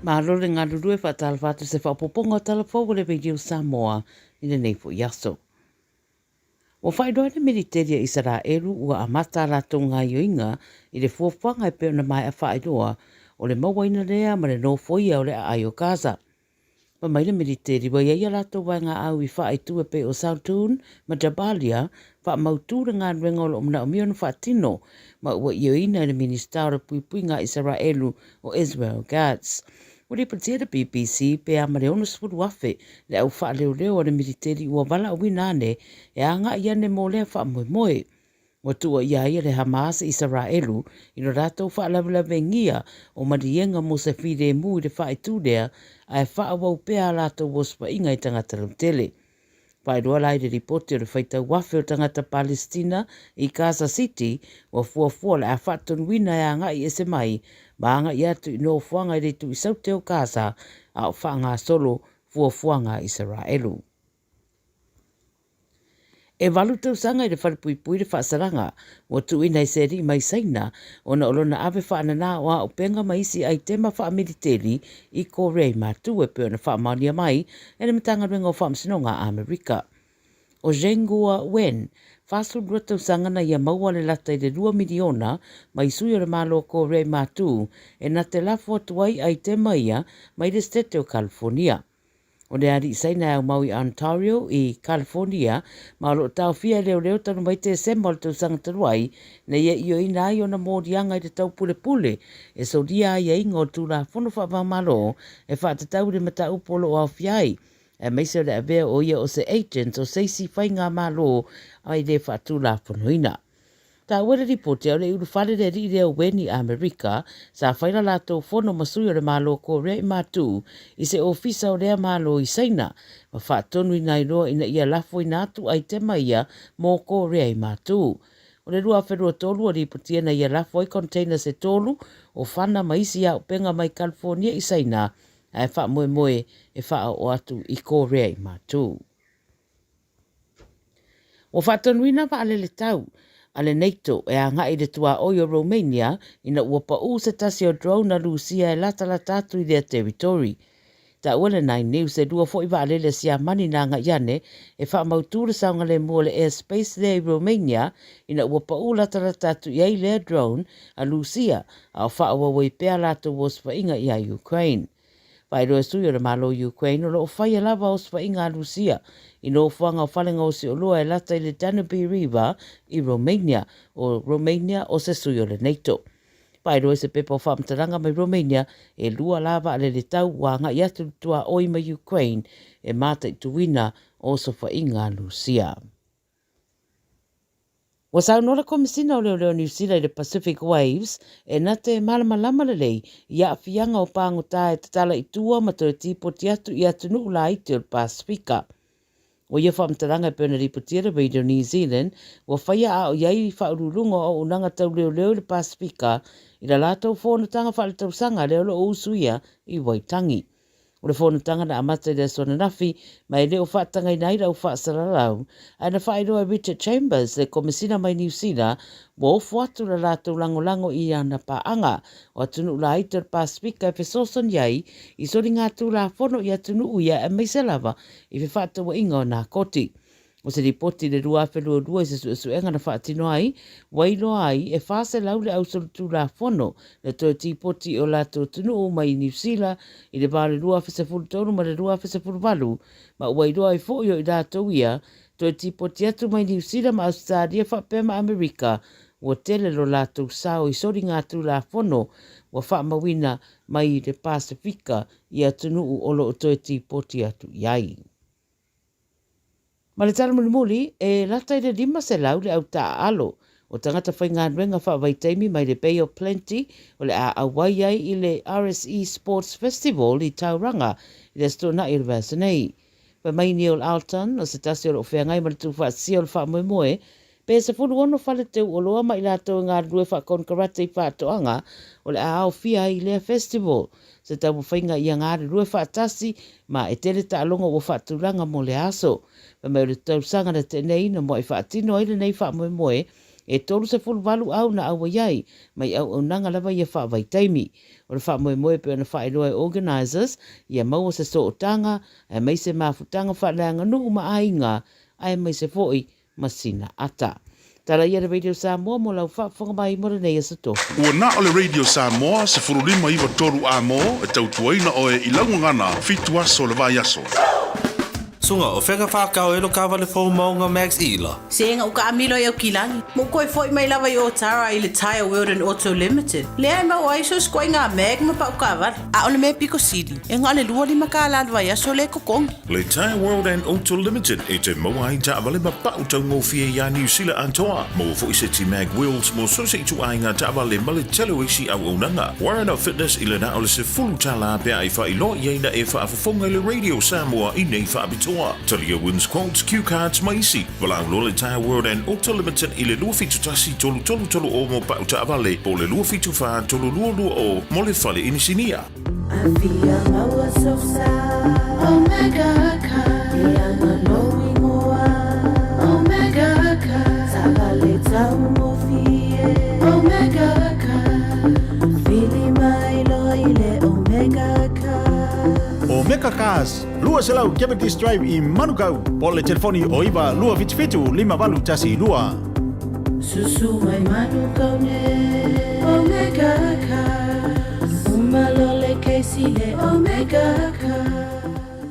Malo le galulue faatalofa atu se faaopoopoga o Tala Fou a le Radio Samoa i lenei foi aso. Ua faailoa e le Militeli a Isaraelu ua amata a latou gaioiga i le fuafuaga e pei ona maea faailoa o le mauaina lea ma le nofoia o le aai o Gaza. Fai mai le Militeli ua i ai a latou vaegaau i faaitu e pei o Saltoun ma Jabalia faamautu le galuega o lo o manaomia ona faatino ma ua ioeina e le Minisita o le Puipuiga a Isaraelu o Israel Katz. Ua lipotia e le BBC pe a ma le 60,000 le au faaleoleo a le Militeli ua valaauina ane e agai ane mo lea faamoemoe. Ua tuuaia ai e le Hamas Isaraelu i lo latou faalavelaveingia o maliega mo se filemu i le faaitu lea ae faaauau pea a latou osofaiga i tagata lautele. Faailoa la i le lipoti o le faitau afe o tagata Palesitina i Gaza City ua fuafua o le a faatonuina e agai ese mai ma agai atu i nofoaga i le itu i saute o Gaza a o faagasolo fuafuaga a Isaraelu. E valu tausaga i le falepuipui le faasalaga ua tuuina i se alii mai Saina ona o lona ave faanana o auupega ma isi aitema faamiliteli i Korea i Matu e pei ona faamaonia mai e le Matagaluega o Faamasinoga a Amerika. O Zheng Guo Wen, 42 tausaga na ia maua le lata i le 2 miliona mai sui o le Malo o Korea i Matu e na te lafo atu ai aitema ia mai le Setete o California. O le alii Saina e aumau i Ontario, i California, ma o lo o taofia e leoleo talu mai Tesema o le tausaga talu ai, na ia ioeina ai ona moliaga i le taupulepule e solia aiaiga o le Tulafono Faavaomalo e faatatau i le mataupu o lo o aofia ai, aemaise o le avea o ia o se agent o se isi faigamalo e le faatulafonoina. Taua le lipoti a o le i ulufale le alii lea o Wen i Amerika, sa fai la latou fono ma sui o le Malo Korea i Matu i se ofisa o lea Malo i Saina ma faatonuina ai loa ina ia lafoina atu aitema ia mo Korea i Matu. O le 2023 ua lipotia na ia lafo ai containers e tolu o fana ma isi auupega mai California i Saina ae faamoemoe e faaoo atu i Korea i Matu. Ua faatonuina vaalele tau a le NATO e agai i le tuaoi o Romania ina ua pau se tasi o drone a Lusia e latalata atu i lea territory. Taua le Nine News e lua foi vaalele a Siamani na agai ane e faamautu le saogalemu o le airspace lea i Romania ina ua pau latalata atu i ai lea drone a Lusia a o faaauau ai pea a latou osofaiga ia Ukraine. Faailoa e sui o le Malo o Ukraine o lo o faia lava osofaiga a Rusia i nofoaga o falegaosi oloa e lata i le Danube River i Romania, o Romania o se sui o le NATO. Faailoa i se pepa o faamatalaga mai Romania, e lua la vaalele tau ua agai atu i le tuaoi mai Ukraine e mataituina osofaiga a Rusia. Ua saunoa le Komesina o Leoleo o Niu Sila i le Pacific Waves e na te malamalama lelei i aafiaga o pagota e tatala i tua ma toe tipoti atu i atunuu laiti o le Pasefika. O ia faamatalaga e pei ona lipotia e le Radio New Zealand, ua faia a o i ai faauluuluga o auaunaga tau leoleo i le Pasefika i la latou fonotaga faaletausaga lea o lo o usuia i Waitangi. O le fonotaga na amata i le aso ananafi ma e le o faatagaina ai lau faasalalau, ae na faailoa e Richard Chambers, le Komesina mai Niu Sila, ua ofo atu la latou lagolago i ana paaga o atunuu laiti o le Pasefika e fesoasoani ai i soligatulafono i atunuu ia aemaise lava i fefaatauaiga o nakoti. O se lipoti i le 2022 i se suesuega na faatino ai, ua iloa ai e 400 le ausolitulafono na toe tipoti i o latou atunuu mai Niu Sila i le va o le 2013 ma le 2018, ma ua iloa ai foi o i latou ia toe tipoti atu mai Niu Sila ma Ausetalia faapea ma Amerika ua tele lo latou sao i soligatulafono ua faamauina mai le Pasefika i atunuu o lo o toe tipoti atu i ai. Ma le tala mulimuli, e lata i le 500 le au taaalo o tagata faigaluega faavaitaimi mai le Bay of Plenty o le a auai ai i le RSE Sports Festival i Tauranga i le Aso Toonai o le vaiaso nei. Fai mai Neil Alton, o se tasi o lo o feagai ma le tuufaatasia o le faamoemoe, Pe 16 fale teu oloa ma i latou e galulue faakonekarate i faatoaga o le a aofia ai i lea festival. Se taumafaiga ia galulue faatasi ma e tele taaloga ua faatulaga mo lea aso. Fai mai o le tausaga na tea nei na muai faatino ai lenei faamoemoe. E 38 au na auai ai mai auaunaga lava ia faavaitaimi. O le faamoemoe e pei ona faailoa e organisers, ia maua se sootaga aemaise mafutaga faaleaganuu ma aiga aemaise foi ma sina ata. Tala ia le Radio Samoa mo lau faafofoga mai mo lenei aso tofi. Ua na o le Radio Samoa 15 93 A mo e tautuaina oe i lau gagana fitu aso o le vaiaso. Suga, o fea ka whakao e lo kawale fou maunga Max Ila? Sega u kaamilo i Aukilani, ma u koe foi mai lava i Otara i le Tyre World and Auto Limited, lea e maua ai so sikoaiga mag ma pau kaavale. A o le mea piko sili, e na o le 25 kālā le vaiaso lea e totogi. Le Tyre World and Auto Limited e toe maua ai taavale ma pau taugofie iā Niu Sila atoa. Maua foi seti mag wheels mo so se ituaiga taavale ma le tele o isi auaunaga. Warren Fitness i le na o le $10 pe a e faailoa i ai na e faafofoga i le Radio Samoa i nei faapitoa. Talia wins quotes, cue cards ma isi. Valaau loa le Tyre World and Auto Limited i le 271 3330 mo pau taavale po o le 274 3220 mo le fale inisinia. Afia maua sosa Omega car Ianga lou ingoa Omega car Taavale taugofie Omega car Vili mai loa i le Omega car. Omega Cars, 200 Cavendish Drive i Manukau, po o le telefoni o 9 277 5812. Susu mai Manukau nei Omega Cars Uma loa le kesi le Omega Cars.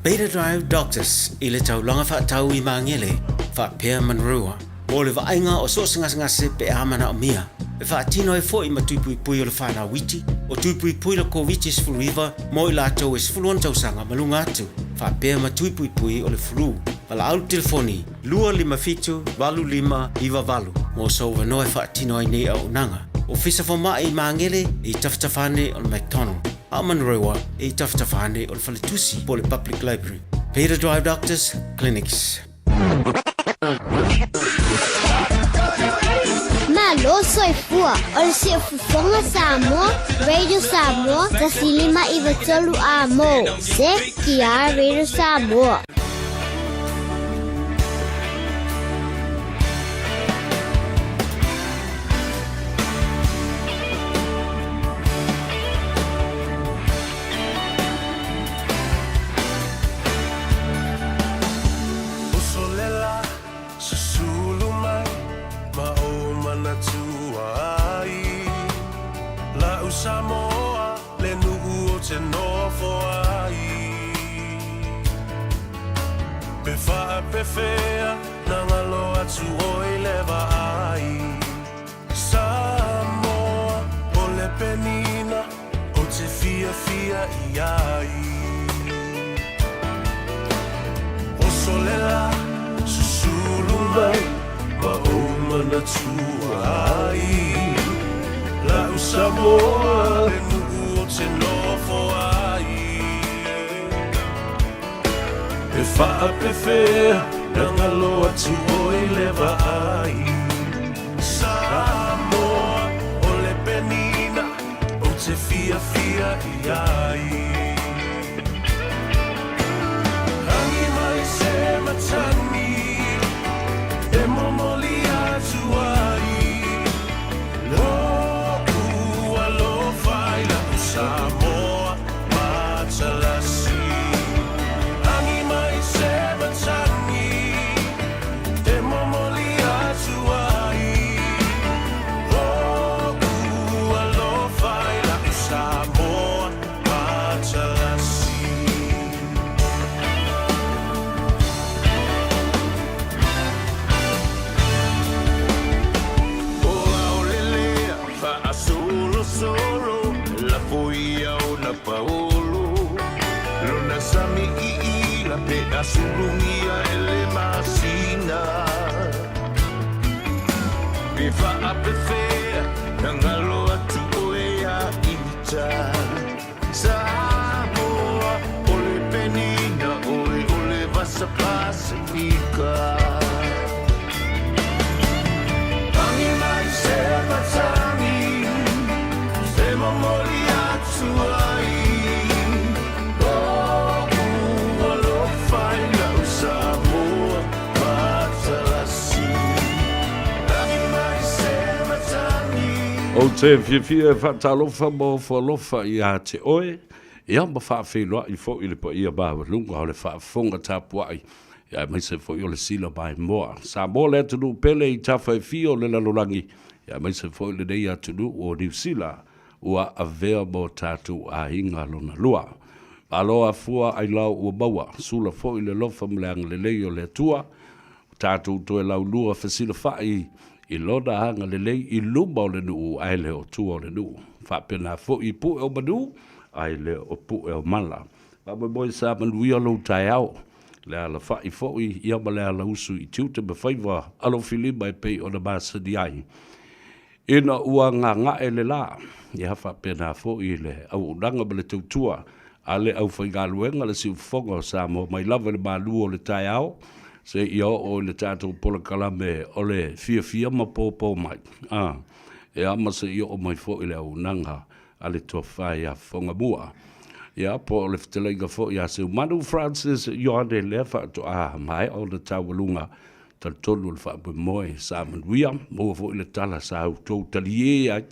Beta Drive Doctors i le taulaga faatau i Magele faapea Manurewa mo le vaaiga o so o se gasegase pe a manaomia. E faatino ai foi ma tui puipui o le whanau iti, o tui puipui le Koviti-19 mo i latou e 16 tausaga ma luga atu, faapea ma tui puipui o le flu. Valaau le telefoni 257 8598 mo sou avanoa e faatino ai nei auaunaga. Ofisa Fomai i Magele e i tafatafa ane o le McDonald, a o Manurewa e i tafatafa ane o le Faletusi po o le Public Library. Beta Drive Doctors Clinics. Malo soifua, o le Siufofoga Samoa, Radio Samoa, 1593 A mo, CKR Radio Samoa. Uso lela, susulu mai, ma ou manatua ai. La'u Samoa, le nu'u o te nofo ai. Pe faapefea, na ngalo atu oi le vaai. Samoa, o le penina, o te fiafia i ai. Oso le la, susulu mai, ma ou manatua ai. La'u Samoa, le nu'u o te nofo ai. E faapefea na ngalo atu oi le vaai. Samoa, o le penina, ou te fiafia i ai. Rangi mai se matani, e momoli atu ai. Lo'u alofa i la'u Samoa matalasi. Rangi mai se matani, e momoli atu ai. Lo'u alofa i la'u Samoa matalasi. O aolelea faasolosolo lafo ia ona paolo lona sami iila pe asulugia e le masina pe faapefea na galo atu oe ia ita Samoa o le penina oe o le vasa Pasifika. Rangi mai se matagi e momoli atu ai. Lo'u alofa i la'u Samoa matalasi. Ou te fiafia e faatalofa ma ofo alofa ia te oe, ia ma faafeiloai foi i le paia maualuga o le faafofoga tapuai, ia aemaise foi o le sila maimoa. Samoa le atunuu pele i tafa e fia o le lalolagi, ia aemaise foi lenei atunuu o Niu Sila ua avea ma o tatou aiga lona lua. Malo afua ailao ua maua, sula foi le alofa ma le agalelei o le Atua, ua tatou toe laulua fesilafai i Lona agalelei i luma o le nuu ae le o tua o le nuu. Faapena foi i pue o manu ae le o pue o mala. Faamoemoe sa manuia lou taeao, le alafai foi ia ma le alausu i tiute ma faiva alofilima e pei ona masani ai. Ina ua gaga'e le lā, ia faapena foi le auaunaga ma le tautua a le aufaigaluega le siufofoga o Samoa mai lava i le malu o le taeao seia oo i le tatou polokalame o le fiafia ma pōpō mai, a, ia ma seia oo mai foi le auaunaga a le Tofa ia Fofogamua. Ia, po o le fetalaiga foi ia Seumanu Francis Ioane lea faatoa maea ona taualuga Talitonu o le faamoemoe sa manuia, maua foi le tala sa outou talie ai,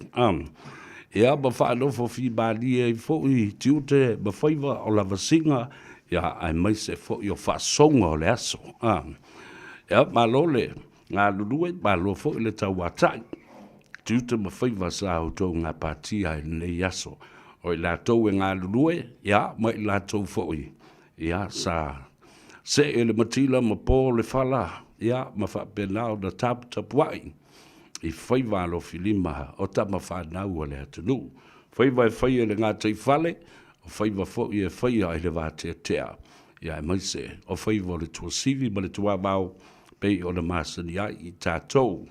ia ma faanofo fimalie ai foi tiute ma faiva o lavasiga, ia aemaise foi o faasouga o le aso. Ia, malo le galulue, malo foi le tauatai, tiute ma faiva sa outou gapatia i lenei aso. O i latou e galulue, ia, ma i latou foi Ia, sa see le matila ma po le fala, ia, ma faapena ona taputapuai i faiva alofilima o tama fanau a le atunuu. Faiva e faia i le gataifale, o faiva foi e faia i le vateatea, ia aemaise o faiva o le tuasivi ma le tuavao pei ona masani ai i tatou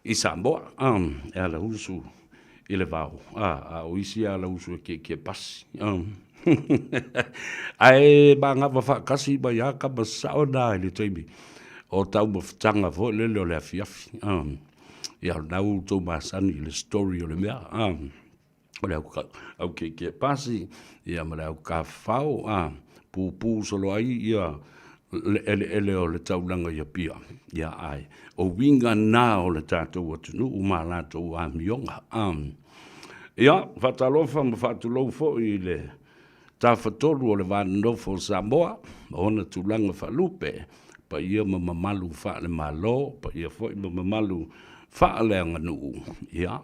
i Samoa. E ala usu i le vao, a, a o isi ala usu e kiekie pasi. Ae magava faatasi mai lava tama sao na i le taimi o taumafataga foi lele o le afiafi. Ia o lena ua outou masani i le story o le mea, o le au kiekie pasi ia ma le au tafafao, pupu solo ai ia le eleele o le taulaga i Apia, ia ae o uiga na o le tatou atunuu ma latou amioga. Ia, faatalofa ma faatulou foi i le Tafatolu o le Va Nonofo o Samoa ma ona tulaga faalupe, paia ma mamalu faale-Malo, paia foi ma mamalu faaleaganuu, ia,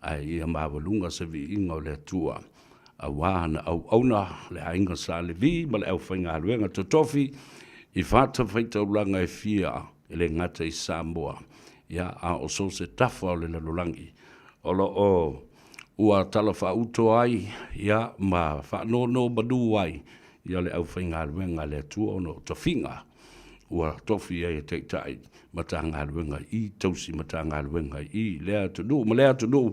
ae ia maualuga se viiga o le Atua aua ana auauna, le aiga Sa Levi ma le aufaigaluega totofi i fatafaitaulaga e fia, e le gata i Samoa, ia, a o so o se tafa o le lalolagi o lo o ua talafaauto ai, ia, ma faanonomanu ai, ia, le aufaigaluega a le Atua ona o tofiga ua tofi ai e Taitai Matagaluega i tausi Matagaluega i lea atunuu ma lea atunuu,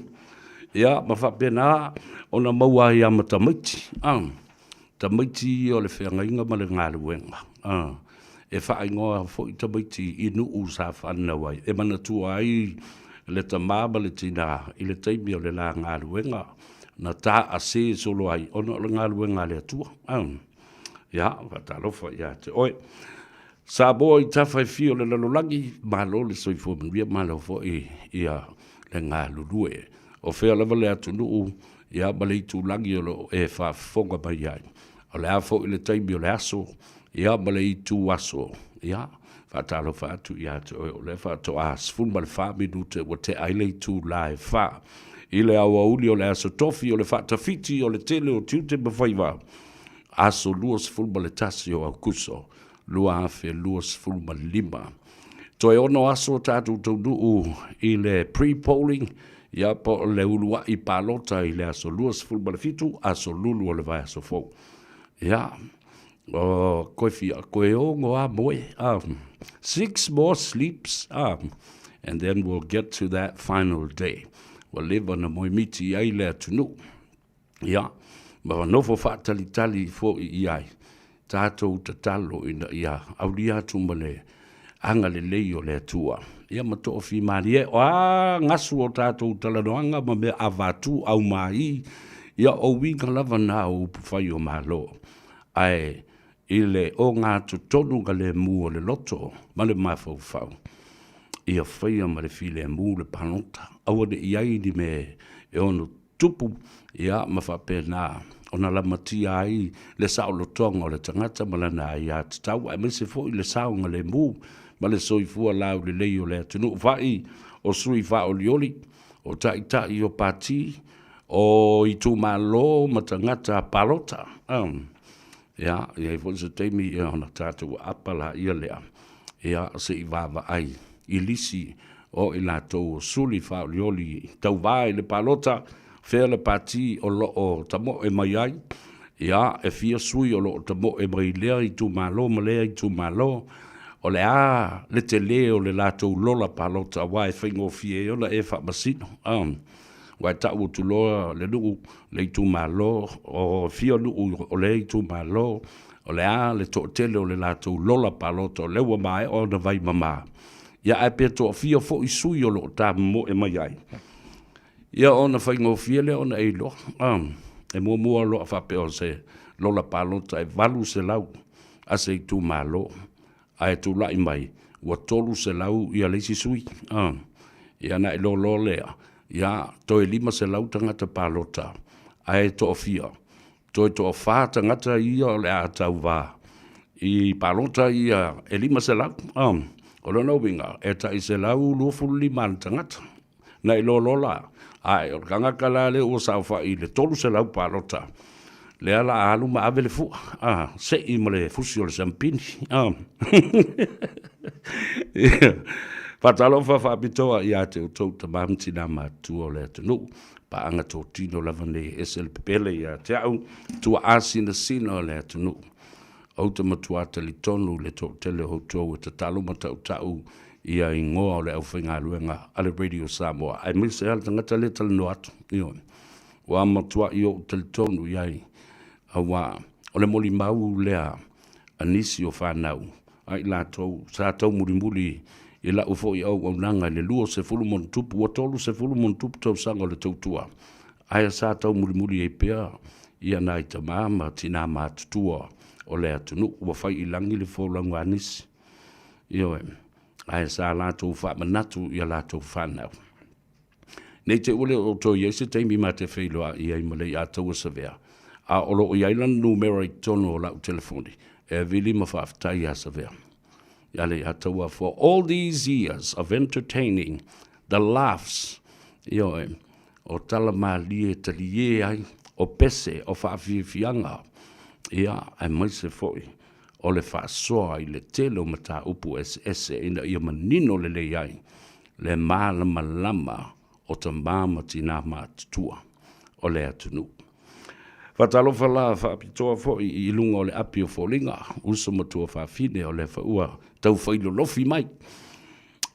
ia, ma faapena ona maua ai lava ma tamaiti, a, tamaiti ia o le feagaiga ma le galuega, a, e faaigoa foi tamaiti i nuu sa fanau ai, e manatua ai le tama ma le tina i le taimi o le la galuega na taase solo ai ona o le galuega a le Atua. A, ia, faatalofa ia te oe. Samoa i tafa e fia o le lalolagi, malo le soifua manuia, malo foi ia le galulue. O fea lava le atunuu ia ma le itulagi o lo o e faafofoga mai ai. O le a foi le taimi o le aso ia ma le itu aso, ia faatalofa atu ia te oe o lea faatoa 14 minute ua tea ai le itula e 4 i le aoauli o le aso tofi o le faatafiti o le tele o tiute ma faiva, aso 21 o Aokuso 2025. Toe ono aso tatou taunuu i le pre-polling, ia po o le uluai palota i le aso 27, aso Lulu o le vaiaso fou. Ia, o koe fia, koe ono a moe, six more sleeps, and then we'll get to that final day. Ua leva na moemiti ai le atunuu. Ia, ma nofo faatalitali foi i ai tatou tatalo ina ia aulia atu ma le agalelei o le Atua. Ia ma toafimalie, o a gasu o tatou talanoaga ma mea avatu aumai, ia o uiga lava na o upufai o Malo. Ae i le ogatotonu ka lemu o le loto ma le mafaufau, ia faia ma le filemu le palota, aua ne i ai ni mea e ono tupu, ia, ma faapena ona lamatia ai le saolotoga o le tagata ma lana aiatatau, aemaise foi le saogalemu ma le soifua laulelei o le atunuu. Fa'i o sui faaolioli, o taitai o pati, o itumalo ma tagata palota. Ia, e i ai foi se taimi ia ona tatou aapa laia lea, ia se i vaavaai i lisi o i latou o suli faaolioli tauvā i le palota, fea le pati o lo o tamoe mai ai, ia, e fia sui o lo o tamoe mai lea itumalo ma lea itumalo, o le a le telē o le latou lola palota aua e faigofie ai ona e faamasino. Aua e tau atu loa le nuu, le itumalo, o fia nuu o lea itumalo, o le a le toatele o le latou lola palota o lea ua maea ona vaimama, ia ae pe toafia foi sui o lo o tamomoe mai ai, ia ona faigofie lea ona e iloa. E muamua loa faapea o se lola palota e 800 a se itumalo, ae tulai mai ua 300 ia le isi sui. Ia ona e iloa loa lea, ia toe 500 tagata palota, ae toafia, toe toafa tagata ia o le a tauva i palota ia e 500. O lona uiga, e tai 125 ana tagata. Na iloa loa la, ae o le tagata la lea ua saofai i le 300 palota, lea la a alu ma ave le fua, a, sei ma le fusi o le siampini. A. Faatalofa faapitoa ia te outou tama ma tina matutua o le atunuu, paaga totino lava nei e ese le pepele ia te au, tuaa sinasina o le atunuu. Ou te matua talitonu i le toatele o outou e tatalo ma tautau ia igoa o le aufaigaluega a le Radio Samoa, aemaise lava le tagata lea e talanoa atu. Ioe. Ua matuai ou talitonu i ai, aua o le molimau lea a nisi o fanau a i latou sa taumulimuli i lau foi auaunaga i le 20 ma ona tupu, ua 30 ma ona tupu tausaga o le tautua, ae sa taumulimuli ai pea ia nai tama ma tinā matutua o le atunuu ua fai i lagi le folauga a nisi. Ioe, ae sa latou faamanatu i a latou fanau. Ne i te i ua le o toe i ai se taimi ma te feiloai ai ma Leiataua Savea, a o lo o i ai lana numera i totonu o lau telefoni, e vili ma faafetai iā Savea. Iā Leiataua for all these years of entertaining the laughs, ioe, o tala malie e taliē ai, o pese, o faafiafiaga, ia, aemaise foi o le faasoa i le tele o mataupu eseese ina ia manino lelei ai le malamalama o tama ma tinā matutua o le atunuu. Faatalofa la faapitoa foi i luga o le api o foliga, uso ma tuafafine o le faua taufailolofi mai.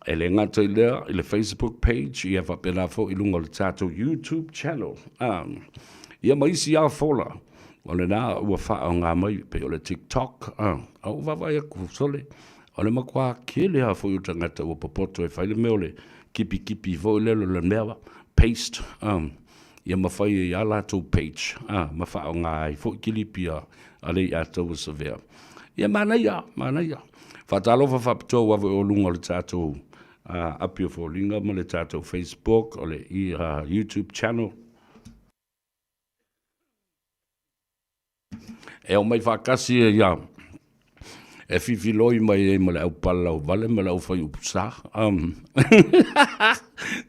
E le gata i lea i le Facebook page, ia faapena foi i luga o le tatou YouTube channel. Ia ma isi lava fola, o lena ua faaaoga mai pei o le TikTok. A ua vaavaai atu sole, o le matua tele lava foi o tagata ua popoto e fai le mea o le kipikipi foi lele o le mea paste. Ia ma fai ai a latou page, ma faaaoga ai foi kilipi a Leiataua Savea. Ia manaia, manaia. Faatalofa faapitoa ua ave o luga o le tatou api o foliga ma le tatou Facebook, o le YouTube channel. E omai faatasi ia e fifiloi mai ai ma le aupalalauvale ma le aufaiupusa.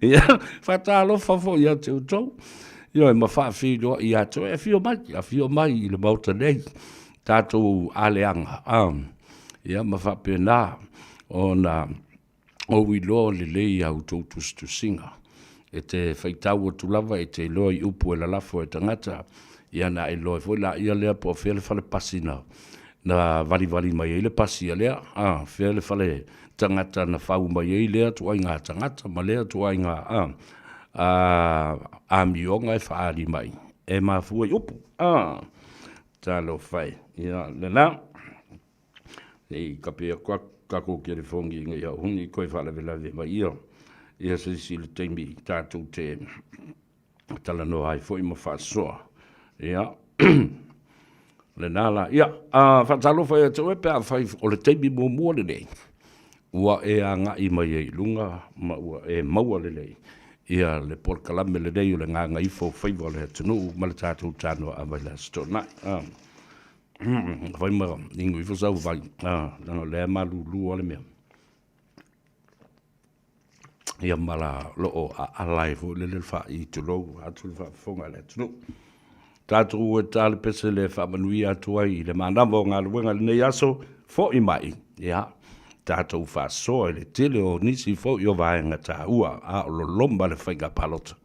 Ia, faatalofa foi ia te outou. Ioe, ma faafeiloai ia te oe. Afio mai, afio mai i le Maota nei, tatou aleaga. Ia, ma faapena ona ou iloa lelei a outou tusitusiga. E te faitau atu lava, e te iloa i upu e lalafo e tagata, ia na e iloa ai foi laia lea po o fea le fale pasi na, na valivali mai ai le pasi a lea, a, fea le fale tagata na fau mai ai lea tuaiga tagata ma lea tuaiga a, a, amioga e faaali mai, e mafua i upu, a, talofa e, ia, lena. Nei kape atu atu tatou telefoni ina ia aua ne i toe faalavelave mai ia ia se isi le taimi tatou te talanoa ai foi ma faasoa. Ia, lena la. Ia, faatalofa ia te oe pe afai o le taimi muamua lenei ua e agai mai ai i luga ma ua e maua lelei. ia le polokalame lenei o le Gagaifo o Faiva o le Atunuu ma le tatou Tanoa Ava i le Aso Toonai. Fai ma inu ifo sau vai, leaga o lea e malulu lava le mea. Ia ma la loo aala ai foi lele le faai tulou atu le faafofoga a le atunuu. Tatou e ta le pese le faamanuia atu ai i le manava o galuega i lenei aso, fo'i mai, ia, tatou faasoa i le tele o nisi foi o vaega taua a o loloma le faiga palota.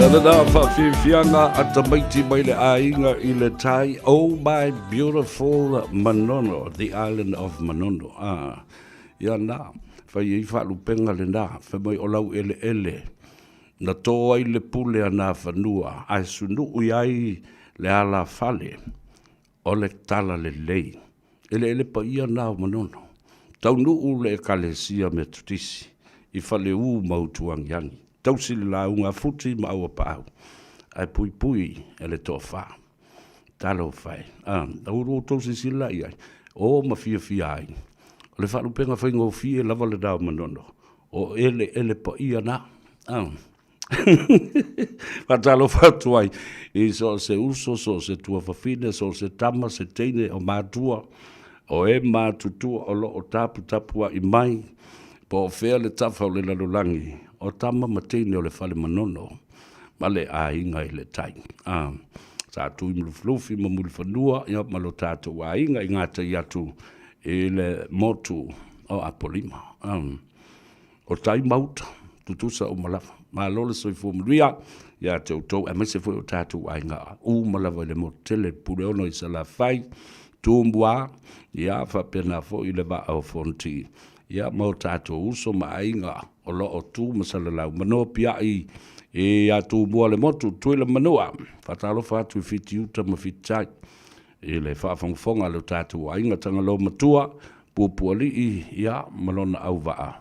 Ia lena faafiafiaga a tamaiti mai le aiga i le tai, Oh my beautiful Manono, the island of Manono. Ah, ia na, fai ai faalupega lena, fai mai o lau eleele, na tō ai le pule a Nafanua, ae sunui ai le alafale. O le tala lelei. Eleele paia na o Manono. Taunuu le Ekalesia Metotisi i Faleu ma Utuagiagi. Tausi le lauga a Futi ma Auapaau, ae puipui e le toafa. Talofa e. A, ua outou silasila la i ai, o ma fiafia ai. O le faalupega faigofie lava lena o Manono, o eleele paia na. A. Faatalofa atu ai i so o se uso, so o se tuafafine, so o se tama, se teine o matua, o e matutua o lo o taputapua'i mai, po o fea le tafa o le lalolagi, o tama ma teine o le fale Manono ma le aiga i le tai. A, sa Tuimulufilufi ma Mulifanua ia ma lo tatou aiga i gatai atu i le motu o Apolima. A, O tai ma uta, tutusa uma lava. Malo le soifua manuia ia te outou, aemaise foi o tatou aiga uma lava i le motu tele, Puleono i Salafai, Tumua, ia faapena foi le vaa o Fonoti, ia ma o tatou uso ma aiga o lo o tu ma salalau ma nopiai ia Tumua le motu, Tutuila ma Manua. Faatalofa atu i Fitiuta ma Fititai i le faafogafoga a lo tatou aiga Tagaloa Matua, Puapualii, ia, ma lona auvaa,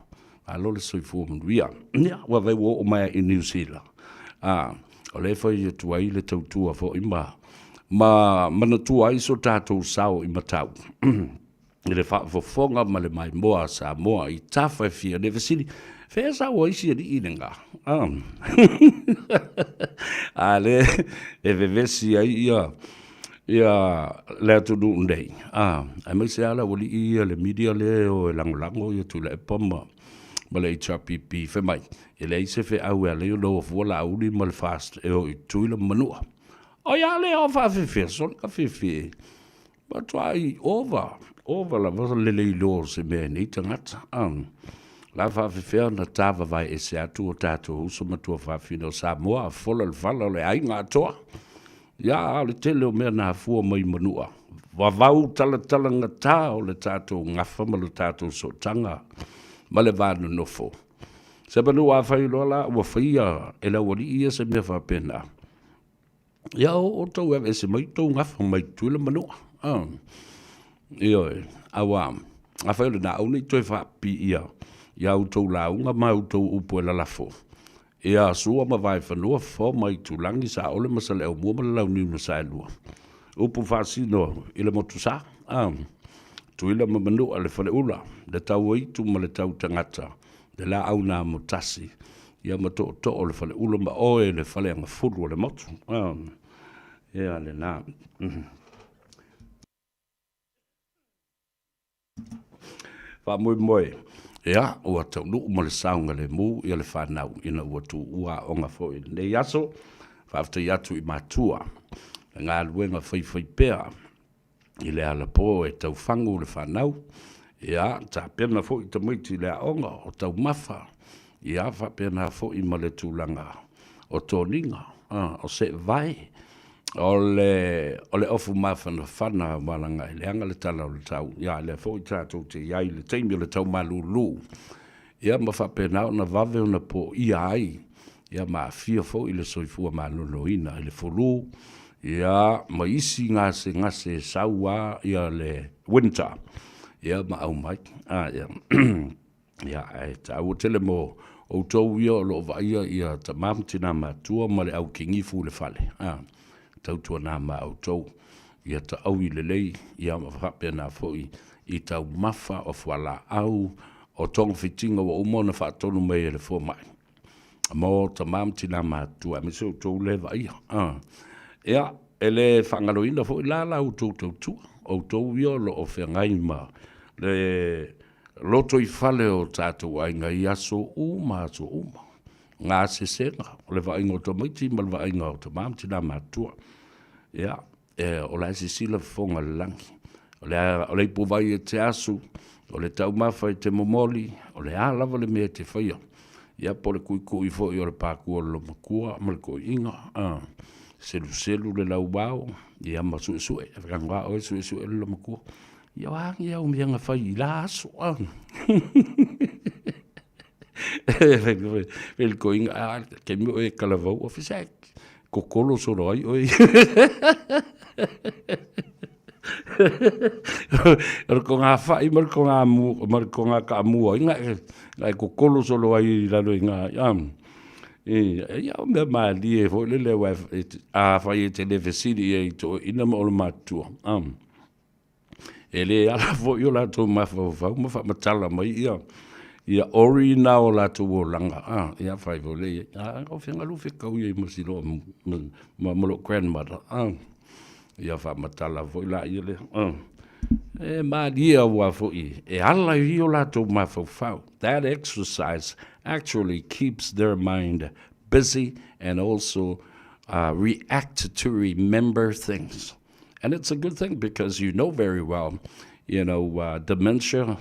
malo le soifua manuia. Ia, ua vaai ua oo mai i Niu Sila. A, o lea e fai atu ai le tautua foi ma, ma manatua ai so tatou sao i matau i le faafofoga ma le maimoa a Samoa i tafa e fia. Le fesili, fea sau ai si alii lena? A, a le e vevesi ai ia ia le atunuu nei, a, aemaise lava le aualii ia le media lea e o e lagolago ia Tuilaepa ma, ma le HRPP, fai mai, e leai se feau e ala ai ona o fua Laauli ma le FAST e o i Tutuila ma Manua. O ia lea o faafefea, sole ka fefe, matuai ova, ova lava le le iloa o se mea e nei tagata. A, la faafefea ona tavavae ese atu o tatou uso ma tuafafine o Samoa, a fola le fala o le aiga atoa. Ia, a o le tele o mea na afua mai i Manua, vavau talatalagata o le tatou gafa ma lo tatou sootaga ma le va nonofo. Se manu afai loa la ua faia e le aualii ia se mea faapena, ia o outou e aveese mai outou gafa mai Tutuila ma Manua. Ah. Ioe, auā, afai o lena, aua ne i toe faapipiia i a outou lauga ma a outou upu e lalafo, Ia Sua ma Vaefanua, Fofo ma Aitulagi, Saole ma Saleaaumua ma le Launiu na Saelua. Upu faasino i le motu sa, a. Tuila ma Manua, le Faleula, le Tauaitu ma le Tautagata, le Laau na Amotasi, ia ma Tootoo o le Faleula ma oe le Faleagafulu o le motu. A. Ia lena. Faamoemoe, ia, ua taunuu ma le saogalemu ia le fanau ina ua tuua aoga foi i lenei aso. Faafetai atu i matua le galuega faifaipea i le alapō e taufagu le fanau. Ia, tapena foi tamaiti i le aoga o taumafa, ia, faapena foi ma le tulaga o toniga, o seevae, O le, o le ofu mafanafana ua laga e leaga le tala o le tau, ia lea foi tatou te i ai i le taimi o le tau malūlū, ia ma faapena ona vave ona poia ai, ia ma aafia foi le soifua maloloina i le fulu, ia ma isi gasegase e sau lava ia le winter, ia ma aumai. A, ia. Ia, ae taua tele mo outou ia o lo o vaaia ia tama ma tina matua ma le au kenifu i le fale, a, tautuana ma outou ia taui lelei, ia ma faapena foi i taumafa o fualaau o togafitiga ua uma ona faatonu mai e le fomai mo tama ma tina matua, aemaise outou lea e vaaia. A, ia, e le faagaloina foi la la outou tautua, outou ia o lo o feagai ma le lotoifale o tatou aiga i aso uma aso uma, gasesega, o le vaaiga o tamaiti ma le vaaiga o tama ma tina matutua. Ia, e, o la e sisila fofoga o le lagi. O le, o le ipuvai e te asu, o le taumafa e te momoli, o le a lava le mea e te faia. Ia, po o le kuikui foi o le pākua o le lomakua ma le toeaina, a, seluselu le lauao, ia ma suesue, tago a oe suesue le lomakua. Ia o a ni au mea na fai i la aso, a. Fai le toeaina, a, taimi o oe e talavou, fai se kokolo solo ai oe. O le togafai ma le togamu ma le togataamua ai na e kokolo solo ai i lalo i ina ia o mea malie foi lele aua afai e te le fesili i ai i toeaiina ma olomatua, e le ala foi o latou mafaufau ma faamatala mai ia ia ori na o latou olaga, a, ia fai foi lea i ai, a, o fea galu fetau i ai ma si loa ma lou grandmother, a, ia faamatala foi laia lea, a, e malie aua foi e ala i o latou mafaufau. That exercise actually keeps their mind busy and also react to remember things. And it's a good thing because you know very well, you know, dementia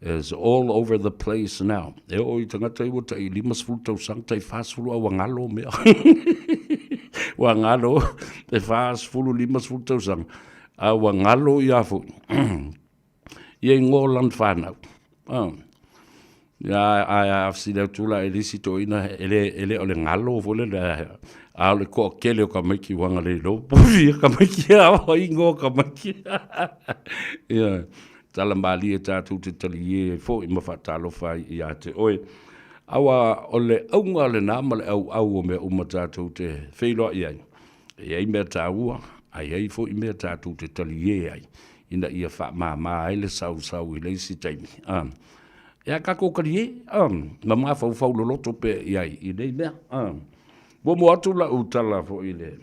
is all over the place now. E oo i tagata i ua tai 50 tausaga, tai 40 a ua galo mea. Ua galo e 40, 50 tausaga, a ua galo ia foi. Ia ingoa o lana whanau. Oh. Ia, ae a fesili atu la i le isi toeaina, e le, e le o le galo foi lele, a o le toatele o tamaiti ua agalelei loa, puli ia tamaiti, a o ai ingoa o tamaiti. Ia, tala malie tatou te talie ai foi ma faatalofa ai ia te oe. Aua o le auga lena ma le auau o mea uma tatou te feiloai ai, e i ai mea taua, ae i ai foi mea tatou te talie ai, ina ia faamama ai le sausau i le isi taimi. A, e a tatou talie, a, ma mafaufau loloto pea i ai i nei mea. A, muamua atu lau tala foi i le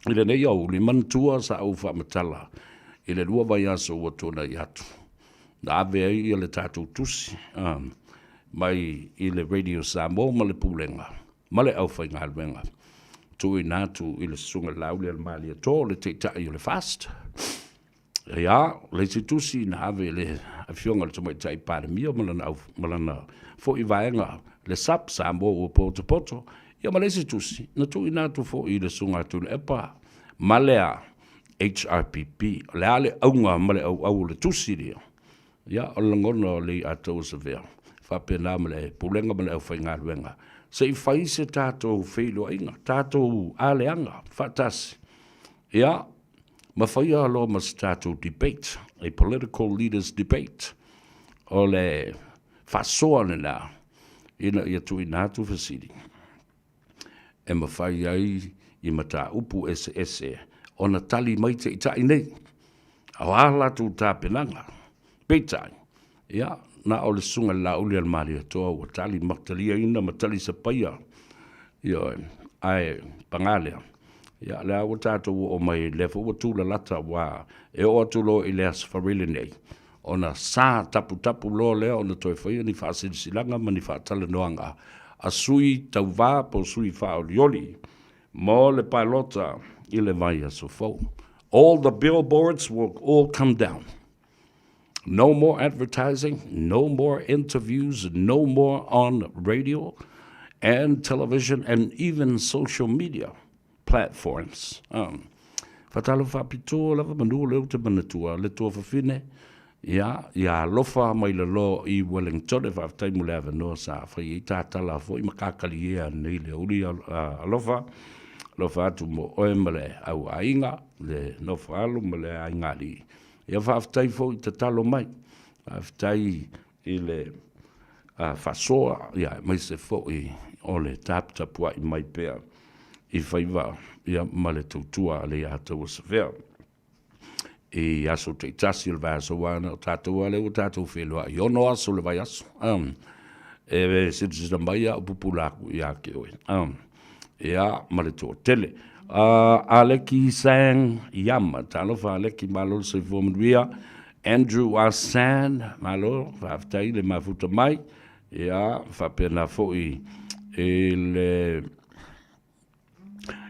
i lenei aoauli, manatua sa ou faamatala i le 2 vaiaso ua tuanai atu, na ave ai ia le tatou tusi a, mai i le Radio Samoa ma le Pulega ma le aufaigaluega, tuuina atu i le Susuga i le Laaulialemalietoa o le Taitai o le FAST. Ia, o le isi tusi na ave i le Afioga i le Tamaitai Palemia ma lana, au, ma lana foi vaega le SUPP, Samoa ua potopoto, ia ma le isi tusi na tuuina atu foi i le Susuga a Tuilaepa ma le a HRPP. O le a le auga ma le auau o le tusi lea? Ia, o le lagona o le iatau o Savea, faapena ma le Pulega ma le aufaigaluega, se i fai se tatou feiloaiga, tatou aleaga faatasi, ia, ma faia loa ma se tatou debate, a political leaders debate, o le faasoa lena ina ia tuuina atu fesili e mafai ai i mataupu eseese ona tali mai taitai nei. A o a latou tapenaga? Peitai, ia, na o le Susuga i le Laauli a le Malietoa ua tali ma taliaina ma talisapaia, ioe, ae paga lea, ia, o lea ua tatou oo mai, lea foi ua tulalata, aua e oo atu loa i le Aso Faraile nei, ona sa taputapu loa lea ona toe faia ni faasilasilaga ma ni faatalanoaga a sui tauva po o sui faaolioli mo le palota i le vaiaso fou. All the billboards will all come down. No more advertising, no more interviews, no more on radio and television and even social media platforms. Um, Whatalo whapitoa lava manu o leo te manatua, le tua whawhine, ia, ia alofa mai lalo i Wellington, e whaafetai mo le avanoa sa whai i tātala foi ma kakali ea nei le uri alofa, alofa atu mo oe ma le au aiga, le nofo alo ma le aiga alii. Ia faafetai foi i tatalo mai, faafetai i le faasoa, ia aemaise foi o le taputapuai mai pea i faiva ia ma le tautua a le ia Tauasavea. I aso taitasi o le vaiaso aua na o tatou lava lea ua tatou feiloai i 6 aso o le vaiaso. E silasila mai a o pupula atu ia te oe. Ia, ma le toatele. Aleki Sang Yam, talofa Aleki, malo le soifua manuia. Andrew Asan, malo, faafetai le mafuta mai. Ia, faapena foi i le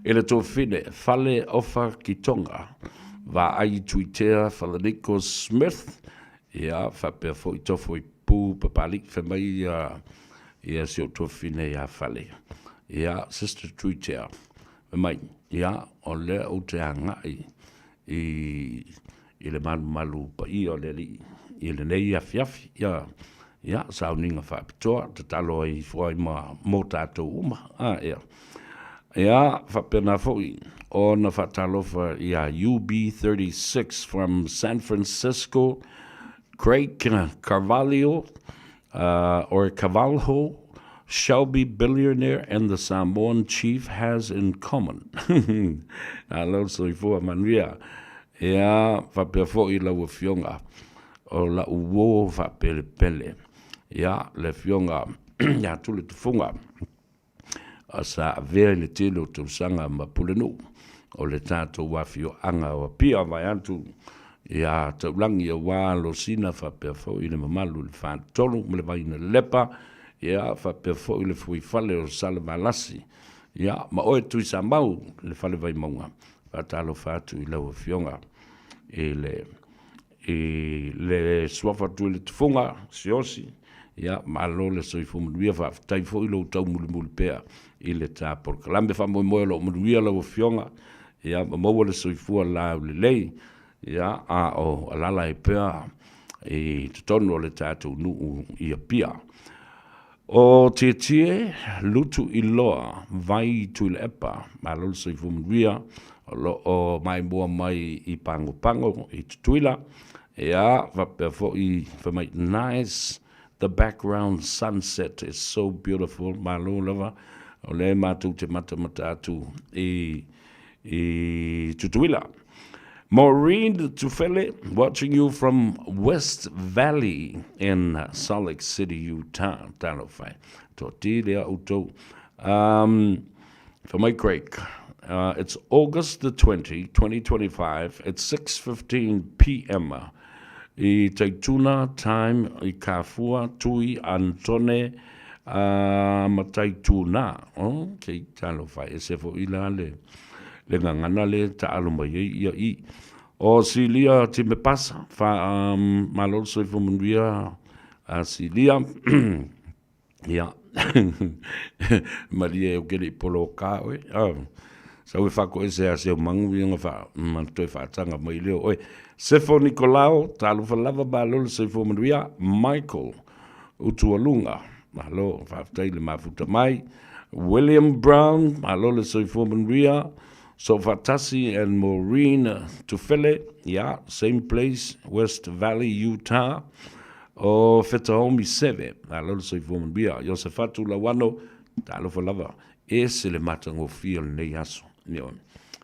i le tuafafine, Fale Ofa Kitonga, Vaai Tuitea Falaniko Smith, ia, faapea foi Tofo Ipu Papalii, fai mai ia. Ia, si ou tuafafine ia Fale. Ia, Sister Tuitea, fai mai, ia, o lea ou te agai i, i le malumalu paia o le Alii i lenei afiafi. Ia, ia, sauniga faapitoa, tatalo ai ifo ai ma mō tātou uma. A, ia. Ia, faapena foi ona faatalofa ia UB36 from San Francisco, Craig Carvalho, or Cavalho, Shelby Billionaire and the Samoan Chief has in common. Alo soifua manuia. Ia, faapea foi lau Afioga o la'u uo faapelepele. Ia, le Afioga ia Tuli Tufuga. Sa avea i le tele o tausaga ma Pulenuu o le tatou afioaga o Apia vaeatu ia Taulagi aua Losina faapea foi le mamalu i le Faletolu ma le Vainalepa, ia faapea foi le Fuaifale o Salevalasi, ia ma oe Tuisamau le Fale Vaimauga. Faatalofa atu i lau Afioga i le I le suafa Tuiletufuga Siaosi, ia, malo le soifua manuia, faafetai foi lou taumulimuli pea i le ta polokalame. Faamoemoe o lo o manuia lau Afioga, ia, ma maua le soifua laulelei, ia, a o alaala ai pea i totonu o le tatou nuu i Apia. O Tietie, Lutu Iloa, Vai Tuilaepa, malo le soifua manuia, o lo o maimoa mai i Pagopago i Tutuila, ia, faapea foi fai mai, nice, the background sunset is so beautiful, malo lava, o lea matou te matamata atu i i Tutuila. Maureen Tufele, watching you from West Valley in Salt Lake City, Utah. Talofa e. Toatī lea outou. For my Craig, it's August the 20, 2025, at 6.15 p.m. I Taituna time i Kafua, Tui, Antone, ma Taituna. Okay, talofa e ese foi la le le gagana le taalo mai ai ia i. O Silia Timepasa, fa um, malo le soifua manuia a Silia. Ia, malie e ke le i poloka oe. Oh. Sau e whakoese a seo mangu i nga wha, ma toe whaatanga mai leo oe. Sefo Nikolao, talofa lava malo le soifua manuia. Michael Utualunga, malo, faafetai le mafuta mai. William Brown, malo le soifua manuia. Soofaatasi and Maureen Tufele, yeah, same place, West Valley, Utah. O Fetaomi Seve, malo le soifua manuia. Iosefatu Lauano, talofa lava, ese le matagofie o lenei aso. Ioe.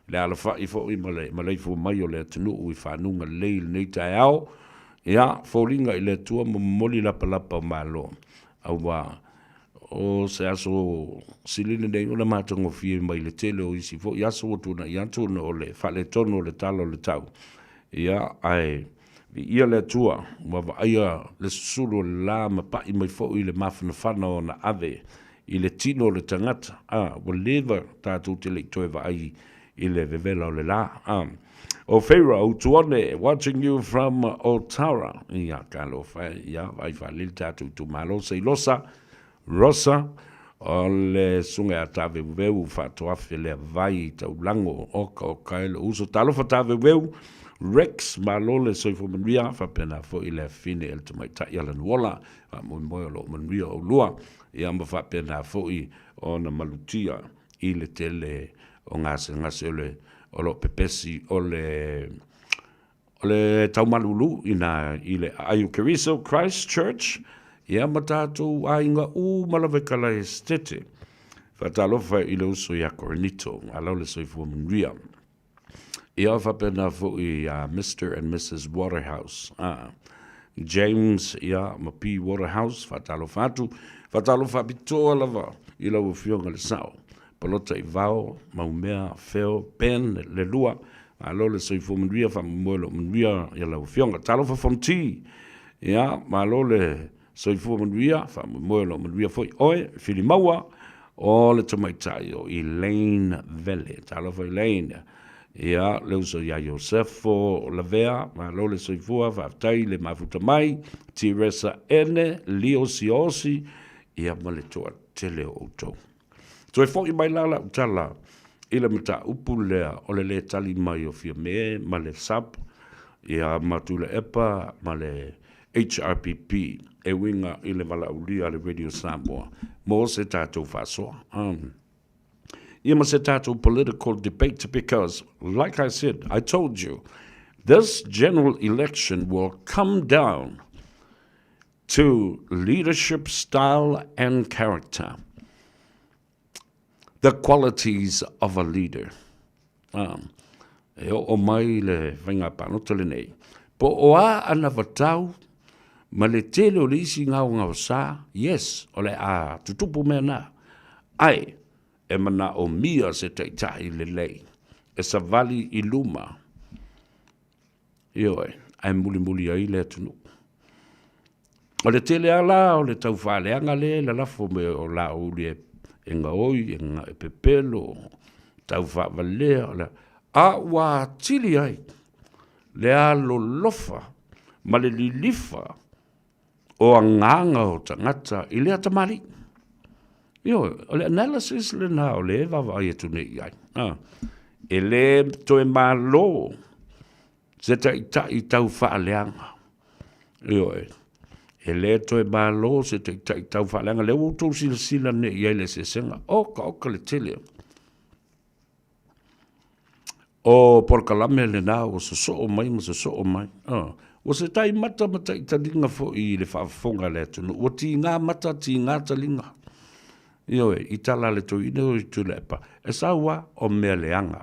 Le alafai foi ma le maleifua mai o le atunuu i fanuga lelei i lenei taeao. Ia, foliga i le Atua ma momoli lapalapa o Malo, auā o se aso sili lenei ona matagofie mai le tele o isi foi aso ua tuanai atu ona o le faaletonu o le tala o le tau. Ia, ae viia le Atua ua vaaia le susulu o le la ma pa'i mai foi le mafanafana o ona ave i le tino o le tagata, a, ua leva tatou te le i toe vaai i le vevela o le la, a. O Pharaoh Utuone, watching you from Otara. Ia, talofa e, ia, vaai faalele tatou itumalo, Seilosa, Rosa, o le susuga ia Taveuveu Faatoafe lea vai i Taulago, oka oka e lou uso. Talofa Taveuveu, Rex, malo le soifua manuia, faapena foi le afine e le tamaitai Alanuola, faamoemoe o lo o manuia oulua, ia ma faapena foi ona malutia i le tele o gasegase o le o lo o pepesi o le o le taumalulu ina i le aai o Keriso Christchurch ia ma tatou aiga uma lava i Kalaesetete. Faatalofa i le uso ia Korinito, malo le soifua manuia. Ia faapena foi ia Mister and Missus Waterhouse, a James ia ma P Waterhouse, faatalofa atu, faatalofa faapitoa lava i lau Afioga i le Sao, Palota i Vao, Maumea, Feo, Ben, Lelua, malo le soifua manuia, faamoemoe lou manuia ia lau Afioga. Talofa Fonti, ia malo le Soifua manuia, faamoemoe o lo o manuia foi oe, Filimaua, o le tamaitai o Elaine Vele. Talofa Elaine. Ia, le uso ia Iosefo Lavea, malo le soifua, faafetai le mafuta mai, Tiresa Ene, Leo Siosi, ia ma le toatele o outou. Toe fo'i mai la la'u tala i le mataupu lea o le lē tali mai o Fiame ma le SAB ia ma Tuilaepa ma le HRPP e uiga i le valaaulia a le Radio Samoa mo se tatou faasoa. Ia ma se tatou political debate because like I said, I told you, this general election will come down to leadership style and character. The qualities of a leader. Um, e oo mai le faiga palota lenei. Po o a anavatau ma le tele o le isi gaogaosa, yes, o le a tutupu mea na. Ae, e manaomia se taitai lelei, e savali i luma, ioe, ae mulimuli ai le atunuu. O le tele lava la o le taufaaleaga lea e lalafo mai o Laauli e gaoi, e pepelo, taufaavalea, o le a ua atili ai le alolofa ma le lilifa o agaga o tagata i lea tamalii. Ioe, o le analysis lena o lea e vaavaai atu nei i ai. Ah, e le toe malo se taitai tau faaleaga. Ioe, e le toe malo se taitai tau faaleaga. Lea ua outou silasila nei i ai le eseesega. Oka oka le tele. O polokalame lena ua sosoo mai ma sosoo mai. Uh, ua se tai mata ma taitaliga foi i le faafofoga a le atunuu. Ua tiga mata, tiga taliga. Ioe, i tala a le toeaina o i Tuilaepa, e sau a o mea leaga.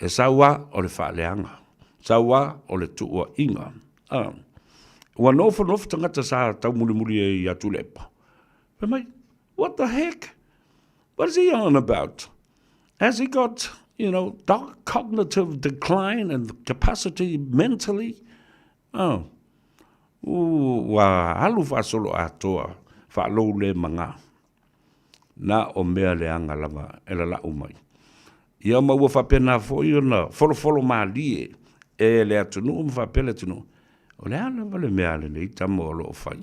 E sau a o le faaleaga. Sau a o le tuuaiga. Uh, ua nofonofo tagata sa taumulimuli ai ia Tuilaepa. Fai mai, what the heck? What is he on about? Has he got, you know, cognitive decline and capacity mentally? Oh. Ua alu faasolo atoa, faalou le maga. Na o mea leaga lava e lalau mai. Ia ma ua faapena foi ona folofolo malie e le atunuu ma faapea le atunuu, o le a lava le mea a lenei tama o lo o fai,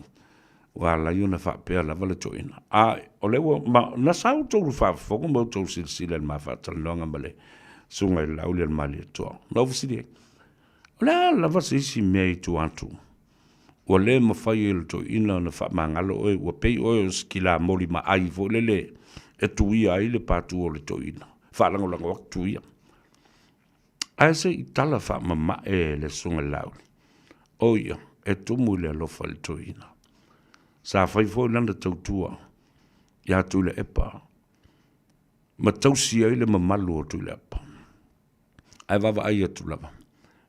ua ala ai ona faapea lava le toeaina. A o lea ua, ma, na sa outou faafofoga ma outou silasila i le ma faatalanoaga ma le Susuga i le Laauli a le Malietoa. Na ou fesili ai, o le a lava se isi mea i tua atu ua le mafai e le toeaina ona faamagalo oe, ua pei oe o se kilamoli maai foi lele e tuia ai le patu o le toeaina, faalagolago atu tuia. Ae se i tala faamamae le Susuga i le Laauli, o ia, e tumu i le alofa i le toeaina. Sa fai foi lana tautua ia Tuilaepa ma tausi ai le mamalu o Tuilaepa. Ae vaavaai atu lava,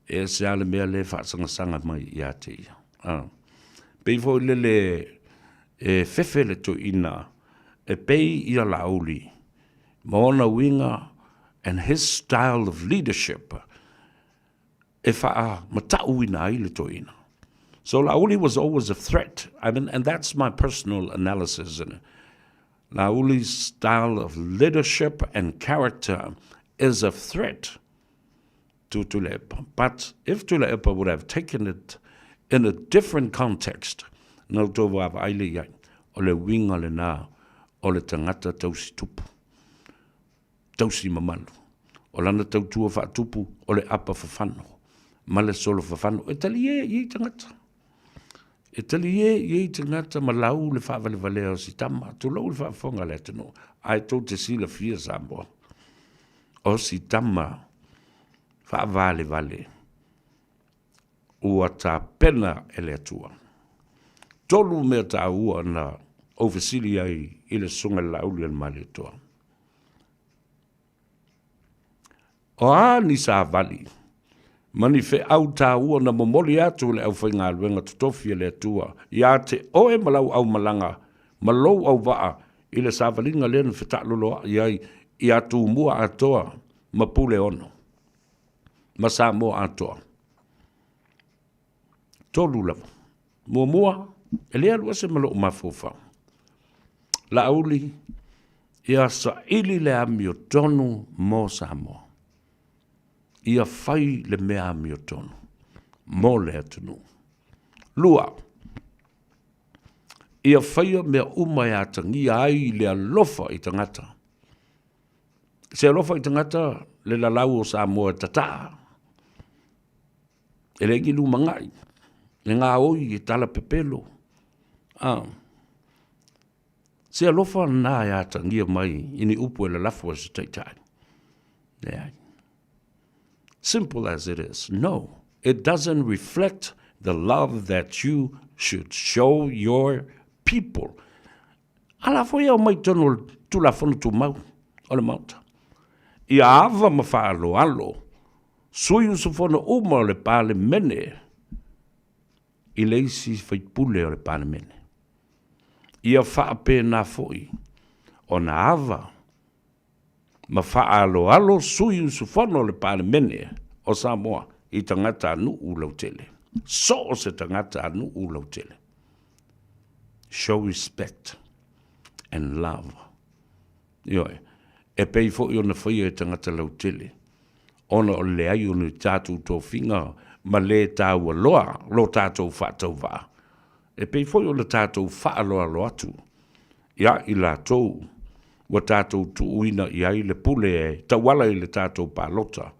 e ese lava le mea lea e faasagasaga mai ia te ia. A. Pei foi lele e fefe le toeaina e pei ia Laauli ma ona uiga and his style of leadership e faamatauina ai le toeaina. So Laauli was always a threat. I mean, and that's my personal analysis in it. Laauli's style of leadership and character is a threat to Tuilaepa. But if Tuilaepa would have taken it in a different context, na outou vaavaai lea i ai, o le uiga lena o le tagata tausi tupu, tausi mamalu. O lana tautua faatupu o le apa fafano ma le solo fafano. E talie i ei tagata. E talie i ei tagata ma lau le faavalevalea o si tama, tulou le faafofoga a le atunuu, ae tou te silafia Samoa, o si tama faavalevale ua tapena e le Atua. Tolu mea taua na ou fesili ai i le Susuga i le Laauli a le Malietoa. O a ni savali ma ni feau taua na momoli atu e le aufaigaluega totofi a le Atua ia te oe ma lau aumalaga ma lou auvaa i le savaliga lea na fetaaloloai ai ia Tumua atoa ma Puleono ma Samoa atoa? Tolu lava. Muamua, e le alu ese ma lou mafaufau. Laauli, ia saili le amiotonu mo Samoa. Ia fai le mea amiotonu mo le atunuu. Lua, Ia faia mea uma e atagia ai le alofa i tagata. Se alofa i tagata le lalau o Samoa e tataa. E leai ni lumanai, e gaoi e tala pepelo. Ah. Se alofa lena e atagia mai i ni upu e lalafo e se taitai. Leai. Simple as it is. No, it doesn't reflect the love that you should show your people. Ala foi au mai tonu o le Tulafono Tumau o le Maota. Ia ava ma faaaloalo sui usufono uma o le Palemene i le isi faipule o le Palemene. Ia faapena foi ona ava ma faaaloalo sui usufono o le Palemene o Samoa i tagatanuu lautele. So o se tagatanuu lautele. Show respect and love. Ioe, e pei foi ona faia e tagata lautele, ona o le leai o ni tatou tofiga ma le taua loa lo tatou faatauvaa, e pei foi ona tatou faaaloalo atu ia i latou ua tatou tuuina i ai le pule e tauala i le tatou palota,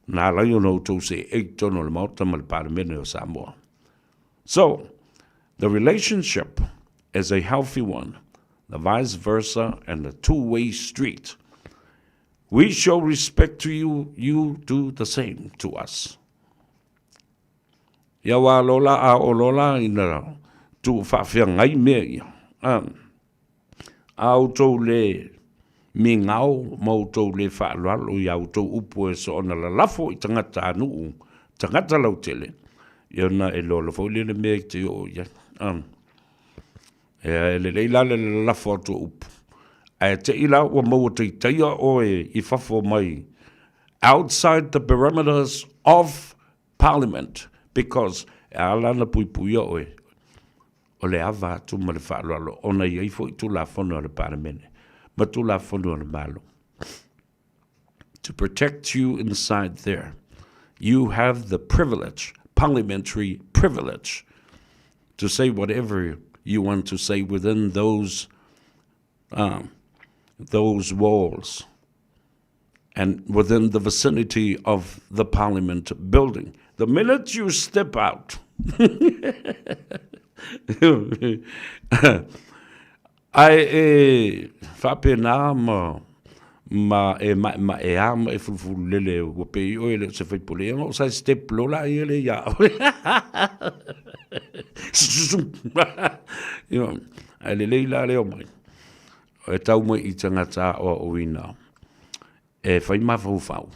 na ala ai ona outou seei i totonu o le Maota ma le Palemene o Samoa. So, the relationship is a healthy one, the vice versa and a two-way street. We show respect to you, you do the same to us. Ia wā lola a o lola ina tu whaawhia ngai mea ia. A outou le migao ma outou le faaaloalo i a outou upu e soona lalafo i tagatanuu, tagata lautele, ia ona e lola foi lea le mea i te oo i ai. Ia, e lelei la le lalafo atu o upu, ae te i la ua maua taitaia oe i fafo mai, outside the perimeters of Parliament, because e ala ona puipuia oe, o le ava atu ma le faaaloalo ona e i ai foi Tulafono a le Palemene ma Tulafono a le Malo to protect you inside there. You have the privilege, parliamentary privilege, to say whatever you want to say within those, those walls and within the vicinity of the parliament building. The minute you step out, Ae e faapena ma ma e maemaea ma e fulufululele ua pei oe e le o se faipule, ia ona o sa step loa laia lea ia oe. Ae lelei la le omai. E tau mai i tagata aoaoina e fai mafaufau,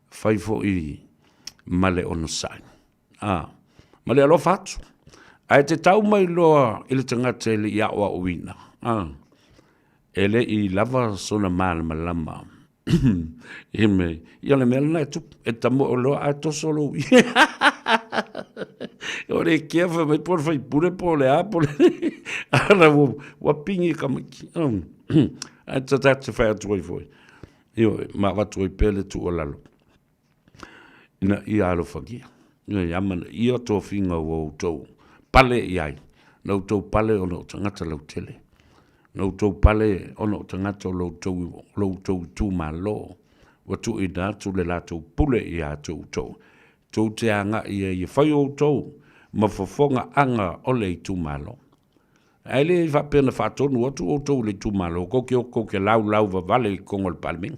fai foi ma le onosai, a, ma le alofa atu. Ae te tau mai loa i le tagata e le i aoaoina, a, e le i lava sona malamalama i mea, ia o le mea lena e tupu, e tamoe loa ae toso lou ie. O le kea fai mai po o le faipule po o le a po o le ana ua, ua pingi ka maiki. Ae ta ta te whai atu ai foi. Ioe, ma avatu ai pea le tuualalo. Ina ia alofagia. Ioe, amana ia tofiga ua outou pale i ai. Na outou pale ona o tagata lautele. Na outou pale ona o tagata o lo outou, lo outou itumalo. Ua tuuina atu le latou pule ia te outou. Tou te agai ai e fai outou ma fofoga aga o le itumalo. Ae le faapea na faatonu atu outou i le itumalo, kou ke kou ke laulau vavale i totonu o le Palemene.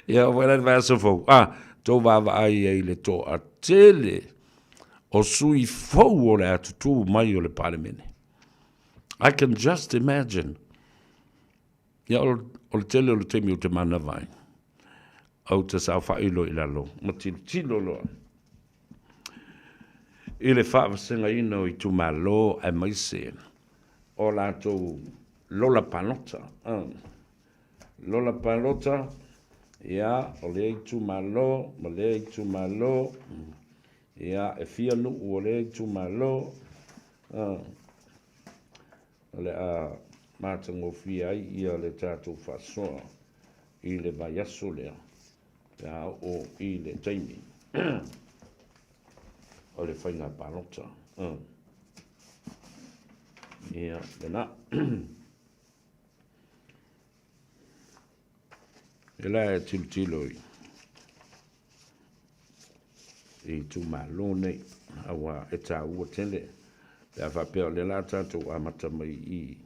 Ia, oo mai la i le vaiaso fou, a, tou vaavaai ai i le toatele o sui fou o le a tutū mai o le Palemene. I can just imagine. Ia, o, o le tele o le taimi ou te manava ai, ou te saofai loa i lalo ma tilotilo loa i le faavasegaina o itumalo aemaise o latou lola palota. Lola palota, ia, o lea itumalo ma lea itumalo, ia, e fia nuu o lea itumalo, o le a matagofie ai ia le tatou faasoa i le vaiaso lea. pe a oo i le taimi o le faiga palota. Ia, lena. E la e tilotilo i i itumalo nei, aua e taua tele pe a faapea o lea la tatou amata mai i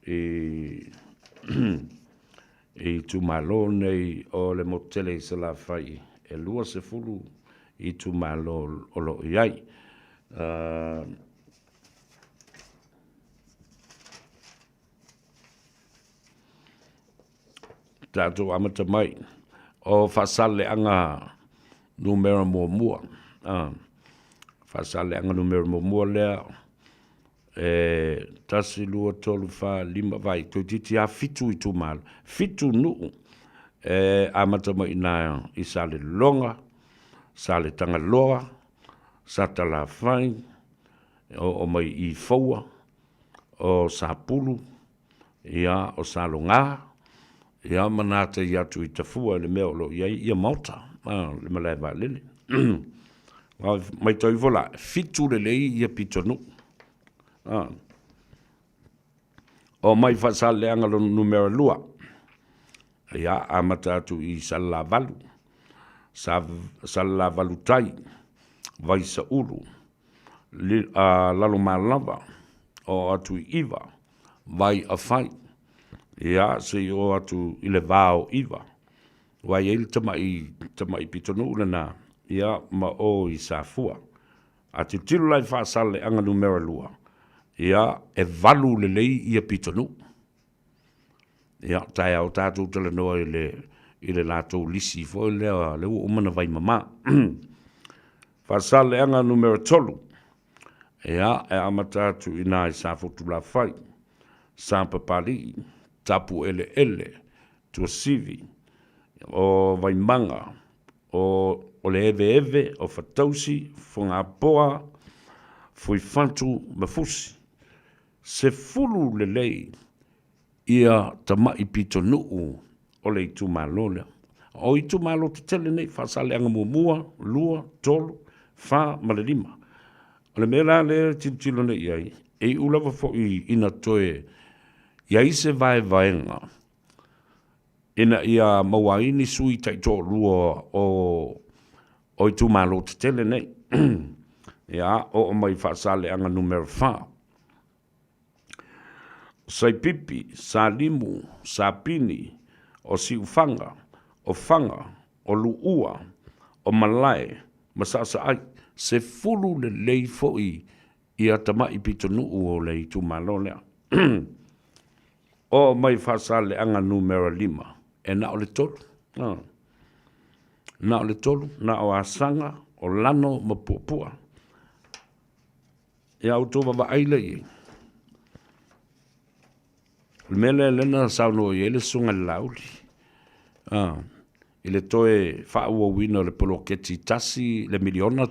i i itumalo nei o le motu tele i Salafai e 20 itumalo o lo o i ai. Tatou amata mai o Faasaleleaga numera muamua. Faasaleleaga numera muamua lea e 1, 2, 3, 4, 5, vai, toeitiiti lava 7 itumalo, 7 nuu e amata mai i ina i Salelologa, Saletagaloa, Satalafai, e oo mai i Foua, o Sapulu, ia, o Saloga, ia, ma natai atu i Tafua i le mea o lo o i ai ia maota, a, le malae vaalele. Matau ifo la, 7 lelei ia pitonuu. A. O mai Faasaleleaga lona numera 2. Ia, amata atu i Salelavalu, Salelavalu tai, Vaisaulu, Lalomalava, oo atu i Iva, Vai Afai, ia, se i oo atu i le va o Iva, aua e i ai le tamai, tamai pitonuu lena, ia, ma o i Safua. A tilotilo la i Faasaleleaga numera 2, ia, e 8 lelei ia pitonuu. Ia, taeao tatou talanoa i le, i le latou lisi foi lea, lea ua uma ona vaimama. Faasaleleaga numera 3, ia, e amata atu i ina i Safotulafai, Sapapalii, Tapueleele, Tuasivi, o Vaimaga, o, o le Eveeve, o Fatausi, Fogapoa, Fuifatu ma Fusi. 10 lelei ia tamai pitonuu o le itumalo lea. O itumalo tetele nei, Faasaleleaga muamua, 2, 3, 4 ma le 5. O le mea la lea e tilotilo nei i ai, e iu lava foi ina toe i ai se vaevaega ina ia maua ai ni sui taitoalua o o itumalo tetele nei. Ia, oo mai Faasaleleaga numera 4. Saipipi, Salimu, Sapini, o Siufaga, o Faga, o Luua, o Malae ma Saasaai. 10 lelei foi ia tamai pitonuu o le itumalo lea. Oo mai Faasaleleaga numera 5, e na o le 3. Na o le 3, na o Asaga, o Lano ma Puapua. Ia outou vavaai lea i ai. O le mea lea lea na saunoa i ai le Susuga i le Laauli, i le toe faaauauina o le poloketi $1 le miliona,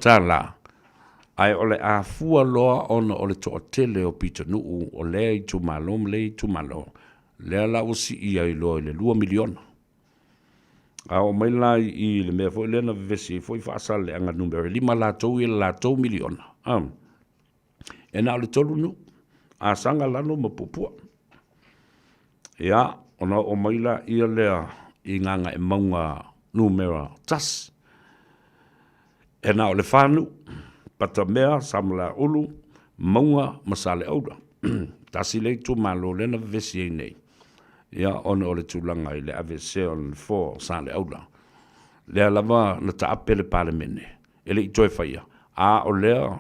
ae o le a fua loa ona o le toatele o pitonuu o lea itumalo ma lea itumalo, lea la ua sii ai loa i le $2 miliona. A oo mai la i le mea foi lea na vevesi ai foi Faasaleleaga numera 5 latou ia le latou miliona, e na o le 3 nuu, Asaga, Lano ma Puapua. Ia, ona oo mai laia lea i Gagaemauga numera 1. E na o le 4 nuu, Patamea, Samalaeulu, Mauga ma Saleaula. Tasi lea itumalo lea na vevesi ai nei, ia ona o le tulaga i le aveesea o le nofoa o Saleaula. Lea lava na taape le Palemene, e le i toe faia, a o lea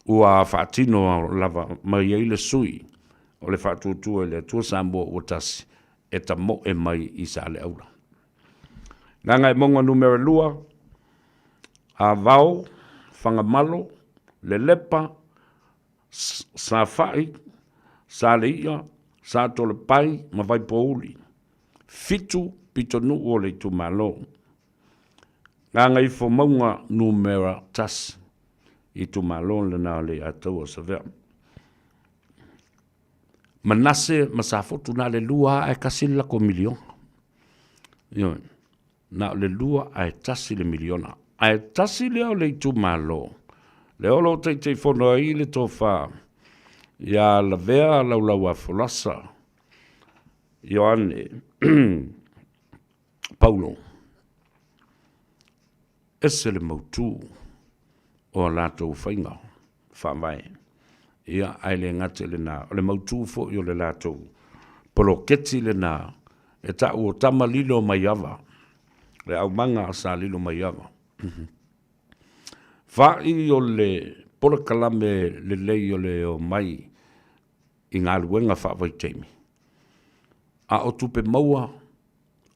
ua faatino lava mai ai le sui o le Faatuatua i le Atua Samoa ua Tasi e tamoe mai i Saleaula. Gagaemauga numera 2, Avao, Fagamalo, Lelepa, Safai, Saleia, Satolepai ma Vaipouli. 7 pitonuu o le itumalo. Gagaifomauga numera 1, itumalo lena o Leiataua Savea. Manase ma Safotu na o le 2 ae 1 le latou miliona. Ioe, na o le 2 ae 1 le miliona. Ae tasi lea o le itumalo, lea o lo o taitaifono ai le tofa. Ia Lavea Laulauafolasa Ioane Paulo. Ese le mautu o a latou faiga faavae. Ia, ae le gata i lena, o le mautu foi o le latou poloketi lena e ta'u o Tama Lilo Maiava, le aumaga a Sa Lilo Maiava. Fa'i o le polokalame lelei o le omai i galuega faavaitaimi, a o tupe maua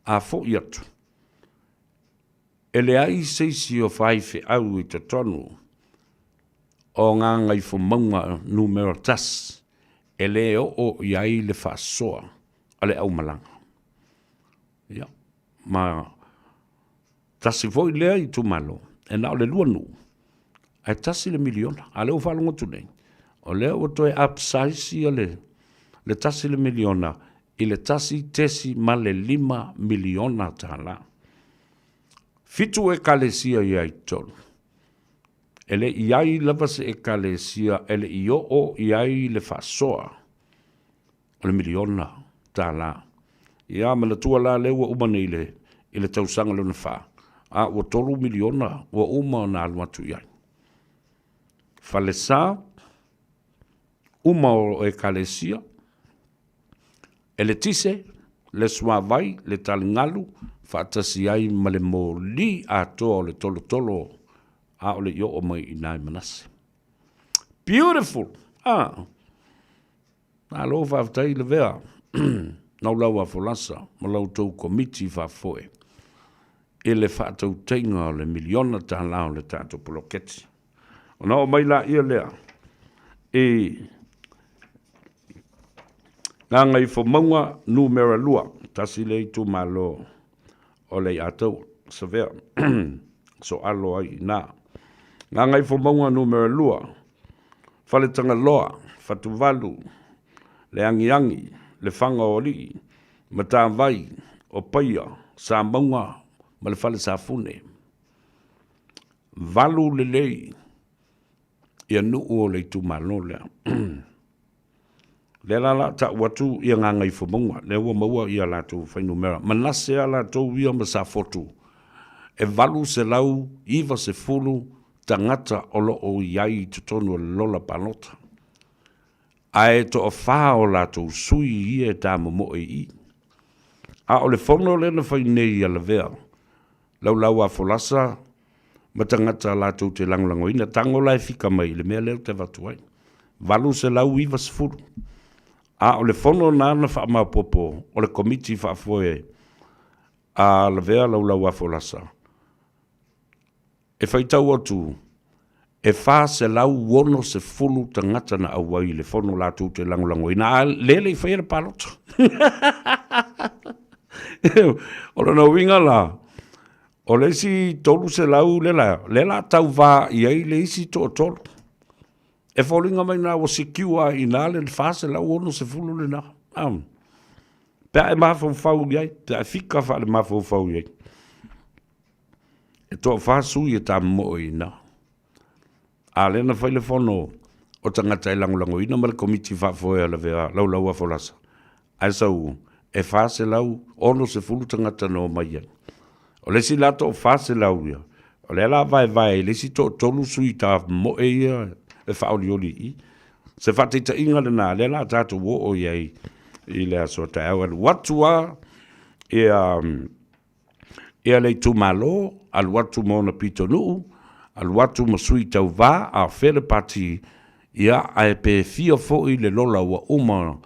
a fo'i atu, E leai se isi o faifeau i totonu o Gagaifomauga Numera 1 e le oo i ai le faasoa a le aumalaga. Ia, ma tasi foi lea itumalo, e na o le 2 nuu, ae tasi le miliona. A lea ua faalogo atu nei, o lea ua toe upsize ia le, le tasi le miliona i le 1.5 miliona tala. Fitu Ekalesia ia i totonu. E le i ai lava se Ekalesia e le i oo i ai le faasoa o le miliona tala. Ia, manatua la lea ua uma nei i le, i le tausaga lona fa, a ua $3 miliona ua uma ona alu atu i ai. Falesa, uma o Ekalesia, eletise, le suavai, le taligalu, faatasi ai ma le moli atoa o le tolotolo a o le i oo mai i ina i Manase. Beautiful! Ah! Malo faafetai Lavea, Laulau a Folasa ma la outou Komiti Faafoe i le faatautaiga o le miliona tala o le tatou poloketi. Ona oo mai laia lea i Gagaifomauga Numera 2, tasi lea itumalo o Leiataua, Savea, soalo ai i ina. Gagaifomauga Numera 2, Faletagaloa, Fatuvalu, Le Agiagi, Lefaga o Alii, Matavai, Opaia, Samauga ma le Fale Safune. Valu lelei ia nuu o le itumalo lea. Lea la la ta'u atu ia Gagaifomauga, lea ua maua ia latou fuainumera. Manase a latou ia ma Safotu, e 890 tagata o lo o i ai i totonu o le lola palota. Ae toafa o latou sui ia e tamomoe i i. A o le fono lea na fai nei ia Lavea, Laulau a Folasa ma tagata latou te lagolagoina, tago la e fika mai i le mea lea ou te avatu ai. 890. A o le fono na na faamaopoopo o le Komiti Faafoe a Lavea Laulau a Folasa, e faitau atu e 460 tagata na auai i le fono latou te lagolagoina, a lea le i faia le palota. O lona uiga la, o le isi 300 lea la, lea la tauva i ai le isi toatolu. E foliga mai na ua secure ai i ina le 460 lena. Pe a e mafaufau i ai, pe a e fika faale-mafaufau i ai. E toafa sui e tamomoe i ina. A lea na fai le fono o tagata e lagolagoina ma le Komiti Faafoe a Lavea Laulau a Folasa, ae sau e 460 tagata na omai ai. O le isi la toa-400 ia, o lea la vaevae i le isi toatolu sui tamomoe ia e faaolioli i i. Se faataitaiga lena, lea la tatou oo i ai i le aso a taeao. E alu atu lava ia Ia le itumalo, alu atu ma ona pitonuu, alu atu ma sui tauva, a o fea le pati, ia ae pe fia foi le lola ua uma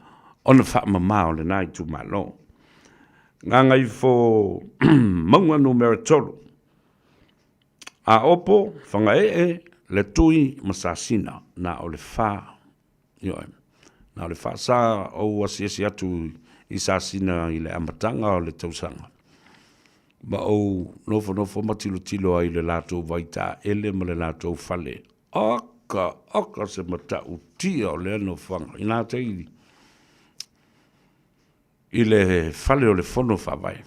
ona faamama o lena itumalo. Gagaifo Mauga Numera 3, Aopo, Fagaee, Letui ma Sasina, na o le fa Ioe. Na o le faasa ou asiasi atu i Sasina i le amataga o le tausaga, ma ou nofonofo ma tilotilo ai i le latou vaitaele ma le latou fale. Oka, oka se matautia o lea nofoaga. Inā te i, i le fale o le fono faavae.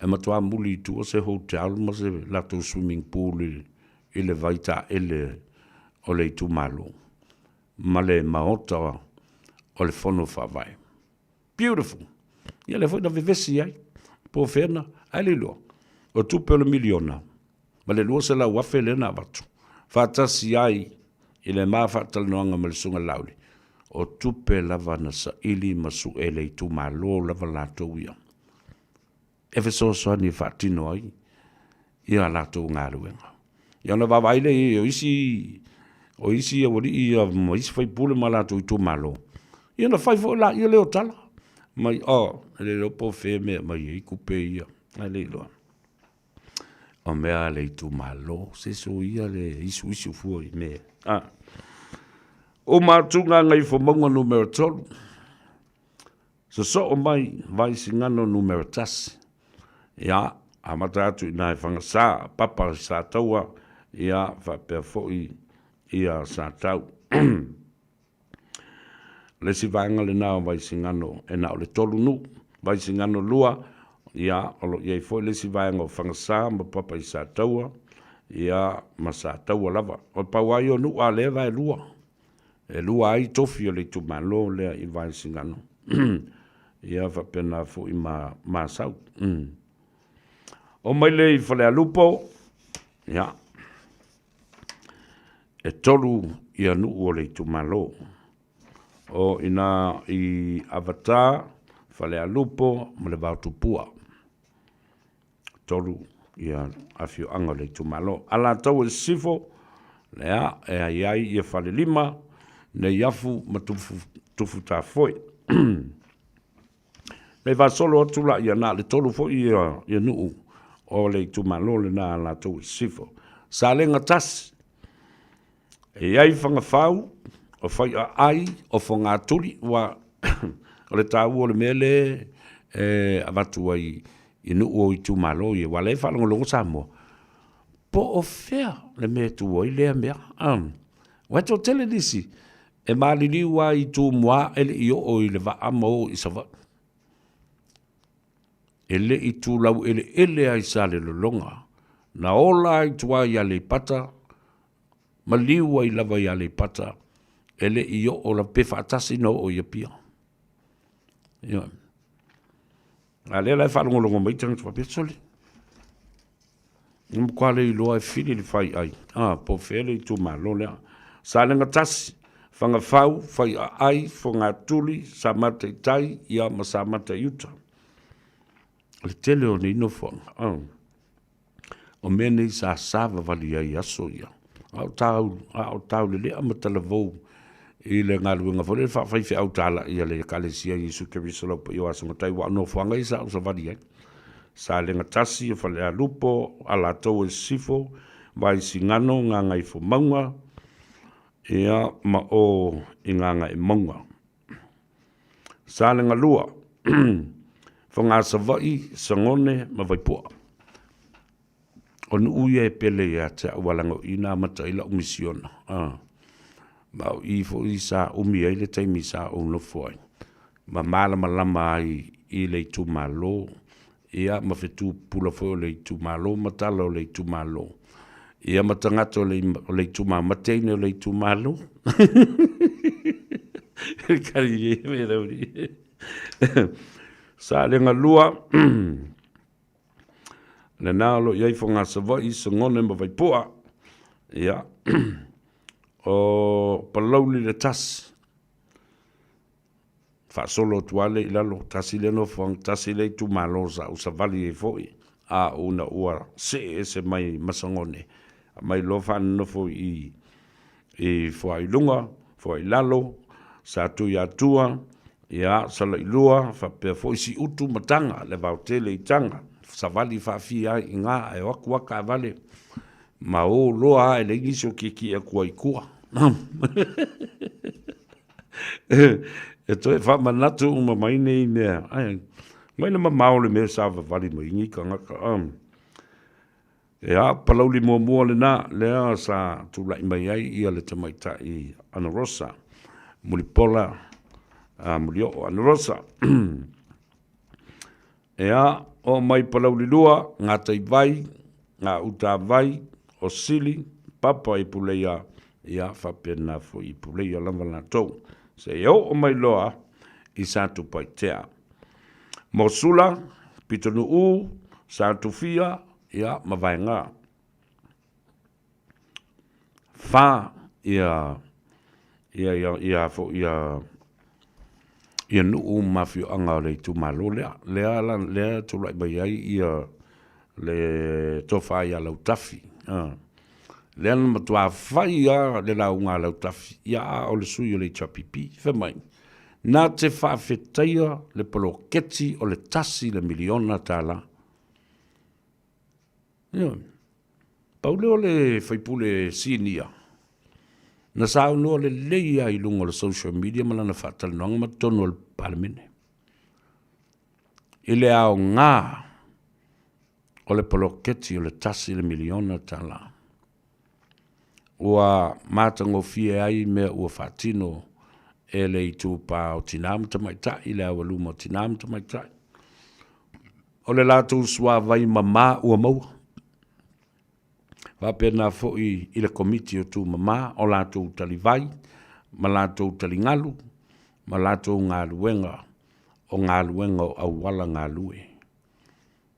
E matua muli i tua se hotel ma se latou swimming pool i le vaitaele o le itumalo. ma le Maota o le Fono Faavae. Beautiful! Ia lea foi na vevesi ai, po o fea na, ae le iloa, o tupe o le miliona ma le 200,000 lea na avatu, faatasi ai i le ma faatalanoaga ma le Susuga Laauli, o tupe lava na saili ma sue e le itumalo lava latou ia e fesoasoani e faatino ai ia latou galuega. Ia ona vaavaai lea i ai o isi o isi aualii ia ma isi faipule ma latou itumalo, ia ona fai foi laia lea o tala mai, oh, e le iloa po o fea mea e aumai ai tupe ia, ae le iloa. O mea a le itumalo, se soia le isuisu fua i mea. Ah. Uma atu Gagaifomauga numera 3. Sosoo mai Vaisigano numera 1. Ia, amata atu i ina i Fagasā, Papa i Sataua, ia, faapea foi ia Satau. O le isi vaega lena o Vaisigano e na o le 3 nuu. Vaisigano 2, ia, o lo o i ai foi le isi vaega o Fagasā ma Papa i Sataua, ia, ma Sataua lava. O le pau lava ia o nuu a lea vaelua. E lua ai tofi o le itumalo lea i Vaisigano. Ia faapena foi ma Asau. Oo mai lea i Falealupo, ia, e 3 ia nuu o le itumalo. O ina i Avatar, Falealupo ma le Vaotupua. 3 ia afioaga o le itumalo. Alataua i Sisifo, lea e ai ai ia Falelima, Neiafu ma Tufutafoe. Nei faasolo atu la ia na o le 3 foi ia, ia nuu o le itumalo lena Alataua i Sisifo. Salega 1, E i ai Fagafau, o Faiaai, o Fogatuli, ua o le taua o le mea lea e avatu ai i nuu o itumalo ia, aua o lea e faalogologo Samoa, po o fea le mea e tu ai lea mea. Aua e toatele nisi e maliliu lava i Tumua e le i oo i le vaa ma o i Savaii. E le i tu laueleele lava i Salelologa, na ola lava i tua i Aleipata, maliu ai lava i Aleipata, e le i oo lava, pe faatasi na oo i Apia. Ioe. A lea la e faalogologo mai tagata faapea, sole, na matua le iloa e fili le fai ai, a, po o fea le itumalo lea. Salega 1, Fagafau, Faiaai, Fogatuli, Samata i tai, ia ma Samata i uta. O le tele o nei nofoaga, a. O mea nei sa savavali ai i aso ia. A o tau, a o taulelea ma talavou i le galuega foi lea faafaifeau talai a le Ekalesia Iesu Keriso Laupaia o Aso Matai, aua o nofoaga ia sa ou savali ai. Salega 1, o Falealupo, Alataua i Sisifo, Vaisigano, Gagaifomauga, ia, ma o i Gagaemauga. Salega 2, Fogasavaii, Sagone ma Vaipua. O nuu ia e pele ia te au aua leaga o i na amata ai lau misiona. Ma o i foi sa umi ai le taimi sa ou nofo ai ma malamalama ai i le itumalo, ia ma fetu pupula foi o le itumalo ma tala o le itumalo, ia ma tagata o le, o le itumalo, ma teine o le itumalo. Kari e me rauri. Salega 2, lena o lo o i ai Fogasavaii, Sagone ma Vaipua. Ia, o Palauli le 1. Faasolo atu lava lea i lalo, tasi lea nofoaga, tasi lea itumalo sa ou savali ai foi, a una ua see ese mai Masagone, aumai loa faanonofo i i Foailunga, Foailalo, Satuiatua, ia, Salailua, faapea foi Siutu ma Taga, le vaotele i Taga, savali faafia ai i ina, ae o atu lava taavale ma o loa lava e leai nisi o kiekie atu ai i tua. E toe faamanatu uma mai nei mea, ai, mai le mamao le mea sa vavali mai nei tagata. Ea, Palauli muamua lena, lea sa tulai mai ai ia le tamaitai Ana Rosa, Mulipola, a Mulioo Ana Rosa. Ea, oo mai Palauli 2, Gataivai, Gautavai, Osili, Papa i Puleia, ia faapena foi i Puleia lava latou, seia oo mai loa i Satupaitea. Mo Sula, Pitonuu, Satufia, ia ma Vaega. Fa ia ia ia ia foi ia ia nuu ma afioaga o le itumalo lea. Lea la lea tulai mai ai ia le tofa ia Lautafi. A. Lea na matua fai lava le lauga a Lautafi, ia a o le sui o le HRPP. Fai mai, na te faafetaia le poloketi o le $1 miliona. Ioe. Pau lea o le faipule sinia na saunoa lelei lava i luga o le social media ma lana faatalanoaga ma totonu o le Palemene i le aoga o le poloketi o le $1 miliona ua matagofie ai mea ua faatino e le itupa o Tina ma Tamaitai, le aualuma o Tina ma Tamaitai, o le latou suavai mama ua maua. Faapena foi i le Komiti o Tumama, o latou talivai ma latou taligalu ma latou galuega o galuega o auala galue.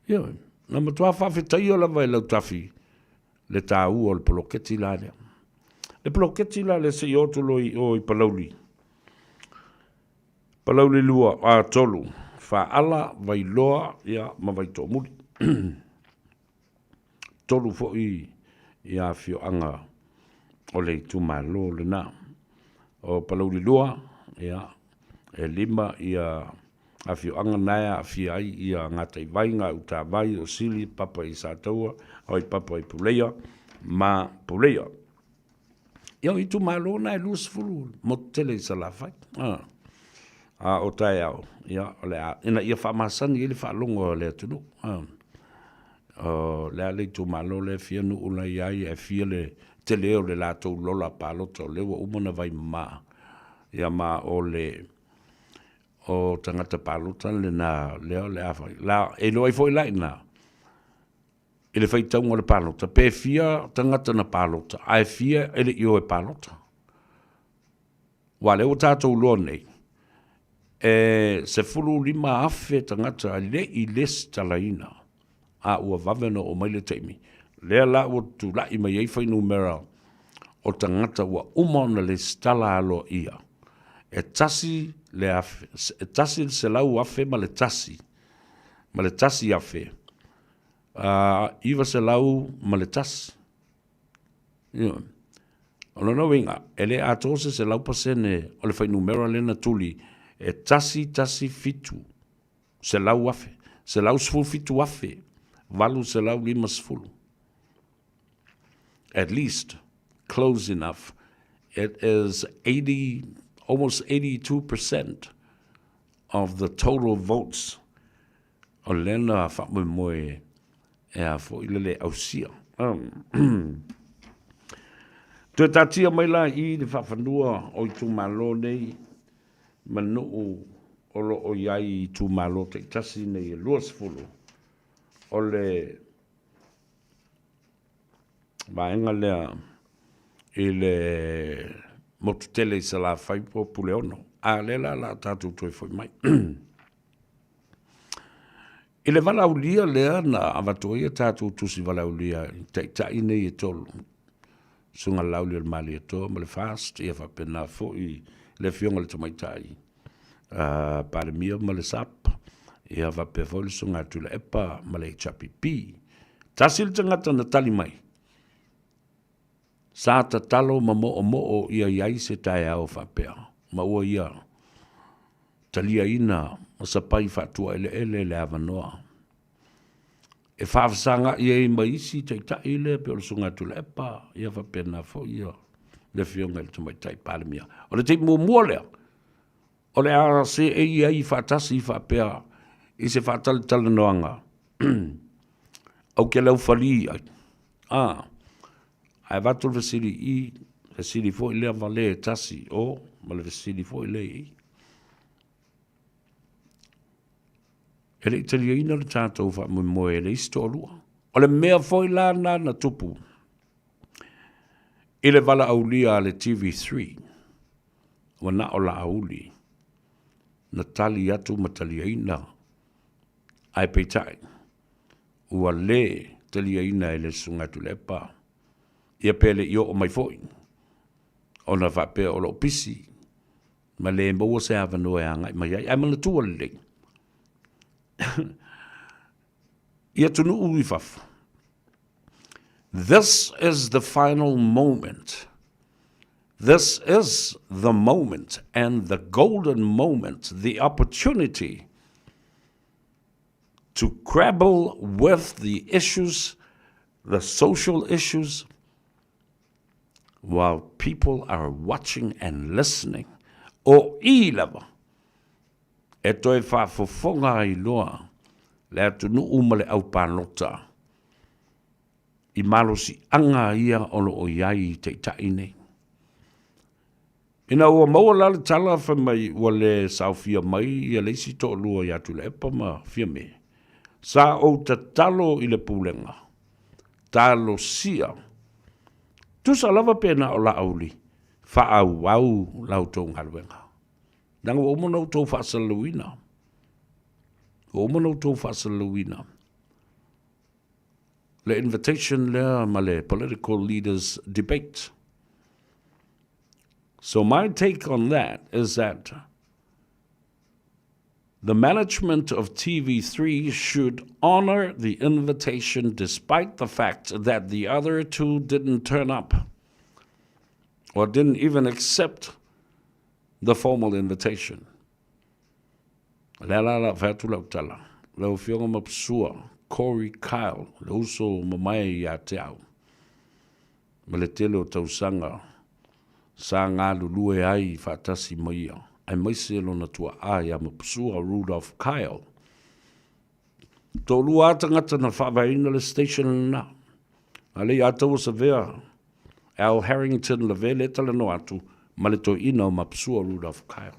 Ioe, na matua faafetaia lava e Lautafi le taua o le poloketi la lea. Le poloketi la lea se i oo atu loa i o i Palauli, Palauli 2, a 3, Faala, Vailoa, ia, ma Vaitoomuli. Tolu foi ia afioaga o le itumalo lena. O Palauli 2, ia, e lima ia afioaga na e aafia ai ia Gataivai, Gautavai, Osili, Papa i Sataua, oi Papa i Puleia ma Puleia. Ia o itumalo na e 20 motu tele i Salafai. A, a o taeao, ia, o le a, ina ia faamasani ai le faalogo a le atunuu. A, o le a le itumalo lea e fia nuu la i ai, e fia le tele o le latou lola palota o lea ua uma ona vaimama. Ia ma o le o tagata palota lena lea o le a fai. La, e iloa ai foi la i ina, i le faitauga o le palota, pe fia tagata na palota, ae fia e le i o e palota. Aua o lea ua tatou iloa nei, e 15,000 tagata e le i lesitalaina, a ua vave ona oo mai le taimi. Lea la ua tulai mai ai fuainumera o tagata ua uma ona lesitala aloaia, e 100,001 ma le 1,901. Ioe. O lona uiga, e le atoa se 100% o le fuainumera lea na tuli, e 117 00, 117,850. At least, close enough. It is 80, almost 82% of the total votes o lea na faamoemoe e a foi le le ausia. Toe taatia mai la i le faafanua o itumalo nei ma nuu o lo o i ai i itumalo taitasi nei e 20 o le vaega lea i le motu tele i Salafai po o Puleono. A lea la la tatou toe foi mai. I le valaaulia lea na avatu ai a tatou tusi valaaulia i taitai nei e tolu, Susuga Laauli o le Malietoa ma le FAST, ia faapena foi le Afioga i le Tamaitai Palemia ma le SAP, ia faapea foi le Susuga ia Tuilaepa ma le HRPP. Tasi le tagata na tali mai, sa tatalo ma moomoo ia i ai se taeao faapea, ma ua ia taliaina ma sapai faatuaeleele le avanoa e faafesagai ai ma isi taitai lea pei o le Susuga ia Tuilaepa, ia faapena foi ia le Afioga i le Tamaitai Palemia. O le taimi muamua lea o le a seei ai faatasi faapea i se faatalatalanoaga ou te laufali ai. A, ae avatu le fesili i, fesili foi lea vale e tasi o, ma le fesili foi lea i. E le i taliaina le tatou faamoemoe e le isi toalua. O le mea foi la na na tupu. I le valaaulia a le TV3, ua na o Laauli na tali atu ma taliaina, ae peitai, ua lē taliaina e le Susuga ia Tuilaepa, ia pe le i oo mai foi, ona faapea o lo o pisi ma le maua se avanoa e agai mai ai. Ae manatua lelei, i atunuu i fafo, this is the final moment. This is the moment and the golden moment, the opportunity to grapple with the issues, the social issues, while people are watching and listening. O i lava, e toe faafofoga ai loa le atunuu ma le aupalota i malosiaga ia o lo o i ai i taitai nei. Ina ua maua la le tala fai mai ua le saofia mai ia le isi toalua ia Tuilaepa ma Fiame, sa ou tatalo i le Pulega, talosia, tusa lava pe na o Laauli, faaauau la outou galuega. Leaga ua uma ona outou faasalalauina. Ua uma ona outou faasalalauina le invitation lea ma le political leaders debate. So my take on that is that the management of TV3 should honor the invitation despite the fact that the other two didn't turn up or didn't even accept the formal invitation. O le ala la fai atu lau tala, lau Afioga Mapusua, Corey Kyle, le uso mamae ia te au, ma le tele o tausaga sa galulue ai faatasi ma ia, aemaise lona tuaa ia Mapusua Rudolph Kyle. Toalua lava tagata na faavaeina le station lena. A le i ataua savea Al Harrington Leve le talanoa atu ma le toeaina o Mapusua Rudolph Kyle.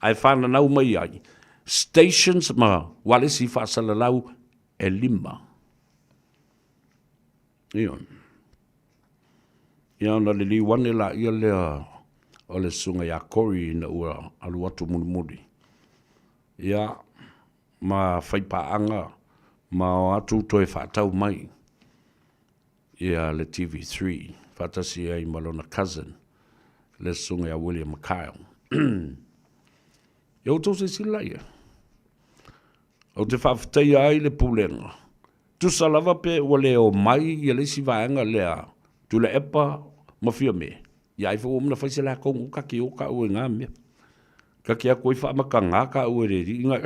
Ae whananau mai ai stations ma walesi faasalalau e lima. Ia. Ia ona liliu ane laia lea o le susuga ia Corey ina ua alu atu mulimuli. Ia, ma faipaaga ma o atu toe faatau mai ia le TV3 faatasi ai ma lona cousin le susuga ia William Kyle. Ia outou silasila laia. Ou te faafetaia ai le pulega. Tusa lava pe ua le omai ia le isi vaega lea Tuilaepa ma Fiame, ia ai foi ua uma ona fai se lakou gu kake o kau e ngā mea. Kake aku ai whaamakanga kau e reri inga.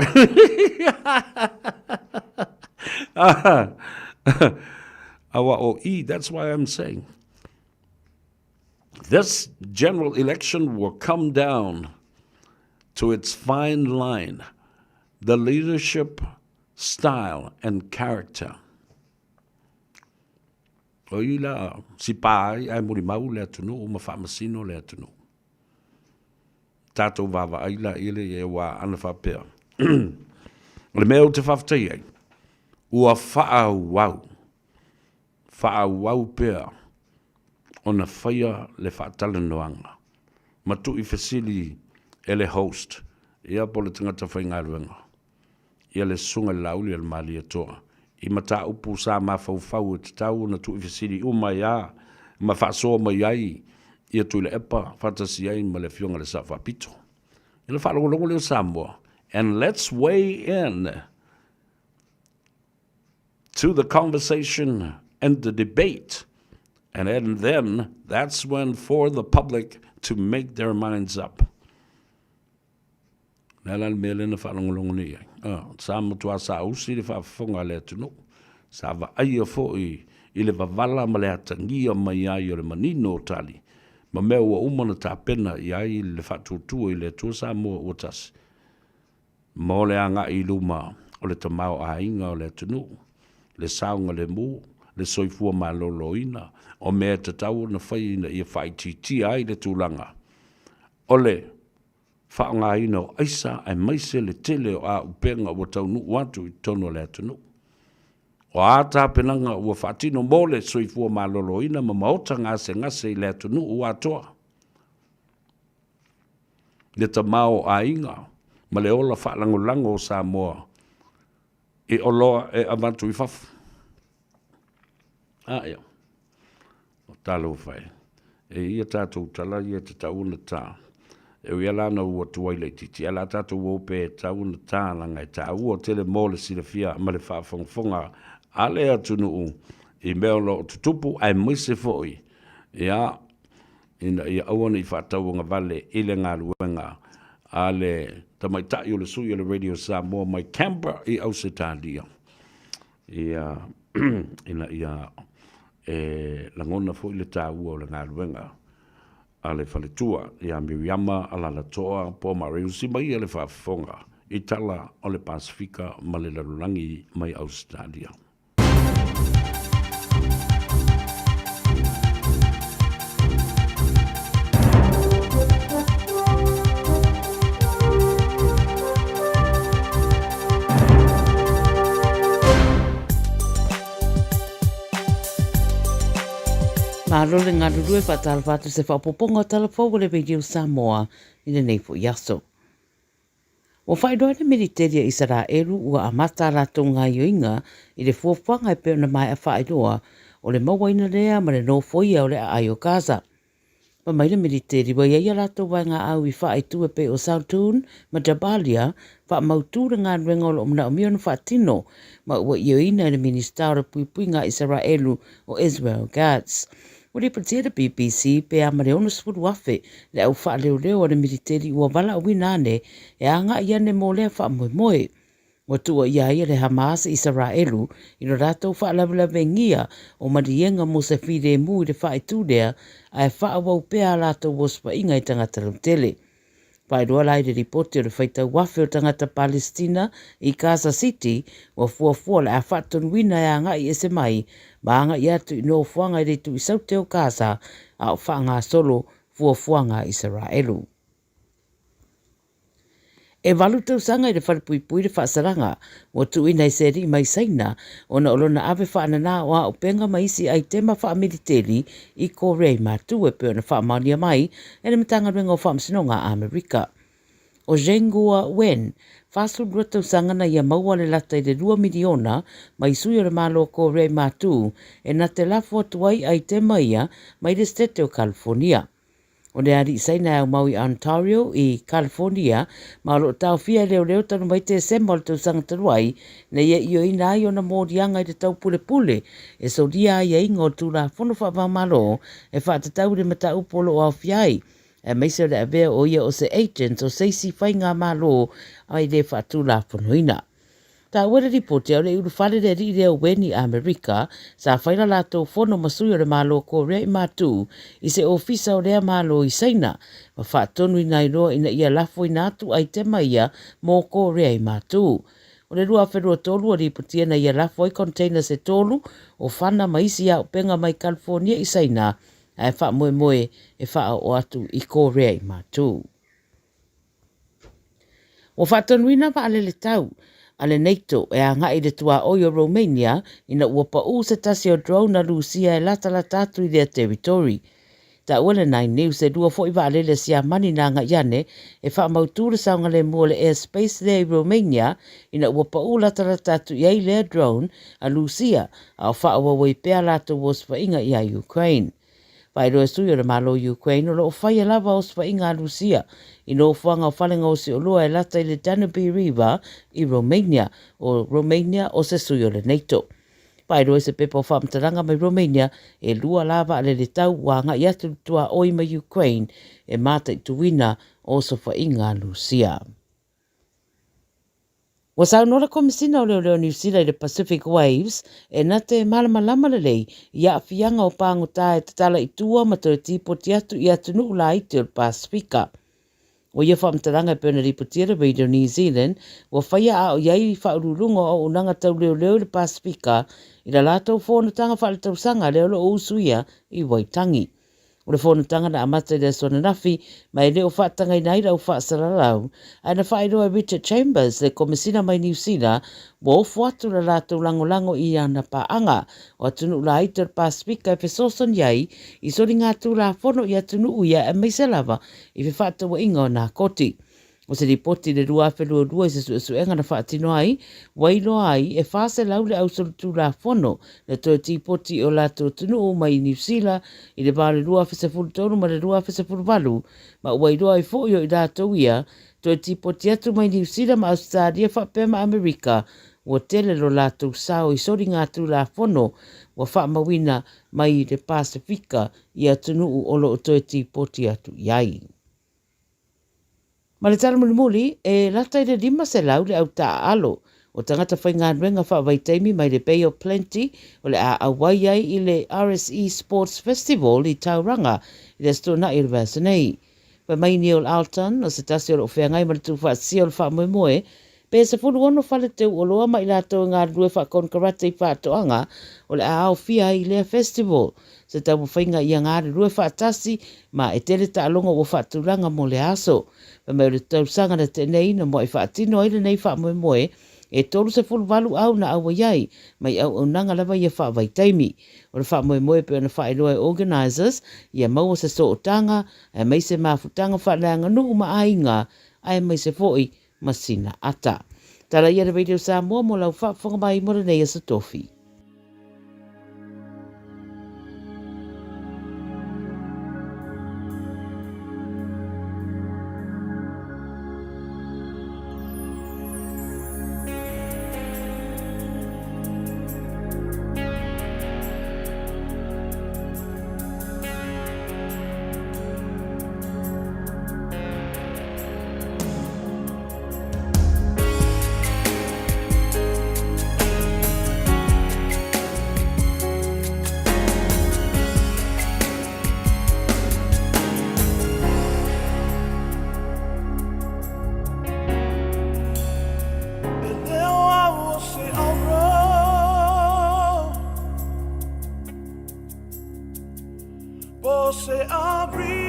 Awa o i, that's why I'm saying. This general election will come down to its fine line, the leadership style and character. O i la sipā ai ae molimau le atunuu ma faamasino le atunuu. Tatou vaavaai la i le ia ua ana faapea. O le mea ou te faafetai ai, ua faaauau, faaauau pea ona faia le faatalanoaga ma tuuifesili e le host, ia po o le tagata faigaluega. ia le Susuga i le Laauli a le Malietoa i mataupu sa mafaufau e tatau ona tuuifesili uma ai a ma faasoa mai ai ia Tuilaepa faatasi ai ma le Afioga i le Sao Faapito. Ia ona faalogologo lea o Samoa and let's weigh in to the conversation and the debate and then that's when for the public to make their minds up. Le a la le mea lea na faalogologo nei ai? Ah, sa matua saausi le faafofoga a le atunuu. Sa vaaia foi i le vavala ma le atagia mai ai o le manino o tali ma mea ua uma ona tapena i ai le faatuatua i le Atua Samoa ua tasi mo le agai i luma o le tamaoaiga o le atunuu, le saogalemu, le soifua maloloina, o mea e tatau ona fai ina ia faaitiitia ai le tulaga o le faaaogaina o aisa aemaise le tele o auupega ua taunuu atu i totonu o le atunuu. O a tapenaga ua faatino mo le soifua maloloina ma maota gasegase i le atunuu atoa? Le tamaoaiga ma le ola faalagolago o Samoa i oloa e avatu i fafo. A ia, o talofa e, e ia tatou tala ia e tatau ona ta. E ui lava la ona ua tuai laitiiti, ae o le a tatou o pea e tatau ona ta, leaga e taua tele mo le silafia ma le faafogafoga a le atunuu i mea o lo o tutupu, aemaise foi ia ina ia aua ne i faatauagavale i le galuega a le tamaitai o le sui o le Radio Samoa mai Canberra i Ausetalia, ia ina ia e lagona foi le taua o le galuega a le faletua ia Miriama Alalatoa Pomareusi mai ia le faafofoga i tala o le Pasefika ma le lalolagi mai Ausetalia. Malo le galulue faatalofa atu se faaopoopoga o tala fou a le Radio Samoa i lenei foi aso. Ua faailoa e le Militeli a Isaraelu ua amata a latou gaioiga i le fuafuaga e pei ona maea faailoa o le mauaina lea ma le nofoia o le aai o Gaza. Fai mai le Militeli ua i ai a latou vaegaau i faaitu e pei o Saltoun ma Jabalia faamautu le galuega o lo o manaomia ona faatino ma ua ioeina e le Minisita o le Puipuiga a Isaraelu o Israel Katz. Ua lipotia e le BBC pe a ma le 60,000 le au faaleoleo a le Militeli ua valaauina ane e agai ane mo lea faamoemoe. Ua tuuaia ai e le Hamas Isaraelu i lo latou faalavelavegia o maliega mo se filemu i le faaitu lea ae faaauau pea a latou osofaiga i tagata lautele. Faailoa la i le lipoti o le faitau afe o tagata Palesitina i Gaza City ua fuafua o le a faatonuina e agai ese mai ma agai atu i nofoaga i le itu i saute o Gaza a o faagasolo fuafuaga a Isaraelu. E valu tausaga i le falepuipui le faasalaga ua tuuina i se alii mai Saina ona o lona ave faanana o auupega ma isi aitema faamiliteli i Korea i Matu e pei ona faamaonia mai e le Matagaluega o Faamasinoga a Amerika. O Zheng Gua Wen, 42 tausaga na ia maua le lata i le 2 miliona mai sui o le Malo o Korea i Matu e na te lafo atu ai aitema ia mai le Setete o California. O le alii Saina e aumau i Ontario, i California, ma o lo o taofia e leoleo talu mai Tesema o le tausaga talu ai, na ia ioeina ai ona moliaga i le taupulepule e solia aiaiga o le Tulafono Faavaomalo e faatatau i le mataupu o lo o aofia ai, aemaise o le avea o ia o se agent o se isi faigamalo e le faatulafonoina. Taua le lipoti a o le i ulufale le alii lea o Wen i Amerika, sa fai la latou fono ma sui o le Malo o Korea i Matu i se ofisa o lea Malo i Saina ma faatonuina ai loa ina ia lafoina atu aitema ia mo Korea i Matu. O le 2023 ua lipotia na ia lafo ai containers e tolu o fana ma isi auupega mai California i Saina ae faamoemoe e faaoo atu i Korea i Matu. Ua faatonuina vaalele tau a le NATO e agai i le tuaoi o Romania ina ua pau se tasi o drone a Lusia e latalata atu i lea territory. Taua le Nine News e lua foi vaalele a Siamani na agai ane e faamautu le saogalemu o le airspace lea i Romania ina ua pau latalata atu i ai lea drone a Lusia a o faaauau ai pea a latou osofaiga ia Ukraine. Faailoa e sui o le Malo o Ukraine o lo o faia lava osofaiga a Lusia i nofoaga o falegaosi oloa e lata i le Danube River i Romania, o Romania o se sui o le NATO. Faailoa i se pepa o faamatalaga mai Romania, e lua la vaalele tau ua agai atu i le tuaoi mai Ukraine e mataituina osofaiga a Lusia. Ua saunoa le Komesina o Leoleo o Niu Sila i le Pacific Waves e na te malamalama lelei i aafiaga o pagota e tatala i tua ma toe tipoti atu i atunuu laiti o le Pasefika. O ia faamatalaga e pei ona lipotia e le Radio New Zealand, ua faia a o i ai faauluuluga o auaunaga tau leoleo i le Pasefika i la latou fonotaga faaletausaga lea o lo o usuia i Waitangi. O le fonotaga na amata i le aso ananafi ma e le o faatagaina ai lau faasalalau, ae na faailoa e Richard Chambers, le Komesina mai Niu Sila, ua ofo atu le latou lagolago i ana paaga o atunuu laiti o le Pasefika e fesoasoani ai i soligatulafono i atunuu ia aemaise lava i fefaatauaiga o nakoti. O se lipoti i le 2022 i se suesuega na faatino ai, ua iloa ai e 400 le ausolitulafono na toe tipoti i o latou atunuu mai Niu Sila i le va o le 2013 ma le 2018, ma ua iloa ai foi o i latou ia toe tipoti atu mai Niu Sila ma Ausetalia faapea ma Amerika, ua tele lo latou sao i soligatulafono ua faamauina mai le Pasefika i atunuu o lo o toe tipoti atu i ai. Ma le tala mulimuli, e lata i le 500 le au taaalo o tagata faigaluega faavaitaimi mai le Bay of Plenty o le a auai ai i le RSE Sports Festival i Tauranga i le Aso Toonai o le vaiaso nei. Fai mai Neil Alton, o se tasi o lo o feagai ma le tuufaatasia o le faamoemoe, pe 16 fale teu oloa ma i latou e galulue faakonekarate i faatoaga o le a aofia ai i lea festival. Se taumafaiga ia galulue faatasi ma e tele taaloga ua faatulaga mo lea aso. Fai mai o le tausaga na tea nei na muai faatino ai lenei faamoemoe e 38 au na auai ai mai auaunaga lava ia faavaitaimi. O le faamoemoe pei ona faailoa e organisers ia maua se sootaga aemaise mafutaga faaleaganuu ma aiga aemaise foi ma sina ata. Tala ia le Radio Samoa mo lau faafofoga mai mo lenei aso tofi. E leo au o se auro Po se abrio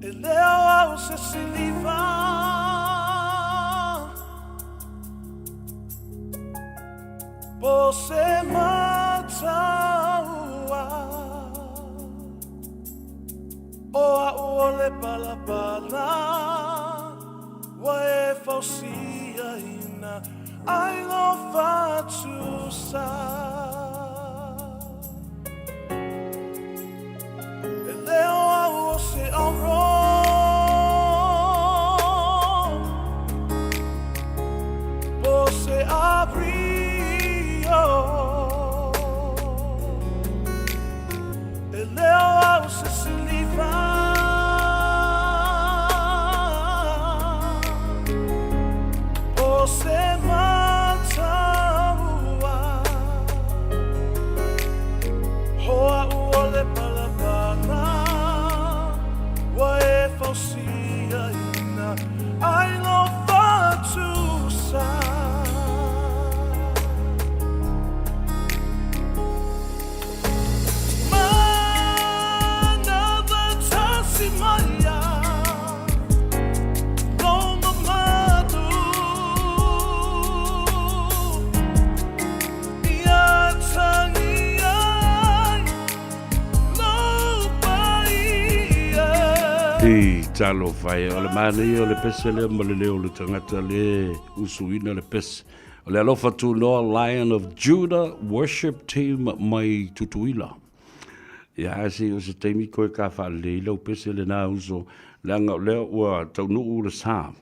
E leo au se siliva Po se mataua O a'u o le palapala Ua e fausiaina ai lou fatusa E leo au o se auro Po se abrio E leo au se siliva O se mataua Hoa ua le palapala Ua e fausiaina ai lou fatusa. I talofa e, o le manaia o le pese lea ma le leo o le tagata le usuina le pese. O le alofa tunoa Lion of Judah Worship Team mai Tutuila. Ia ae se o se taimi koe ka faalelei lau pese lena uso, leaga o lea ua taunuu le sa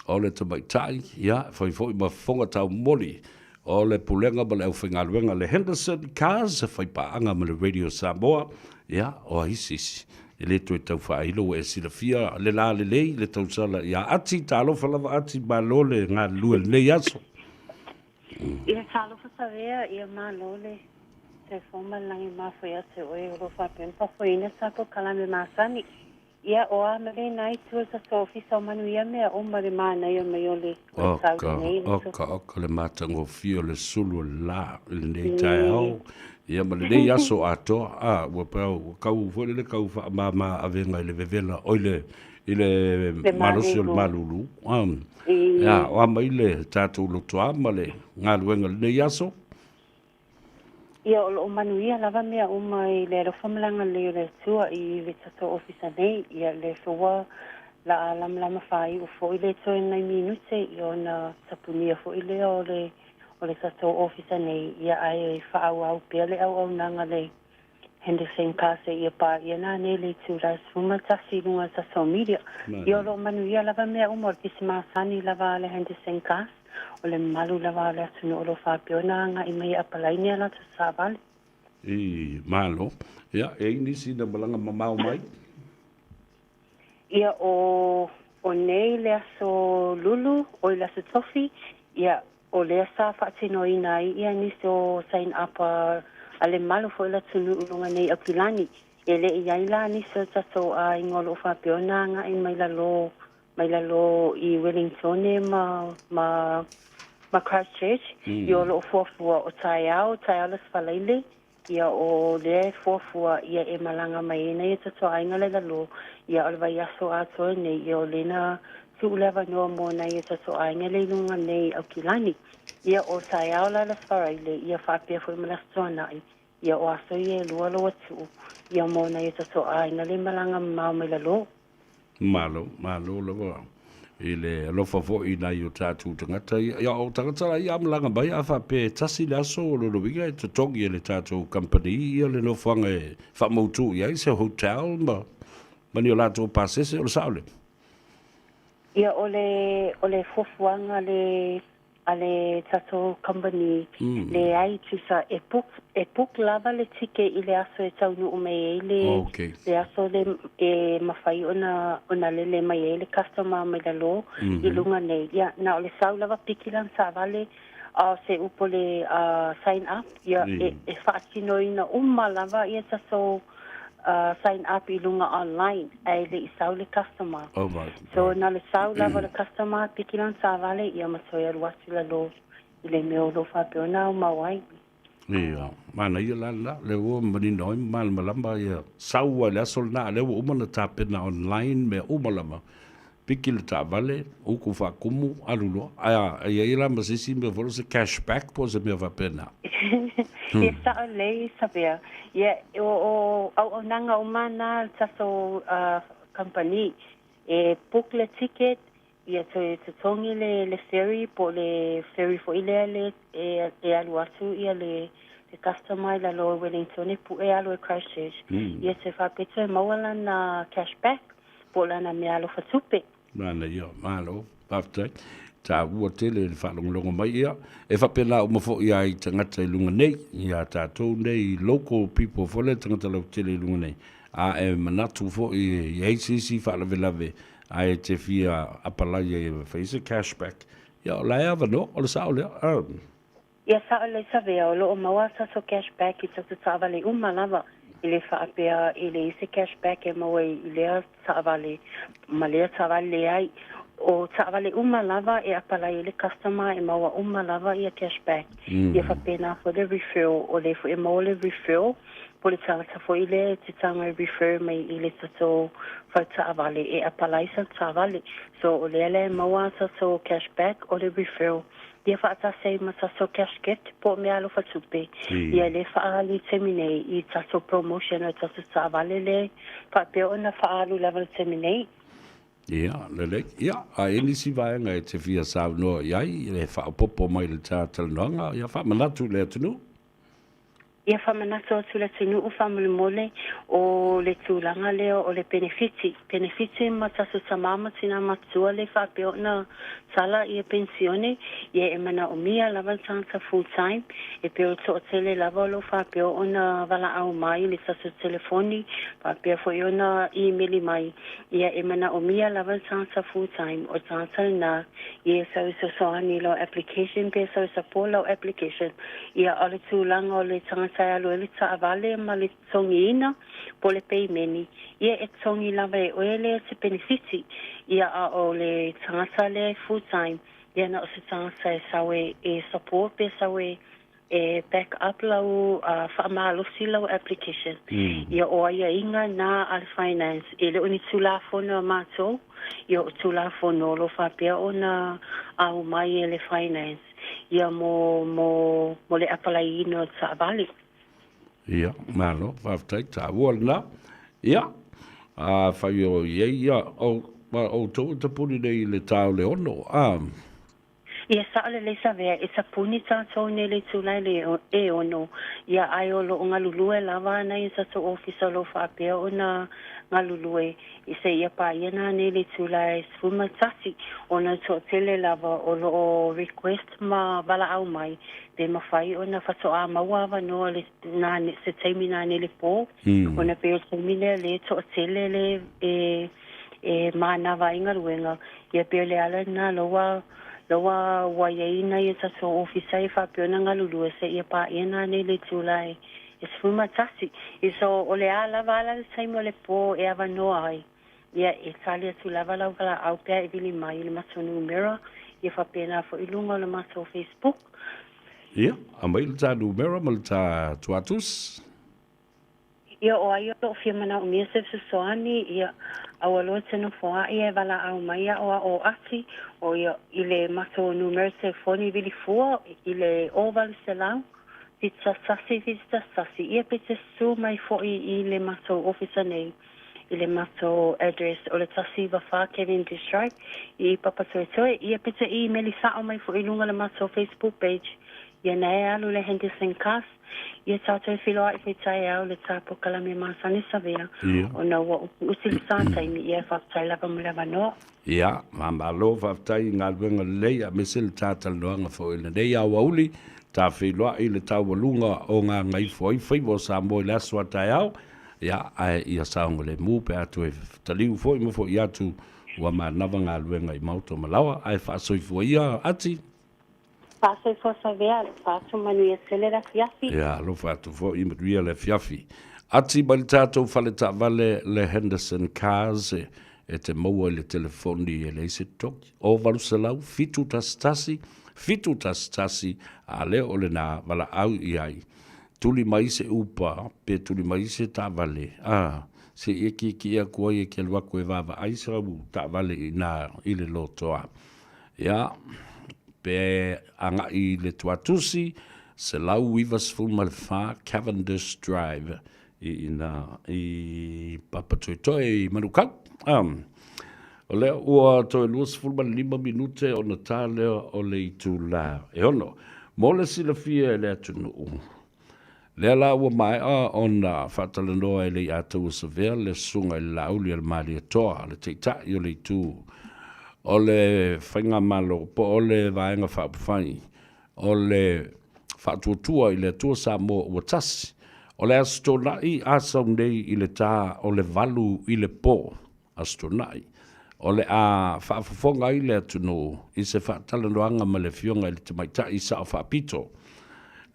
o le tamaitai, ia, fai foi ma fofoga taumoli o le Pulega ma le Aufaigaluega le Henderson Cars, faipaaga ma le Radio Samoa, ia, o ai se isi e le toe tau faailo ua e silafia le lalelei le tausala ia Ati, talofa lava Ati, malo le galulue i lenei aso. Ia talofa Savea, ia malo le soifua ma le lagi mafu ia te oe o lo o faapea ona pafoina le tatou kalame masani. Ia o a ma lena itu o le tatou ofisa o manuia mea uma le manaia mai o le tau lenei. Oka, oka, oka le matagofie o le sulu o le la i lenei taeao. Ia ma lenei aso atoa, a, ua pau, ua kau foi lele kau faamama avega i le vevela, oi le, i le malosi o le malulu. A, ia, o a mai le tatou lotoa ma le galuega i lenei aso? Ia, o lo o manuia lava mea uma i le alofa ma le agalelei o le Atua i le tatou ofisa nei. Ia, lea foi ua la lamalama faaiu foi le toe nai minute, ia ona tapunia foi lea o le o le tatou ofisa nei, ia ae faaauau pea le auaunaga le Henderson Car seia paia nanei le itula e 11 i luga o le tatou media. Ia o lo o manuia lava mea uma, o le pisi masani lava a le Henderson Cars, o le mamalu lava o le atunuu o lo o faapea ona agai mai e apalaini a latou taavale. I Malo. Ia, e i ai nisi na malaga mamao mai? Ia, o, o nei le aso Lulu, oi le aso Tofi, ia, o lea sa faatinoina ai ia nisi o sign up a, a le malu foi o le atunuu i luga nei Aukilani. E le i ai la nisi o tatou aiga o lo o faapea ona agai mai lalo, mai lalo i Wellingtone ma, ma, ma Christchurch, ia o lo o fuafua o taeao, taeao le Aso Faraile, Ia o lea e fuafua ia e malaga mai ai nai o tatou aiga la i lalo, ia o le vaiaso atoa nei, ia o lea na tuu le avanoa mo nai o tatou aiga le i luga nei i Aukilani. Ia o taeao la le Aso Faraile, ia faapea foi ma le Aso Toonai, ia o aso ia e lua lo ua tuu, ia mo nai o tatou aiga le malaga mamao mai lalo. Malo, malo lava i le alofa foi i nai o tatou tagata ia. Ia, o tagata la ia a malaga mai a faapea e tasi le aso o lona uiga e totogi e le tatou kamupani ia le nofoaga e faamautu i ai se hotel ma, ma ni o latou pasese, o le sao lea? Ia, o le, o le fuafuaga le a le tatou company leai tusa e book e book lava le ticket i le aso e taunuu mai ai le le aso le e mafai ona ona lele mai ai le customer mai lalo i luga nei ia na o le sau lava piki lana taavale a o se upu le sign up ia e e faatinoina uma lava ia tatou sign up i luga online ae le i sau le customer. Oh, right. So na le sau lava le customer piki lana taavale ia ma toe alu atu i lalo i le mea o lo o faapea ona aumau ai. Ia, manaia la lena, lea ua manino ai ma malamalama ia sau lava i le aso lena, a o lea ua uma ona tapena online mea uma lava. Piki le taavale, uku faakumu, alu loa. Ae a i ai la ma se isi mea foi lea o se cash back po o se mea faapena. Ia sao lelei Sabea. Ia, o, o auaunaga uma na a le tatou kamupani. E book le ticket, ia toe totogi le, le ferry po o le ferry foi lea le e, e alu atu ia le, le customer i lalo o Wellington e pue alu i Christchurch. Ia toe faapea toe maua lana cash back. Po o lana meaalofa tupe. Manaia, malo, faafetai. Taua tele le faalogologo mai ia. E faapena uma foi lava i tagata i luga nei, ia tatou nei local people foi lea, tagata lautele i luga nei. A e manatu foi e i ai se isi faalavelave ae e te fia apalai ai e fai se cash back, ia o la e avanoa, o le sao lea. Ia sao lelei Savea, o lo o maua tatou cash back i tatou taavale uma lava, e le faapea e leai se cash back e maua i lea taavale ma lea taavale, leai. O taavale uma lava e apalai ai le customer e maua uma lava ia cash back. Ia faapena foi le referral, o lea foi e maua le referral po o le tagata foi lea e te tago e refer mai i le tatou fale taavale e apalai sana taavale. So o lea la e maua tatou cash back o le referral. Ia faatasi ai ma tatou cash gift po o meaalofa tupe. Ia lea faaalu i taimi nei i tatou promotion o tatou taavale lea faapea ona faaalu lava i le taimi nei. Ia, lelei. Ia, a i ai nisi vaega e te fia saunoa i ai, e faaopoopo mai i le ta talanoaga, ia faamanatu i le atunuu. Ia faamanatu atu le atunuu faamolemole o le tulaga lea o le penefiti. Penefiti ma tatou tama ma tina matutua le faapea ona tala ia penisione, ia e manaomia lava le tagata full time, e pei o le toatele lava o lo o faapea ona valaau mai i le tatou telefoni, faapea foi ona imeli mai, ia e manaomia lava le tagata full time, o le tagata lena ia e sau e fesoasoani i lau application pe sau e support lau application. Ia, o le tulaga o le tagata e alu ai le taavale ma le totogiina po o le peimeni, ia e totogi lava e oe lea se penefiti. Ia, a o le tagata lea e full time, ia na o se tagata e sau e, e support pe sau e, E back up lau faamalosi lau application. Ia o aiaiga na a le Finance, e le o ni Tulafono a matou, ia o Tulafono o lo o faapea ona aumai e le Finance ia mo mo mo le apalaiina o taavale. Ia, malo, faafetai, taua lena. Ia, afai o i ai, ia, o, outou e tapuni nei i le ta o le 6, a. Ia sao lelei Savea, e tapuni tatou nei le itula i le e 6, ia ae o loo galulue lava ana ia tatou ofisa o loo faapea ona galulue i seia paia nanei le itula e 11 ona toatele lava o loo request ma valaau mai pe mafai ona faatoa maua avanoa le nane se taimi nanei le po ona pei o le taimi lea le toatele le e e manava ai galuega, ia pei o le ala lena loa loa ua i ai nai o tatou ofisa e faapea ona galulue seia paia nanei le itula e 11. So o le a lava ala le taimi o le po e avanoa ai, ia e tali atu lava lau valaau pe a e vili mai i le matou numera, ia faapena foi i luga o le matou Facebook. Ia, aumai le ta numera ma le ta tuatus. Ia, o ai o loo fia manaomia se fesoasoani, ia, aua loa e te nofoaʻi ae valaau mai aʻoaʻo ati, o ia, i le matou numera telefoni vili fua i le 0800 71 71, ia pe te susu mai foi i le matou ofisa nei i le matou address o le 194 Cavendish Drive i Papatoetoe, ia pe te imeli sao mai foi i luga o le matou Facebook page, ia na e alu le Henderson Cars. Ia tatou feiloai foi taeao le ta polokalame masani Savea ona ua utiuti le sa taimi ia faafetai lava mo le avanoa. Ia, faamalo, faafetai i galuega lelei aemaise le ta talanoaga foi i lenei aoauli, ta feiloai i le taualuga o gagaifo ai faiva o Samoa i le aso a taeao, ia, ae ia saogalemu pe a toe taliu foi ma foi atu ua manava galuega i maota ma laoa, ae faasoifua ia Ati. Faasoifua Savea, alofa atu manuia tele le afiafi. Ia, alofa atu foi, manuia le afiafi. Ati mai le tatou fale taavale le Henderson Cars e te maua i le telefoni e leai se totogi. O 800 711 711 a lea o lena valaau i ai. Tuli mai se upa pe tuli mai se taavale a se i e kiekie atu ai e ke alu atu e vaavaai sau taavale i ina i le lotoa. Ia, pe agai i le tuatusi, 194 Cavendish Drive i ina i Papatoetoe i Manukau. Um, o lea ua toe 25 minute ona tā lea o le itula e 6. Mo le silafia e le atunuu, Lea la ua maea ona faatalanoa e Leiataua Savea le Susuga i le Laauli a le Malietoa, le Taitai o le Itu o le Faigamalo po o le Vaega Faaupufai o le Faatuatua i le Atua Samoa ua Tasi. O le Aso Toonai a sau nei i le ta o le 8 i le po. Aso Toonai. O le a faafofoga ai le atunuu i se faatalanoaga ma le Afioga i le Tamaitai Sao Faapito,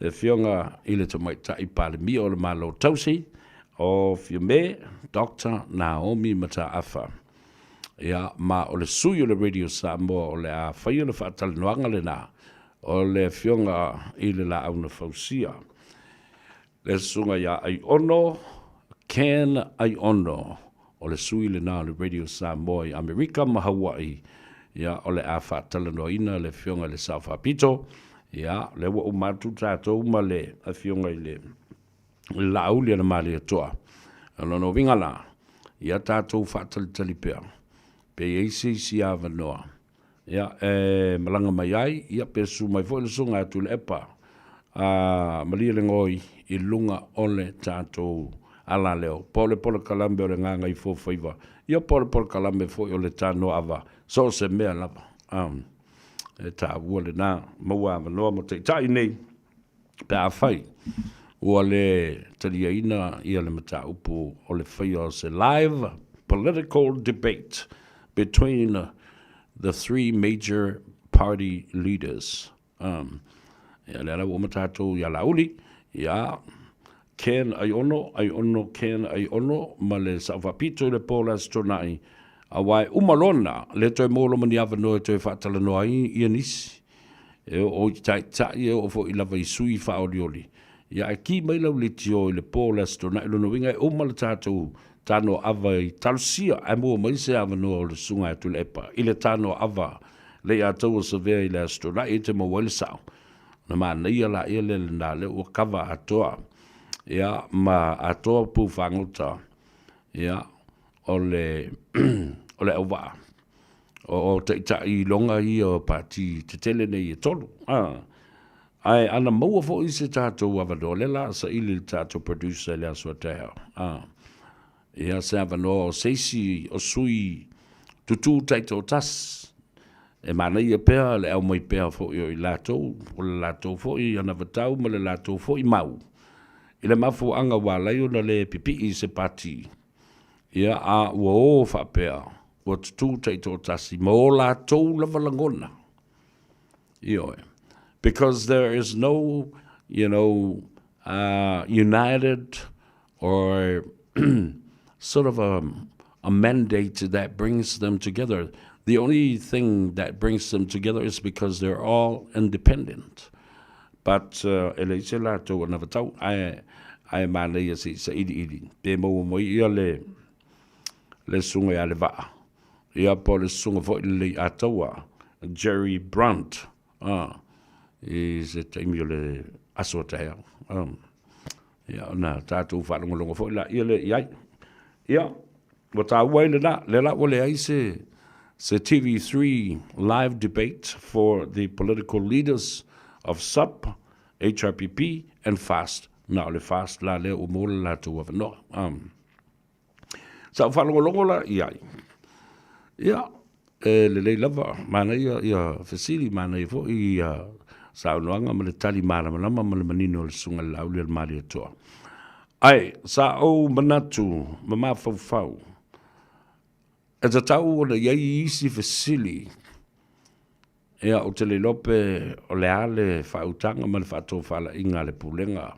le Afioga i le Tamaitai Palemia o le Malo Tausi o Fiame, Doctor Naomi Mataafa. Ia, ma o le sui o le Radio Samoa o le a faia le faatalanoaga lena, o le Afioga i le Laauna Fausia. Le susuga ia Aiono, Ken Aiono, o le sui lena o le Radio Samoa i Amerika ma Hawaii, ia, o le a faatalanoaina le Afioga i le Sao Faapito, ia, lea ua uma atu tatou ma le Afioga i le Laauli a le Malietoa. O lona uiga la, ia tatou faatalitali pea, pe i ai se isi avanoa Ia, e malaga mai ai, ia, pe susu mai foi le susuga ia Tuilaepa, a Malielegaoi i luga o le tatou alaleo, po o le polokalame o le Gagaifofaiva, ia po o le polokalame foi o le Tanoaava, so o se mea lava. E taua lena maua avanoa mo taitai nei, pe afai ua le taliaina ia le mataupu o le faia o se live political debate between the three major party leaders. Ia lea la ua uma tatou ia Laauli, ia Ken Aiono, Aiono Ken Aiono ma le Sao Faapito i le po o le Aso Toonai, aua e uma lona le toe maua loa ma ni avanoa e toe faatalanoa ai ia nisi. E oo i taitai, e oo foi lava i sui faaolioli. Ia ae ki mai lau leitio i le po o le Aso Toonai, lona uiga e uma le tatou tanoaava i Talosia ae maua mai se avanoa o le Susuga ia Tuilaepa i le tanoaava Leiataua Savea i le Aso Toonai e te maua ai le sao. Ona manaia laia lea lena lea ua kava atoa ia ma atoa pou fagota ia o le o le auvaa o taitai iloga ia o pati tetele nei e tolu. Ae ana maua foi se tatou avanoa, lea la a saili le tatou producer i le aso a taeao. Ia se avanoa o se isi o sui tutū taitoatasi e manaia pea le aumai pea foi o i latou, o le latou foi anavatau ma le latou foi mau i le mafuaaga ua ala ai ona le pipii i se pati, ia a ua o faapea ua tutū taitoatasi ma o latou lava lagona. Ioe. Because there is no, you know, united or sort of a, a mandate that brings them together. The only thing that brings them together is because they're all independent. But uh, e leai se latou anavatau, ae, ae manaia se i sailiili. Pe maua mai ia le, le susuga ia Levaa, ia po o le susuga foi le Leiataua, Jerry Brunt, ah, i se taimi o le aso a taeao. Um, ia, ona tatou faalogologo foi laia lea i ai. Ia, ua taua ai lena, lea la ua leai se, se TV3 live debate for the political leaders of SUP, HRPP and FAST. Na o le FAST la lea ua maua le latou avanoa. Um, Sa ou faalogologo la i ai. Ia, e lelei lava, manaia ia fesili, manaia foi ia saunoaga ma le tali malamalama ma le manino o le Susuga i le Laauli o le Malietoa. Ae, sa ou manatu ma mafaufau, e tatau ona i ai isi fesili Ia, ou te le iloa pe o le a le faautaga ma le faatofalaiga a le Pulega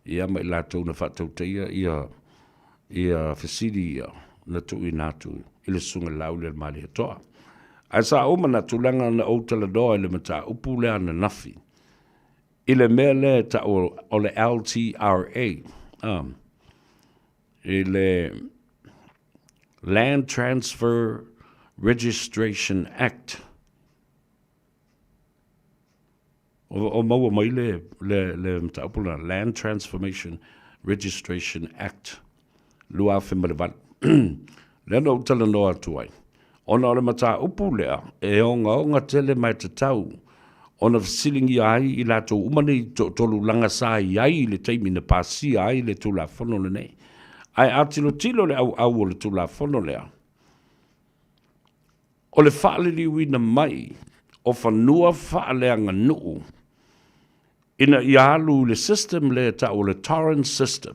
ia ma i latou na faatautaia ia ia fesili ia na tuuina atu i le Susuga i le Laauli a le Malietoa. Ae sa ou manatu leaga na ou talanoa i le mataupu lea ananafi i le mea lea e tau o le LTRA, i le Land Transfer Registration Act. O, o maua mai le, le, le mataupu lena, Land Transformation Registration Act 2008. Lea na ou talanoa atu ai. Ona o le mataupu lea, e ogaoga tele ma e tatau ona fesiligia ai i latou uma nei toatolu laga sa i ai i le taimi na pasia ai le Tulafono lenei. Ae a tilotilo le auau o le Tulafono lea, o le faaliliuina mai o fanua faaleaganuu ina ia alu i le system lea e tau o le Torrens System,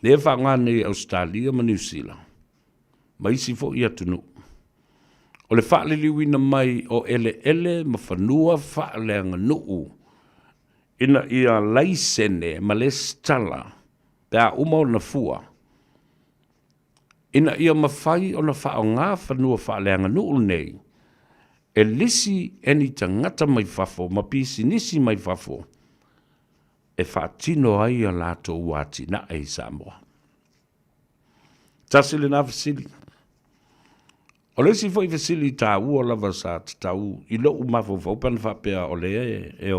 lea e faaaoga nei e Ausetalia ma Niu Sila ma isi foi atunuu. O le faaliliuina mai o eleele ma fanua faaleaganuu ina ia laisene ma lesitala pe a uma ona fua, ina ia mafai ona faaaoga fanua faaleaganuu nei e lisi e ni tagata mai fafo ma pisinisi mai fafo e faatino ai a latou atinae i Samoa. Tasi lena fesili. O le isi foi fesili taua lava sa tatau i lou mafaufau pe ana faapea o lea e, e,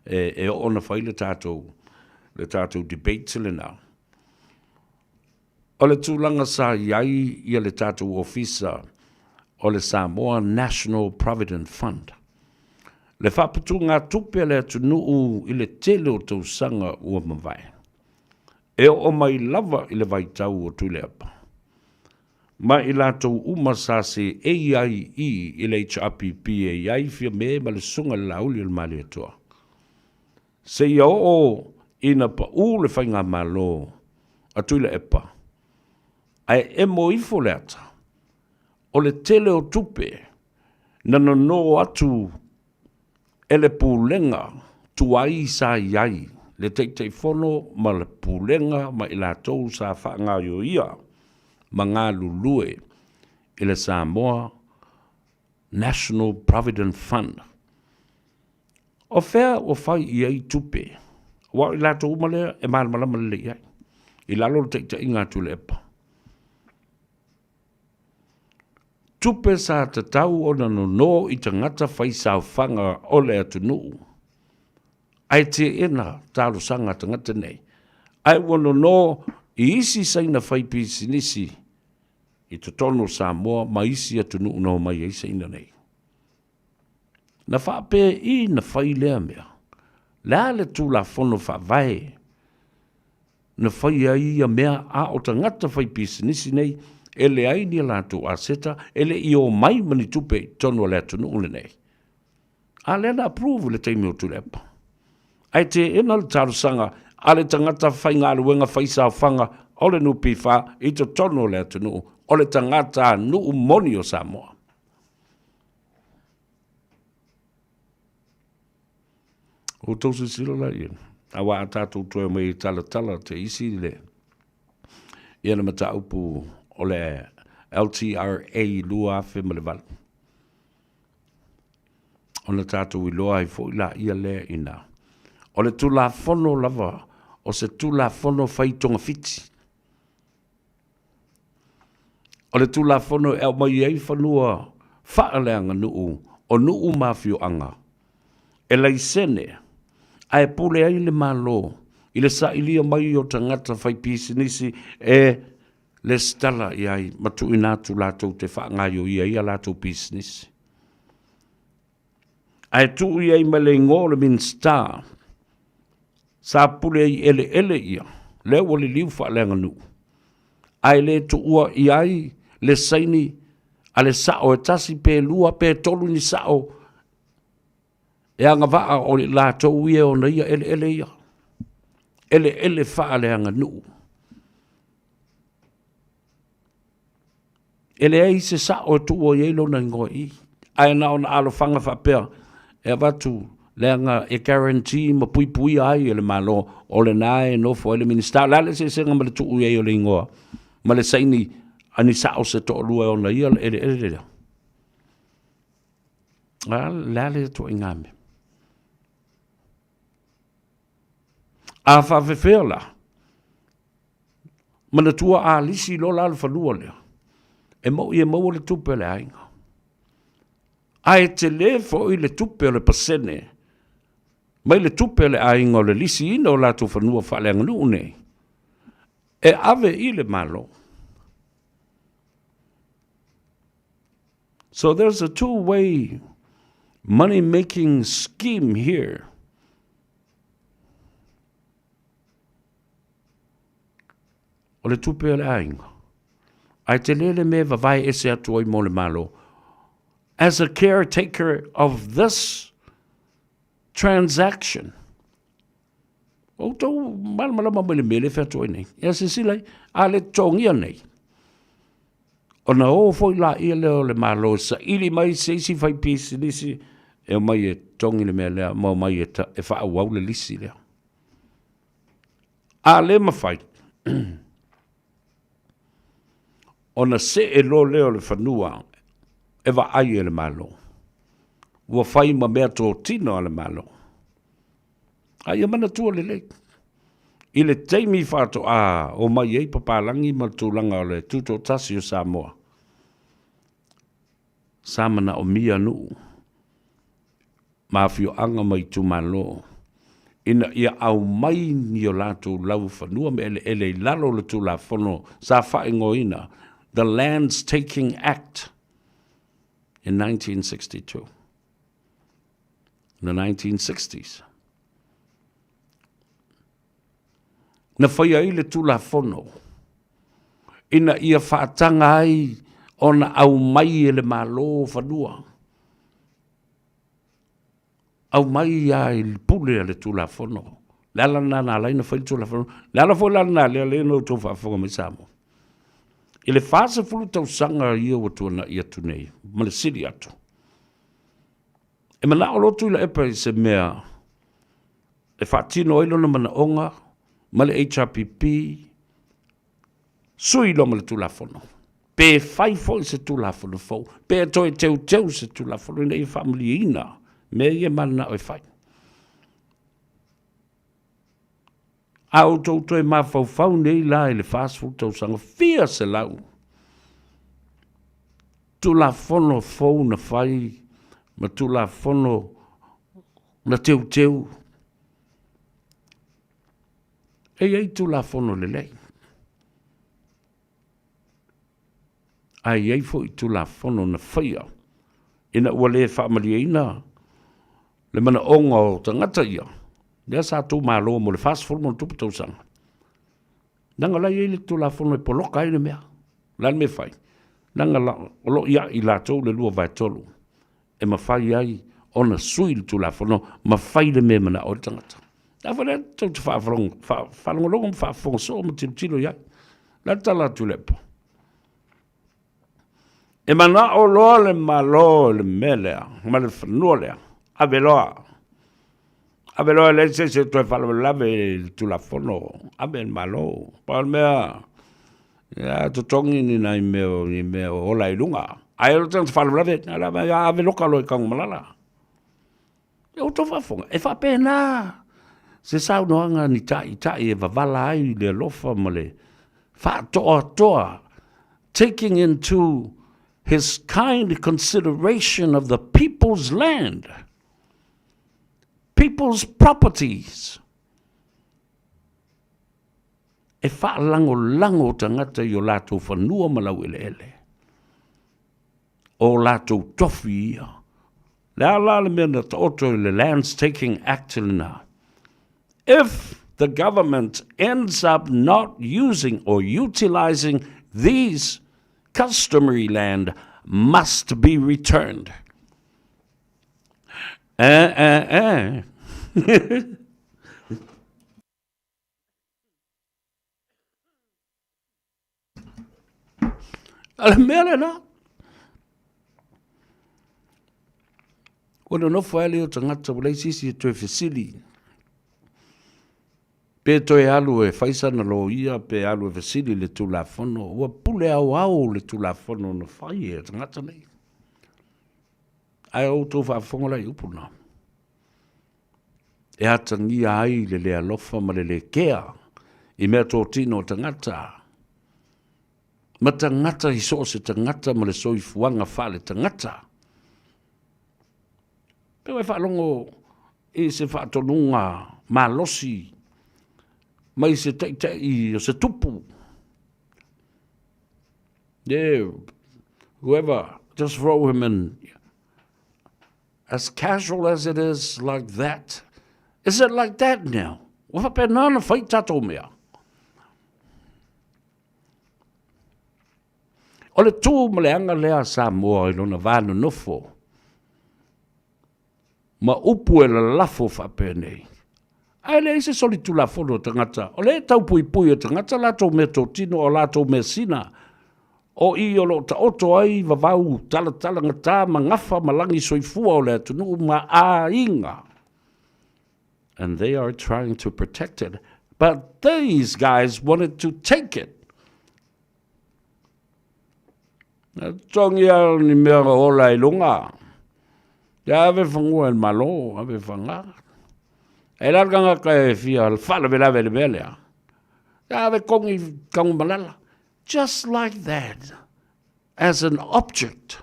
e, e oo ona fai le tatou, le tatou debate lena. O le tulaga sa i ai ia le tatou ofisa o le Samoa National Provident Fund. Le faaputugatupe a le atunuu i le tele o tausaga ua mavae. E oo mai lava i le vaitau o Tuilaepa, ma i latou uma sa seei ai i i le HRPP e i ai Fiame ma le Susuga i le Laauli o le Malietoa, seia oo ina paʻū le faigamalo a Tuilaepa, ae emo ifo le ata, o le tele o tupe na nono atu e le Pulega tuai sa i ai le Taitaifono ma le Pulega ma i latou sa faagaoioia ma galulue i le Samoa National Provident Fund. O fea ua fai i ai tupe? Aua o i latou uma lea e malamalama lelei i ai, i lalo o le taitaiga a Tuilaepa. Tupe sa tatau ona nono i tagata fai saofaga o le atunuu, ae teena talosaga a tagata nei, ae ua nono i isi Saina fai pisinisi i totonu o Samoa ma isi atunuu na omai ai Saina nei. Na faapei na fai lea mea? Le a le Tulafono Faavae na faia ai ia mea a o tagata faipisinisi nei e leai ni a latou aseta, e le i omai ma ni tupe i totonu o le atunuu lenei? A lea na approve i le taimi o Tuilaepa. Ae teena le talosaga a le tagata faigaluega faisaofaga o le NPF i totonu o le atunuu, o le tagata nuu moni o Samoa. Ua outou silasila la i ai, aua a tatou toe omai e talatala te isi le, ia le mataupu o le LTRA 2008, ona tatou iloa ai foi laia lea ina o le Tulafono lava o se Tulafono fai togafiti. O le Tulafono e aumai ai fanua faaleaganuu o nuu ma afioaga e laisene ae pule ai le Malo i le sailia mai o tagata faipisinisi e lesitala i ai ma tuuina atu latou te faagaioia ai a latou pisinisi. Ae tuu i ai ma le igoa o le Minisita sa pule ai eleele ia, lea ua liliu faaleaganuu, ae le tuua i ai le saini a le sao e tasi pe lua pe tolu ni sao e agavaa o i latou ia e ona ia eleele ia, eleele faaleaganuu. E leai se sao e tuua i ai lona igoa i i, ae na ona alofaga faapea e avatu leaga e guarantee ma puipuia ai e le Malo o lena e nofo ai le Minisita. O le a le eseesega ma le tuu i ai o le igoa ma le saini a ni sao se toalua e ona ia le eleele lea? A, le a le ituaiga mea? A faafefea la? Manatua a lisi loa la le fanua lea, e maui e maua le tupe a le aiga. Ae tele foi le tupe o le pasene mai le tupe a le aiga o le lisiina o latou fanua faaleaganuu nei e ave i le Malo. So there's a two-way money-making scheme here. O le tupe a le aiga. Ae tele le mea e vavae ese atu ai mo le Malo. As a caretaker of this transaction, o outou malamalama mai le mea lea e fai atu ai nei. Ia silasila i, a le totogia nei, ona o foi laia lea o le Malo e saili mai se isi faipisinisi e omai e totogi le mea lea ma omai e faaauau le lisi lea. A le mafai ona see loa lea o le fanua e vaai e le Malo, ua fai ma mea totino a le Malo. A ia manatua lelei, i le taimi faatoa omai ai papalagi ma le tulaga o le tutoatasi o Samoa, sa manaomia nuu ma afioaga ma itumalo ina ia aumai ni o latou laufanua ma eleele i lalo o le Tulafono sa faaigoaina The Lands Taking Act in 1962. In the 1960s. Na faia ai le Tulafono ina ia faataga ai ona aumai e le Malo fanua aumai lava i le pule a le Tulafono. Le ala lena na ala ai ona fai le Tulafono. Le ala foi la lena lea lea na outou faafofoga mai Samoa. I le 40 tausaga ia ua tuanai atu nei ma le sili atu, e manao loa Tuilaepa i se mea e faatino ai lona manaoga ma le HRPP, sui loa ma le Tulafono. Pe fai foi se Tulafono fou, pe toe teuteu se Tulafono ina ia faamalieina mea ia e mananao e fai. A outou toe mafaufau nei la i le 40 tausaga, fia selau Tulafono fou na fai ma Tulafono na teuteu. E i ai Tulafono lelei, ae i ai foi Tulafono na faia ina ua le faamalieina le manaoga o tagata ia, lea sa tou malo mo le 40 ma ona tupu tausaga. Leaga o la e i ai le Tulafono e poloka ai le mea. O le a le mea e fai? Leaga o lo o ia i latou le 2/3 e mafai ai ona sui le Tulafono ma fai le mea e manao ai le tagata. A foi lea tou te faalogologo ma faafofoga soo ma tilotilo i ai. O le a le tala a Tuilaepa? E manao loa le Malo i le mea lea ma le fanua lea, ave loa. Ave loa e leai se isi e toe faalavelave i le Tulafono, ave i le Malo. Pau le mea, ia totogi ni nai mea, ni mea o ola i luga. Ae o le tagata faalavelave, ave loka loa i Tanumalala. Ia outou faafofoga, e faapena se saunoaga ni taitai e wavala ai le alofa ma le faatoatoa, taking into his kind consideration of the people's land, people's properties. E faalagolago tagata i o latou fanua ma laueleele. O latou tofi ia. Le a la le mea na taoto i le Lands Taking Act lena? If the government ends up not using or utilizing these customary land must be returned. Eh, eh, eh. A le mea lena. Ua nonofo ai lea o tagata ua leai se isi e toe fesili. Pe toe alu e fai sana loia pe alu e fesili i le Tulafono, ua pule aoao le Tulafono na fai e tagata nei. Ae o outou faafofoga la i upu na. E atagia ai le le alofa ma le le kea i mea totino o tagata, ma tagata i so o se tagata ma le soifuaga faale-tagata. Pe ua e faalogo i se faatonuga malosi mai se taitai o se tupu. Yeah, whoever, just throw him in. As casual as it is like that, is it like that now? Ua faapena ona fai tatou mea. O le tu ma le aga lea a Samoa i lona va nonofo ma upu e lalafo faapenei. Ae leai se solitulafono o tagata, o lea e taupuipui e tagata latou meatotino o latou measina, o i o lo o taoto ai vavau talatalagata ma gafa ma lagi soifua o le atunuu ma aiga. And they are trying to protect it, but these guys wanted to take it. Na totogi a ni mea ola i luga. Ia ave fagua e le Malo, ave faga. E la le tagata e fia faalavelave i le mea lea. Ia ave kogi i Tanumalala. Just like that, as an object,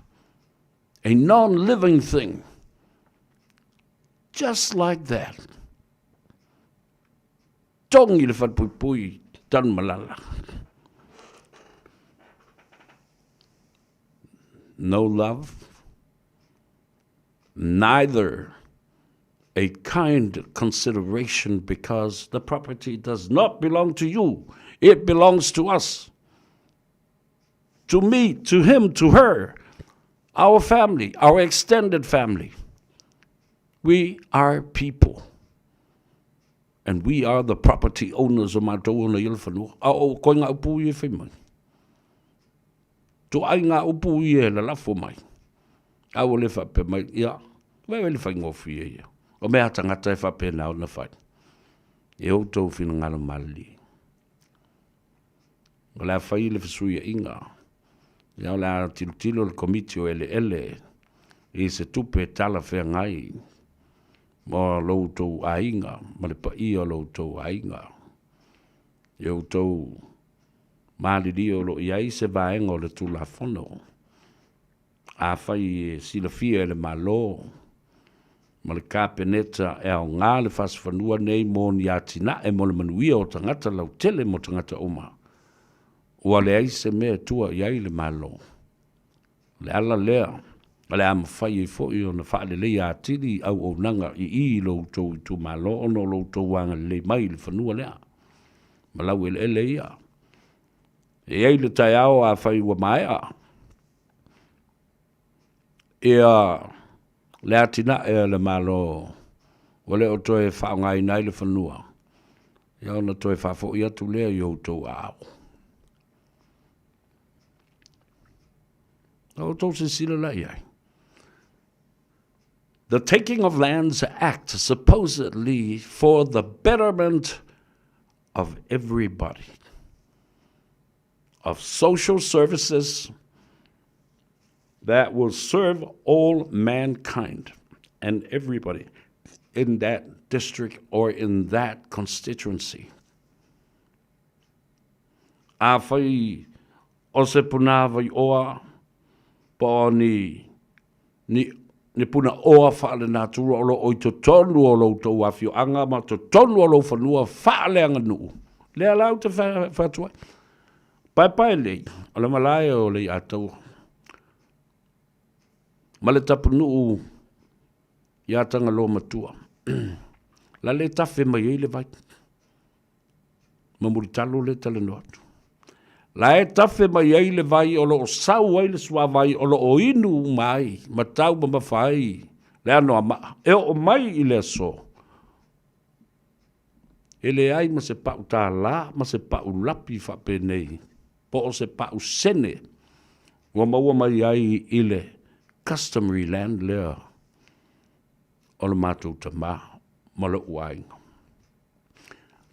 a non-living thing. Just like that. Togi le falepuipui Tanumalala. No love, neither a kind consideration because the property does not belong to you. It belongs to us. To me, to him, to her, our family, our extended family. We are people. And we are the property owners o matou ona i le fanua. A o koe ngā upu i e whai mai. To ai ngā upu i e lalafo mai. A ua le whape mai, ia, wai wai le whaingōwhi e ia. O mea tangata e whape nā ona whai. E outou whingalo malilie. O le a fai le fesuiaiga, ia o le a tilotilo le Komiti o Eleele i se tupe e talafeagai mo lo outou aiga ma le paia o lo outou aiga. I outou malilie o lo o i ai se vaega o le Tulafono, afai e silafia e le Malo ma le Kapeneta e aoga le fasifanua nei mo ni atinae mo le manuia o tagata lautele mo tagata uma, ua leai se mea e tua i ai le Malo. O le ala lea o le a mafai ai foi ona faaleleia atili auaunaga i i i lo outou itumalo ona o lo outou agalelei mai i le fanua lea ma laueleele ia. E i ai le taeao afai ua maea ia le atinae a le Malo ua le o toe faaaogaina ai le fanua, ia ona toe faafoi atu lea i outou aao. Na outou silasila la i ai. The Taking of Lands Act supposedly for the betterment of everybody, of social services that will serve all mankind and everybody in that district or in that constituency. Afai o se punāwai oa po o ni, ni, ni puna oa faalenatura o lo o i totonu o lo outou afioaga ma totonu o lou fanua faaleaganuu, lea la ou te fai atu ai. Paepae lei, o le malae o Leiataua ma le tapunuu iā Tagaloa Matua, la le tafe mai ai le vai. Ma Mulitalo lea e talanoa atu. La e tafe mai ai le vai o lo o sau ai le suavai o lo o inu uma ai ma taumamafa ai le Anoamaa e oo mai i le aso. E leai ma se pau tālā ma se pau lapi faapenei po o se pau sene ua maua mai ai i le customary land lea o le matou tama ma lou aiga.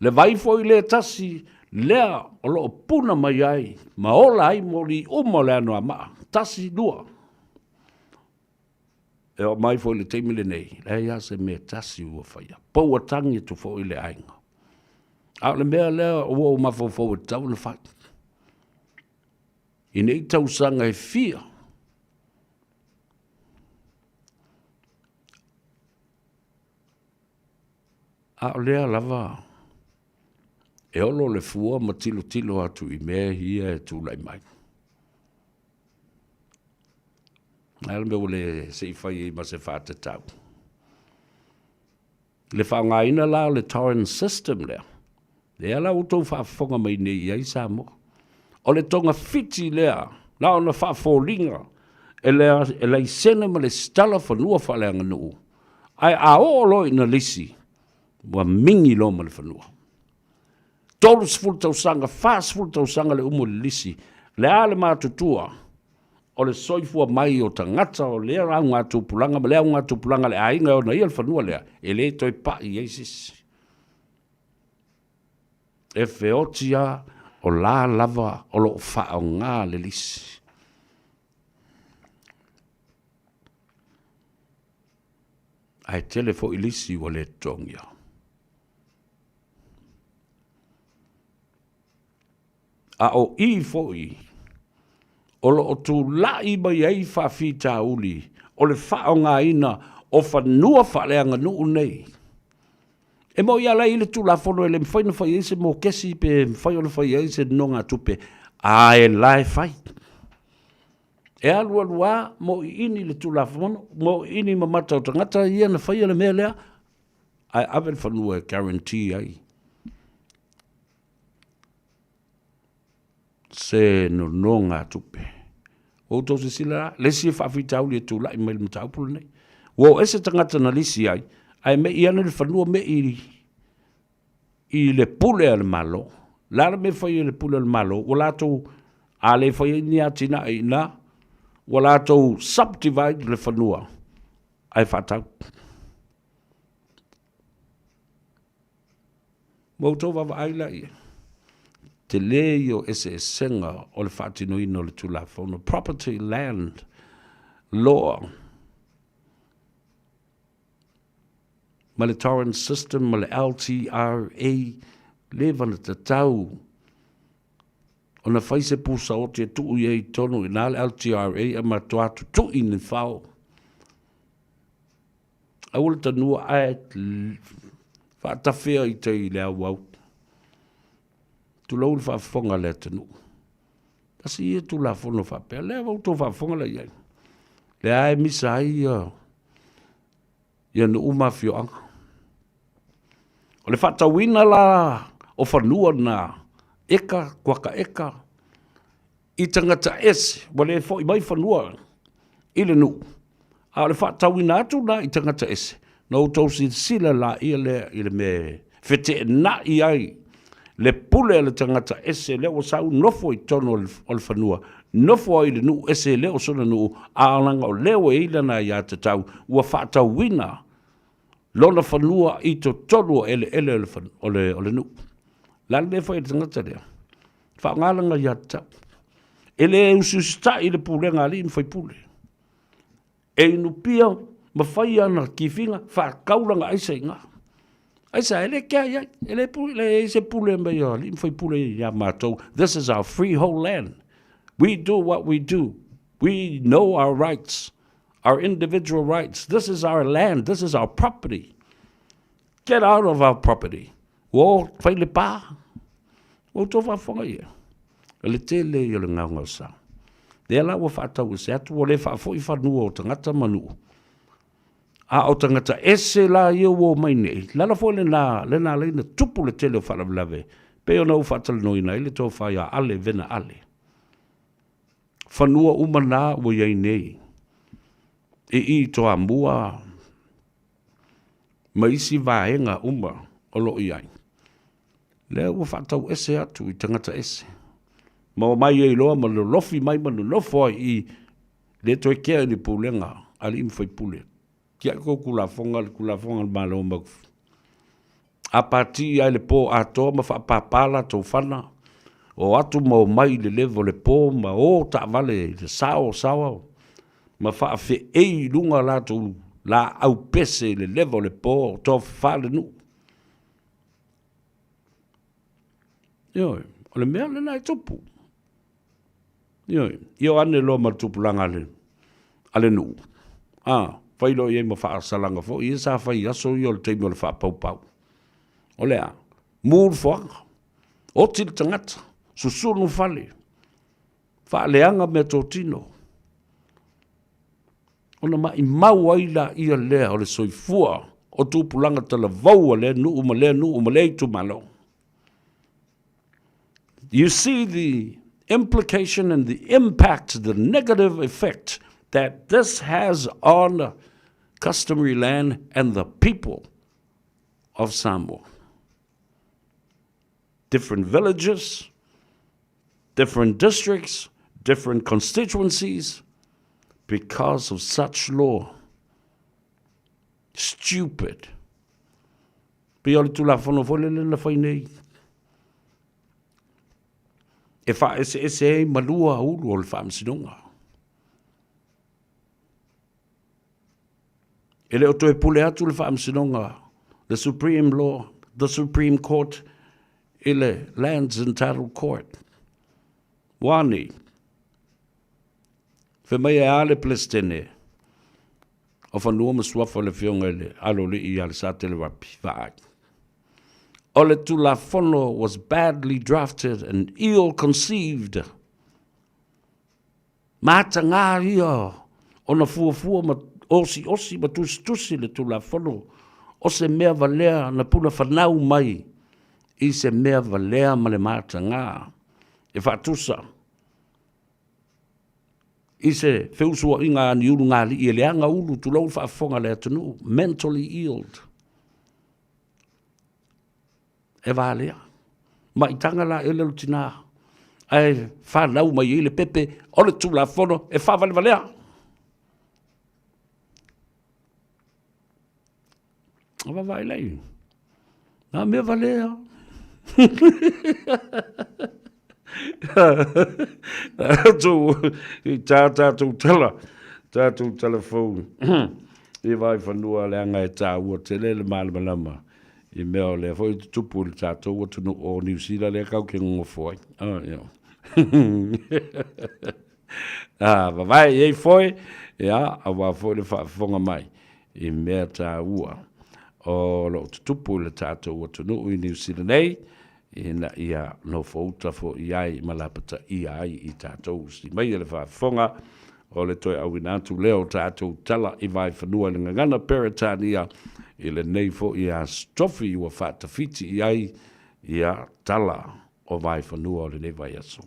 Le vai foi le tasi lea o lo o puna mai ai ma ola ai moli uma o le Anoamaa, tasi, lua. E oo mai foi i le taimi lenei, leai lava se mea tasi ua faia. Pau ua tagi atu foi le aiga. A o le mea lea ua ou mafaufau e tatau ona fai. I nei tausaga e fia, A o lea lava e olo le fua ma tilotilo atu i mea ia e tulai mai. A le mea ua le se i fai ai ma se faatatau. Le faaaogaina la o le torrent system lea, lea la ua outou faafofoga mai nei i ai Samoa. O le togafiti lea, na ona faafoliga e laisene ma lesitala fanua faaleaganuu, ae a oo loa ina lisi, ua mingi loa ma le fanua. 30 tausaga, 40 tausaga le uma o le lisi, le a le matutua o le soifua mai o tagata o lea augatupulaga ma lea augatupulaga a le aiga e ona ia le fanua lea, e le toe pai i ai se isi. E feoti lava o la lava o lo o faaaoga le lisi. Ae tele foi lisi ua le totogia. A o i foi o lo o tulai mai ai faafitauli o le faaaogaina o fanua faaleaganuu nei. E moni lava la e i ai le Tulafono e le mafai ona fai ai se mokesi pe mafai ona fai ai se nonogatupe, a e la e fai. E alu alu lava mauiini le Tulafono, mauiini ma mata o tagata ia na faia le mea lea, ae ave le fanua e guarantee ai se nonogatupe. Ua outou silasila la, le isi faafitauli e tulai mai i le mataupu lenei. Ua o ese tagata na lisi ai, ae mei ane le fanua mei i le pule a le Malo. O le a le mea e fai e le pule a le Malo? Ua latou, a le fai ai ni atinae i ina, ua latou subdivide le fanua ae faatau. Ua outou vaavaai la i ai, tele ia o eseesega o le faatinoina o le Tulafono, Property Land Law ma le Torrens System ma le LTRA. Leva na tatau ona fai se pusaoti e tuu i ai i totonu i ina le LTRA ae matua tutui ni fao. Aua le tanua ae faatafea i tai i le auau. Tulou le faafofoga a le atunuu. Tasi ia Tulafono faapea, lea ua outou faafofoga la i ai. Lea e misa ai ia, ia nuu ma afioaga. O le faatauina la o fanua na eka, kuaka eka, i tagata ese, ua le foi mai fanua i le nuu, a o le faatauina atu la i tagata ese, na outou silasila laia lea i le mea e feteenai ai le pule a le tagata ese lea ua sau nofo i totonu o le fanua, nofo ai i le nuu ese e le o sona nuu, a leaga o lea ua i ai lana aiatatau ua faatauina lona fanua i totonu o eleele o le nuu. O le a le mea e fai e le tagata lea? Faaaoga lana aiatatau. E le usiusitai i le pulega a alii ma faipule. E inupia ma fai ana kifiga, faatau lana aisa i ina. Aisa, e le kea i ai, e le leai se pule mai a alii ma faipule ia matou. This is our freehold land. We do what we do. We know our rights, our individual rights. This is our land, this is our property. Get out of our property. Ua o fai le pā. Ua outou faafofoga ia. O le tele ia o le gaogaosa. Lea la ua faatau ese atu, ua le faafoi fanua o tagata ma nuu. A o tagata ese la ia ua omai nei, lala foi lena, lena ala ai na tupu le tele o faalavelave, pei ona ou faatalanoaina ai le tofa ia Ale Vena Ale. Fanua uma na ua i ai nei, i i i Toamua, ma isi vaega uma o lo o i ai, lea ua faatau ese atu i tagata ese, ma omai ai loa ma lolofi mai ma nonofo ai i le toe kea i le pulega a alii ma faipule. Tiai kou Tulafono, le Tulafono a le Malo ma a pati ai le po atoa ma faapāpā latou fana, o atu ma omai i le leva o le po ma o taavale i le sao sao ma faafeei i luga latou laau pese i le leva o le po o tofafa le nuu. Ioe, o le mea lena e tupu. Ioe, ia o ane loa ma le tupulaga a le, a le nuu. A, fai loa i ai ma faasalaga foi ia sa fai i aso ia o le taimi o le faapaupau. O le a? Mu le foaga, oti le tagata, susunu fale, faaleaga meatotino, ona maimau ai laia lea o le soifua o tupulaga talavou a lea nuu ma lea nuu ma lea itumalo. You see the implication and the impact, the negative effect that this has on customary land and the people of Samoa. Different villages, different districts, different constituencies, because of such law. Stupid. Pei o le Tulafono foi lele na fai nei e faaeseese ai malua ulu o le Faamasinoga. E le o toe pule atu le Faamasinoga, the Supreme Law, the Supreme Court, i le Lands and Title Court. Ua nei? Fai mai e a le Peresetene o Fanua ma Suafa le Afioga i le Aloalii ia Lesatele Rapi, vaai. O le Tulafono was badly drafted and ill-conceived. Matagā ia ona fuafua ma osiosi ma tusitusi le Tulafono o se mea valea na puna fanau mai i se mea valea ma le matagā e faatusa i se feusuaiga a ni ulugalii e leaga ulu tulou le faafofoga a le atunuu, mentally ill. E valea. Maitaga la ele o le tinā, ae fanau mai ai le pepe o le Tulafono e faavalevalea. A vaavaai la i nā mea valea. Tatou i tā tātou tala, tātou tala fou i Vaifanua leaga e tāua tele le malamalama. I mea o lea foi e tutupu i le tatou atunuu o Niu Sila lea kau ke gogofo ai. Oh, ia. Ah, vavae i ei foe, ia, auā foi le faafofoga mai i mea tāua o lo o tutupu i le tatou atunuu i Niu Sila nei, ina ia nofouta foi ai ma lapataia ai i tatou. Si mai e le faafofoga o le toe auina atu lea o tatou tala i Vaefanua i le gagana Peretania i lenei foi Aso Tofi ua faatafiti i ai ia tala o Vaefanua o lenei vaiaso.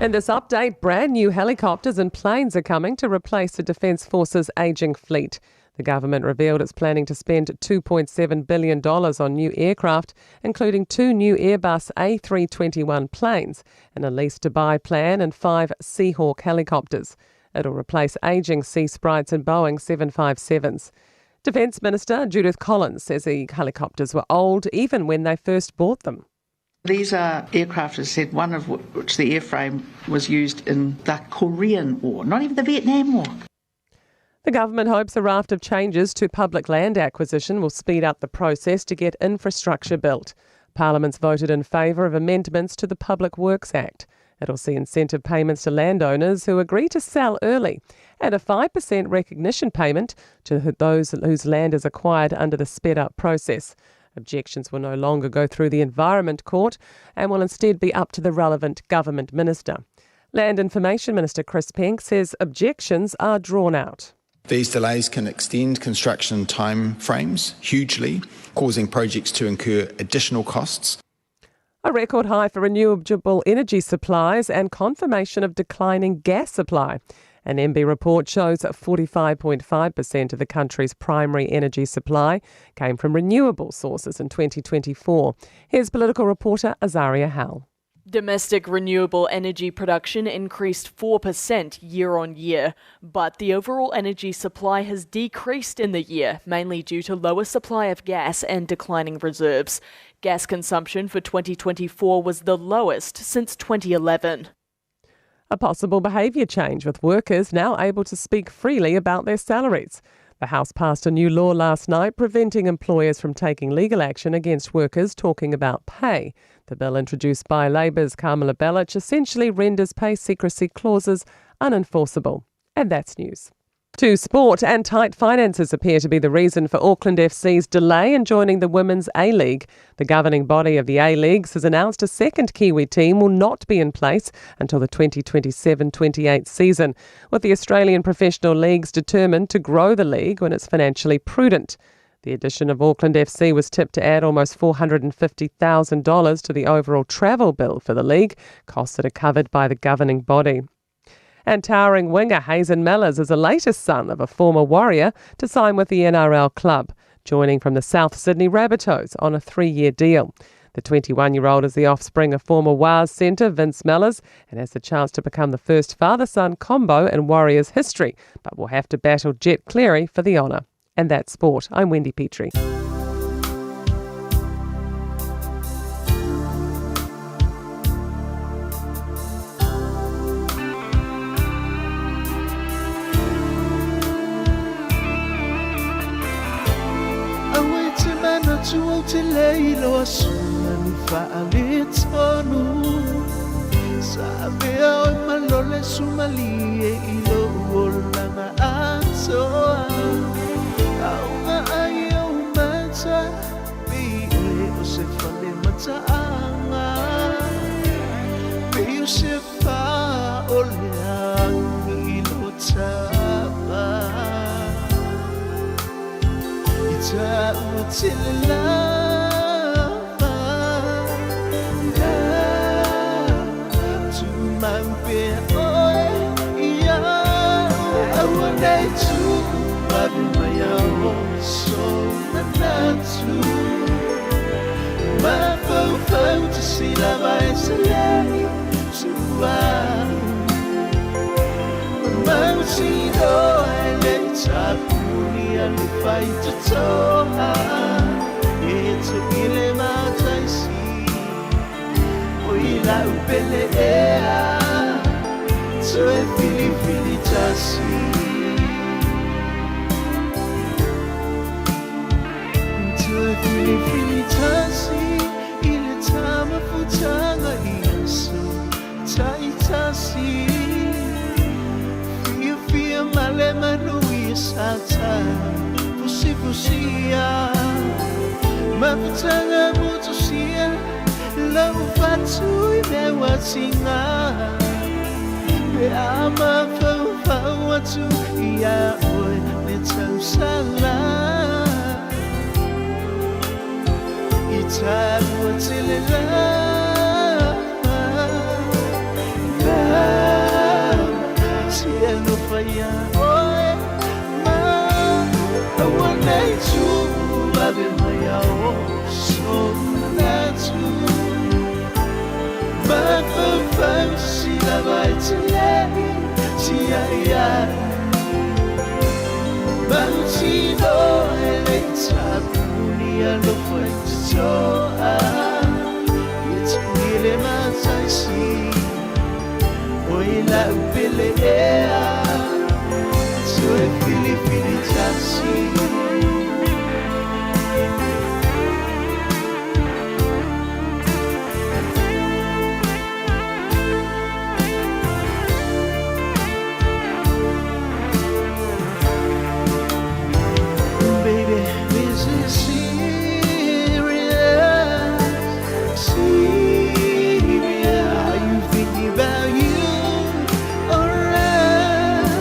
In this update, brand new helicopters and planes are coming to replace the Defence Force's ageing fleet. The government revealed it's planning to spend $2.7 billion on new aircraft, including two new Airbus A321 planes and a lease to buy plan and five Seahawk helicopters. It'll replace ageing Sea Sprites and Boeing 757s. Defence Minister Judith Collins says the helicopters were old even when they first bought them. These are aircraft, as I said, one of which the airframe was used in the Korean War, not even the Vietnam War. The government hopes a raft of changes to public land acquisition will speed up the process to get infrastructure built. Parliament's voted in favour of amendments to the Public Works Act. It'll see incentive payments to landowners who agree to sell early and a 5% recognition payment to those whose land is acquired under the sped up process. Objections will no longer go through the Environment Court and will instead be up to the relevant government minister. Land Information Minister Chris Penk says objections are drawn out. These delays can extend construction time frames hugely, causing projects to incur additional costs. A record high for renewable energy supplies and confirmation of declining gas supply. An MB report shows 45.5% of the country's primary energy supply came from renewable sources in 2024. Here's political reporter Azaria Howell. Domestic renewable energy production increased 4% year on year, but the overall energy supply has decreased in the year, mainly due to lower supply of gas and declining reserves. Gas consumption for 2024 was the lowest since 2011. A possible behaviour change with workers now able to speak freely about their salaries. The House passed a new law last night preventing employers from taking legal action against workers talking about pay. The bill introduced by Labour's Karmela Belich essentially renders pay secrecy clauses unenforceable. And that's news. To sport and tight finances appear to be the reason for Auckland FC's delay in joining the Women's A-League. The governing body of the A-Leagues has announced a second Kiwi team will not be in place until the 2027-28 season, with the Australian professional leagues determined to grow the league when it's financially prudent. The addition of Auckland FC was tipped to add almost $450,000 to the overall travel bill for the league, costs that are covered by the governing body. And towering winger Hazen Mellors is the latest son of a former Warrior to sign with the NRL club, joining from the South Sydney Rabbitohs on a 3-year deal. The 21-year-old is the offspring of former Wars centre Vince Mellors and has the chance to become the first father-son combo in Warriors history, but will have to battle Jet Cleary for the honour. And that's sport. I'm Wendy Petrie. lau pele ea Toe filifili tasi Toe filifili tasi I le tamafutaga i aso taitasi Fiafia ma le manuia sa tafusifusia Mafutaga motosia Lau fatu i mea ua tiga Pe a mafaufau atu iā oe le tausala I tāua tele lava Lava Te alofa iā oe Ma aua nei tuu Ave mai a o so manatu Mafaufau si lava e te lei Tia ia Mautinoa e le tapuni alofa i te toa Ia tuhi le mataisi Oi lau pele ea Toe filifili tasi Baby, this is serious, serious. Are you thinking about you or us?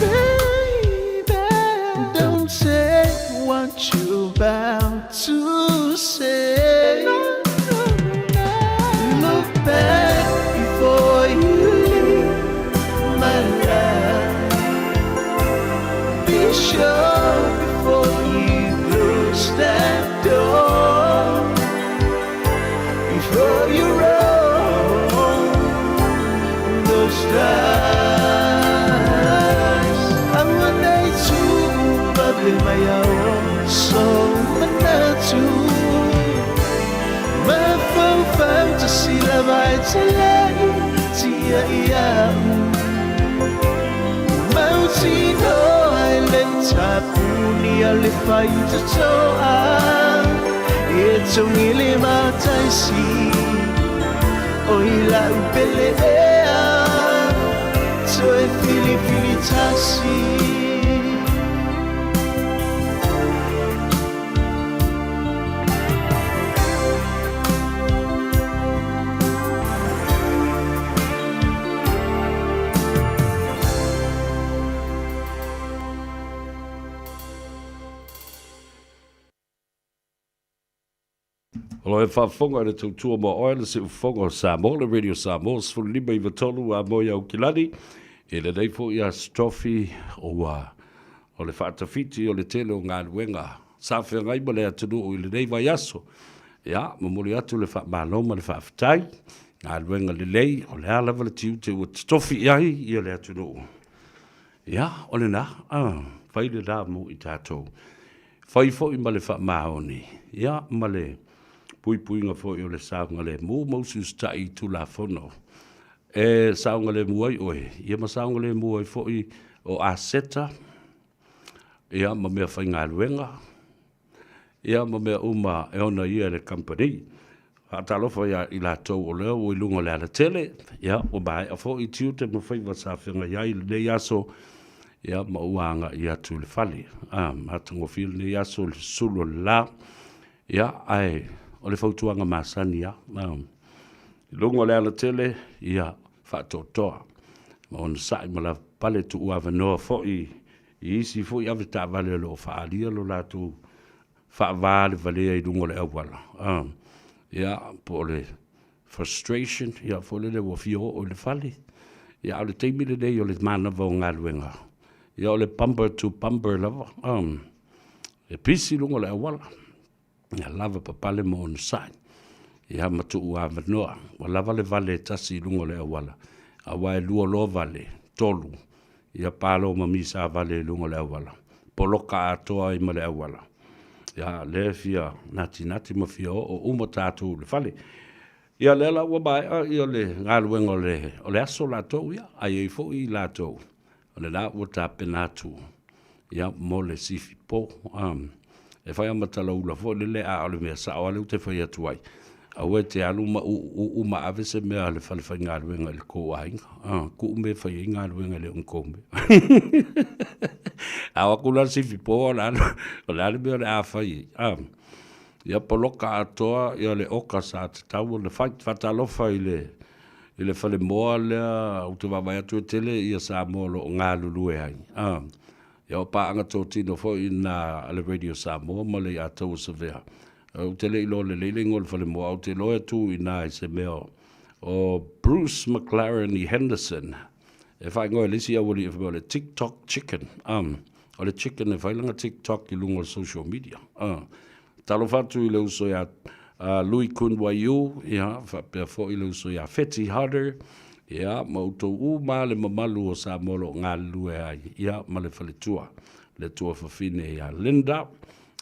Baby, don't say what you're about to say. Look back before you leave my life. Be sure before you close that door. Before you roll those dice. Aua nei tuu vave mai a o so manatu. Mafaufau tasi lava e te lei tia ia'u. Mautinoa e le tapuni a le faitotoa E togi le mataisi Oi lau pele ea Toe filifili tasi O lo e faafofoga i le tautua mo oe le Siufofoga o Samoa, le Radio Samoa 15 93 a moe Aukilani, i lenei foi Aso Tofi ua o le faatafiti o le tele o galuega sa feagai ma le atunuu i lenei vaiaso. Ia, momoli atu le faamalo ma le faafetai, galuega lelei, o le a lava le tiute ua totofi i ai ia le atunuu. Ia, o lena, a, fai lena mo i tatou. Fai foi ma le faamaoni, ia, ma le puipuiga foi o le saogalemu ma usiusitai i Tulafono e saogalemu ai oe, ia ma saogalemu ai foi o aseta, ia, ma mea faigaluega, ia, ma mea uma e ona ia e le kamupani. Faatalofa ia i latou o lea ua i luga o le alatele, ia, ua maea foi tiute ma faiva sa feagai ai i lenei aso, ia, ma ua agai atu i le fale. A, matagofie lenei aso i le sulu o le la, ia, ae o le fautuaga masani lava, a, i luga o le alatele, ia, faatoatoa, ma onosai ma lavapapale, tuuavanoa foi i isi foi avetaavale o lo o faaalia lo latou faava le valea i luga o le auala. A, ia, po o le frustration, ia, foi lele ua fia oo i le fale. Ia, a o le taimi lenei o le manava o galuega, ia, o le bumper to bumper lava. A, e pisi i luga o le auala. Ia lava papale ma onosai. Ia, ma tuu avanoa. Ua lava le vale e tasi i luga o le auala. Aua e lua loa vale, tolu, ia palo ma misa vale i luga o le auala. Poloka atoa ai ma le auala. Ia, lea e fia natinati ma fia oo uma tatou i le fale. Ia lea la ua maea ia le galuega o le, o le aso latou ia, a i ai foi i latou, o lena ua tapena atu ia mo le sifi po. E fai lava ma talaula foi lele, a o le mea sao lava lea ou te fai atu ai, aua e te alu ma uuuu ma ave se mea a le falefaigaluega i le tou aiga. Tuu mea e fai ai galuega e le o ni tou mea. A o atu la le sifi po, o le a le mea o le a fai ai? Ia poloka atoa ia le oka sa tatau ona fai. Faatalofa i le i le falemoa lea ou te vaavaai atu e tele ia Samoa o lo o galulue ai. A, ia o paaga totino foi na a le Radio Samoa ma le Iataua Savea. Ou te le iloa lelei le igoa o le falemoa, ae ou te iloa e tu i ina i se mea o Bruce McLaren i Henderson. E faaigoa e le isi aualii fai mai o le TikTok Chicken. O le chicken e fai lana TikTok i luga o social media. Talofa atu i le uso ia Lui Kun Waiu, ia, faapea foi le uso ia Feti Hodder, ia, ma outou uma le mamalu o Samoa o lo o galulue ai, ia, ma le faletua, le tuafafine ia Linda,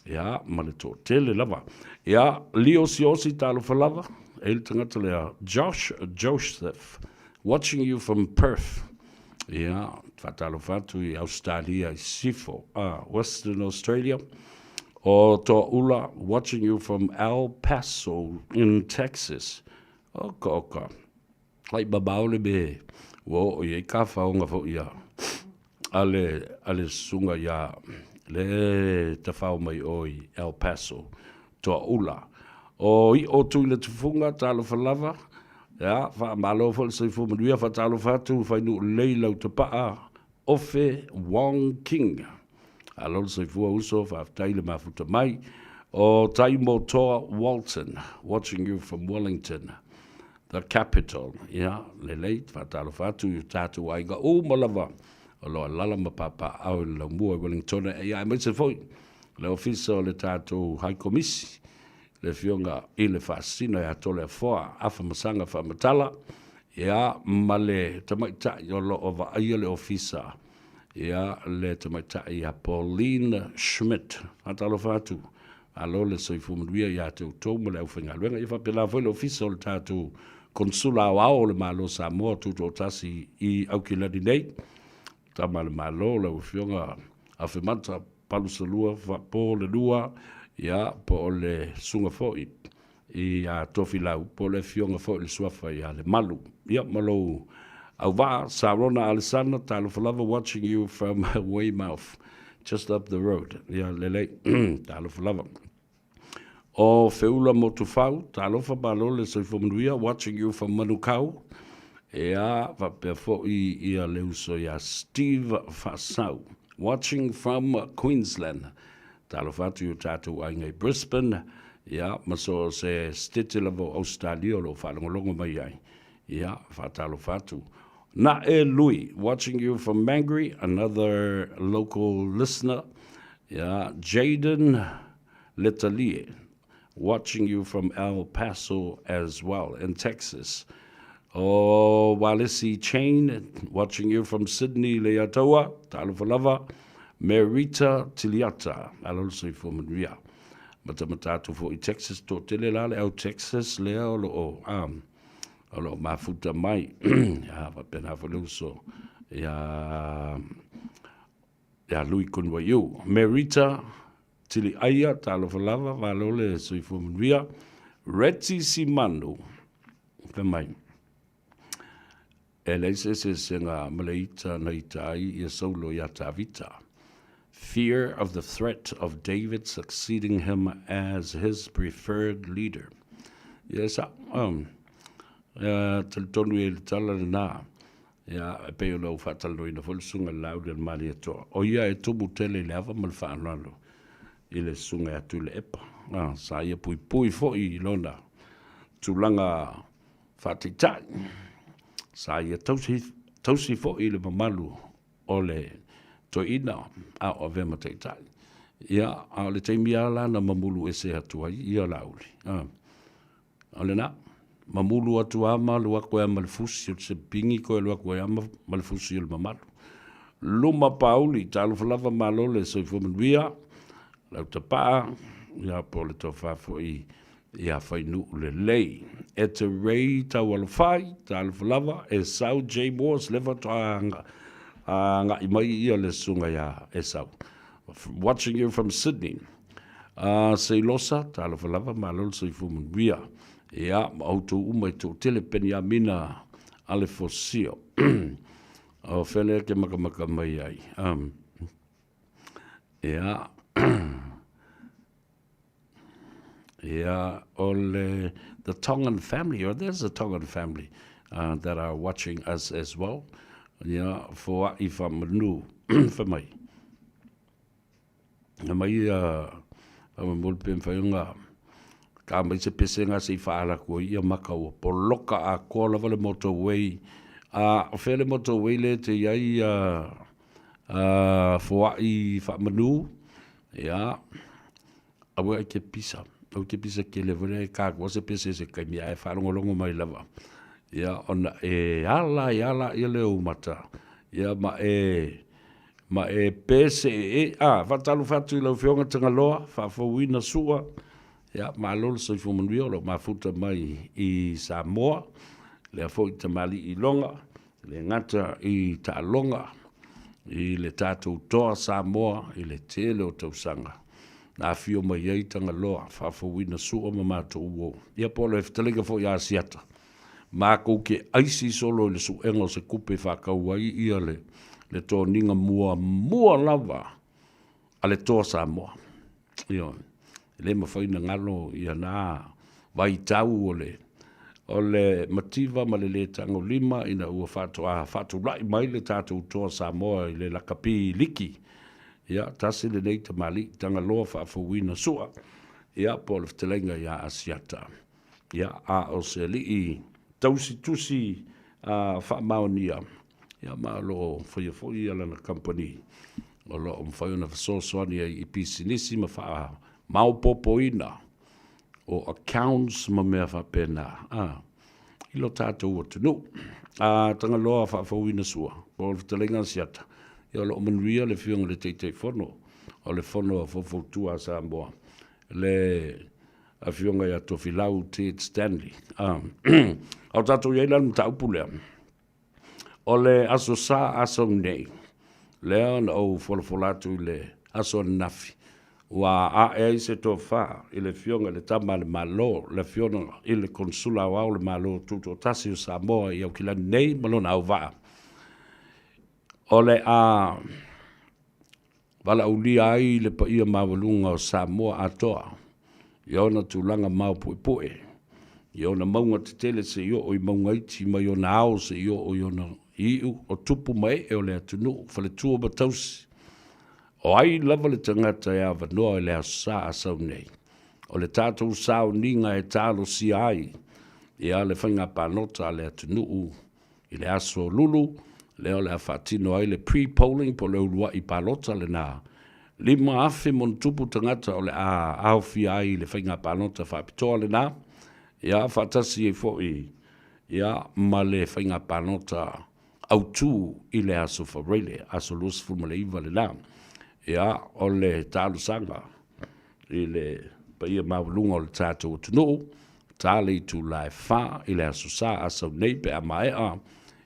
ia, ma le toatele lava. Ia, Leo Siosi, talofa lava, e i le tagata lea, Josh Joseph, watching you from Perth. Ia, faatalofa atu i Ausetalia i Sisifo, Western Australia. O Toaula, watching you from El Paso in Texas. Oka, oka. Ai mamao le me ua oo i ai ka faoga foi a, a le, a le susuga ia le tafao mai o i El Paso, Toaula. O I'o Tuiletufuga, talofa lava. Ia, faamalo foi le soifua manuia, faatalofa atu Fainuu lelei lau tapaa Ofe Wong King. Alo le soifua uso, faafetai le mafuta mai. O Taimotoa Walton, watching you from Wellington, the capital. Ia, lelei, faatalofa atu i o tatou aiga uma lava o lo o alaala ma papaaao i le laumua i Wellingtona, ia aemaise foi le ofisa o le tatou High Komisi le Afioga i le Faasisina ia Toleafoa Afamasaga Faamatala, ia, ma le tamaitai o lo o vaaia le ofisa, ia, le tamaitai ia Pauline Schmidt. Faatalofa atu, malo le soifua manuia ia te outou ma le aufaigaluega. Ia faapena foi le ofisa o le tatou Konsula Aoao o le Malo o Samoa Tutoatasi i Aukilani nei, Tama a le Malo, lau Afioga Afemata Palusalua Faapo le lua, ia, po o le susuga foi ia Tofilau, po o le afioga foi i le suafa ia Lemalu. Ia, ma lou auvaa, Sarona Alesana, talofa lava, watching you from Weymouth, just up the road. Ia, lelei, talofa lava. O Feula Motufau, talofa malo le soifua manuia, watching you from Manukau. Ea, faapea foi ia le uso ia Steve Faasau, watching from Queensland. Talofa atu i o tatou aiga i Brisbane, ia, ma so o se sitete lava o Ausetalia o lo o faalogologo mai ai. Ia, faatalofa atu. Na'e Lui, watching you from Mangere, another local listener. Ia, Jaden Letelier, watching you from El Paso as well, in Texas. O Walesi Chain, watching you from Sydney, Leiataua, talofa lava. Merita Tiliata, alo le soifua manuia. Matamata atu foi i Texas, toatele la le au Texas lea o lo o, o lo o mafuta mai. Ia, faapena foi le uso ia ia Lui Kunwaiu. Merita Tiliaia, talofa lava, malo le soifua manuia. Reti Simanu, fai mai, e leai se eseesega ma le ita na ita ai ia Saulo iā Tavita. Fear of the threat of David succeeding him as his preferred leader. Ia e sa'o, um, ia talitonu i ai le tala lenā. Ia, e pei ona ou faatalanoaina foi le Susuga i le Laauli a le Malietoa, o ia e tumu tele i le ava ma le faaaloalo i le Susuga ia Tuilaepa. A, sa ia puipui foi i lona tulaga faataitai. Sa ia tausi, tausi foi i le mamalu o le toeaina a o avea ma taitai. Ia, a o le taimi lava la na mamulu ese atu ai ia Laauli. A, O lena, mamulu atu a ma alu atu ai ma le fusi o le sepingi koe alu atu ai a ma le fusi o le mamalu. Luma Pauli, talofa lava malo le soifua manuia, lau tapaa, ia po o le tofa foi Ia Fainuu lelei. E te Ray Taualofai, talofa lava, Esau J. Morse, le faatoa agai mai ia le susuga ia Esau. Watching you from Sydney. Seilosa, talofa lava, malo le soifua manuia. Ia, ma outou uma e toatele Peniamina Alefosio. O fea lea ke makamaka mai ai. Ia, ia, o le, the Tongan family, or there's a Tongan family that are watching us as well. Ia, foa'i whamanu, whamai. Na mai ia, whamamuli pe mwhai ka mai se pesenga se i whaala kua ia maka ua poloka a koa lava le motorway. A o fea le motorway le te iai a foa'i whamanu, ia, aua ai ke pisa. Au ke pisa ke le vole ka kua se pese se kaimi ae whaalongolongo mai lava. Ia, ona e ala i ala ia le umata. Ia, ma e, ma e pese e, a, whaatalofa atu i lau Afioga Tagaloa, faafouina sua, ia, malo le soifua manuia o lo o mafuta mai i Samoa, lea foi tamalii loga, le gata i taaloga, i le tatou toa Samoa i le tele o tausaga, na afio mai ai Tagaloa, faafouina sua ma matou uo. Ia po o le fetalaiga foi a Asiata, makou ke aisi solo i le suega o se kupe e faatau ai ia le, le toniga muamua lava a le Toa Samoa. Ioe, e le mafai ona galo ia na vaitau o le, o le mativa ma le le tagolima ina ua faatoa faatulai mai le tatou Toa Samoa i le lakapi liki. Ia, tasi lenei tamalii Tagaloa faafouina sua, ia, po o le fetalaiga ia Asiata. Ia, a o se alii tausi tusi faamaonia, ia, ma o lo o faia foi ia lana kamupani o lo o mafai ona fesoasoani ai i pisinisi ma faamaopoopoina o accounts ma mea faapena a i lo tatou atunuu. A Tagaloa faafouina sua, po o le fetalaiga a Siata, ia o lo o manuia le Afioga i le Taitaifono o le Fono a Faufautua a Samoa, le Afioga ia Tofilau Ted Stanley. A o tatou i ai la le mataupu lea, o le Aso Sa aso nei, lea na ou folafola atu i le aso ananafi, ua ae ai se tofa i le Afioga i le Tama a le Malo, le Afioga i le Konesula Aoao o le Malo Tutoatasi o Samoa i Aukilani nei ma lona auvaa. O le a valaaulia ai le paia maualuga o Samoa atoa i ona tulaga maopuepue, i ona mauga tetele seia oo i mauga iti, mai ona ao seia oo i ona iu, o tupu ma ee o le atunuu, faletua ma tausi. O ai lava le tagata e avanoa i le Aso Sa a sau nei, o le tatou sauniga e talosia ai ia le faiga palota a le atunuu I le aso Lulu, lea o le a faatino ai le pre-polling po o le uluai palota lena, 5,000 monotupu tagata o le a aofia ai i le faiga palota faapitoa lena, ia faatasi ai foi ia ma le faiga palota autu i le aso Faraile, aso 29 lena. Ia, o le talosaga i le paia maualuga o le tatou atunuu, ta le itula e fa i le Aso Sa a sau nei pe a maea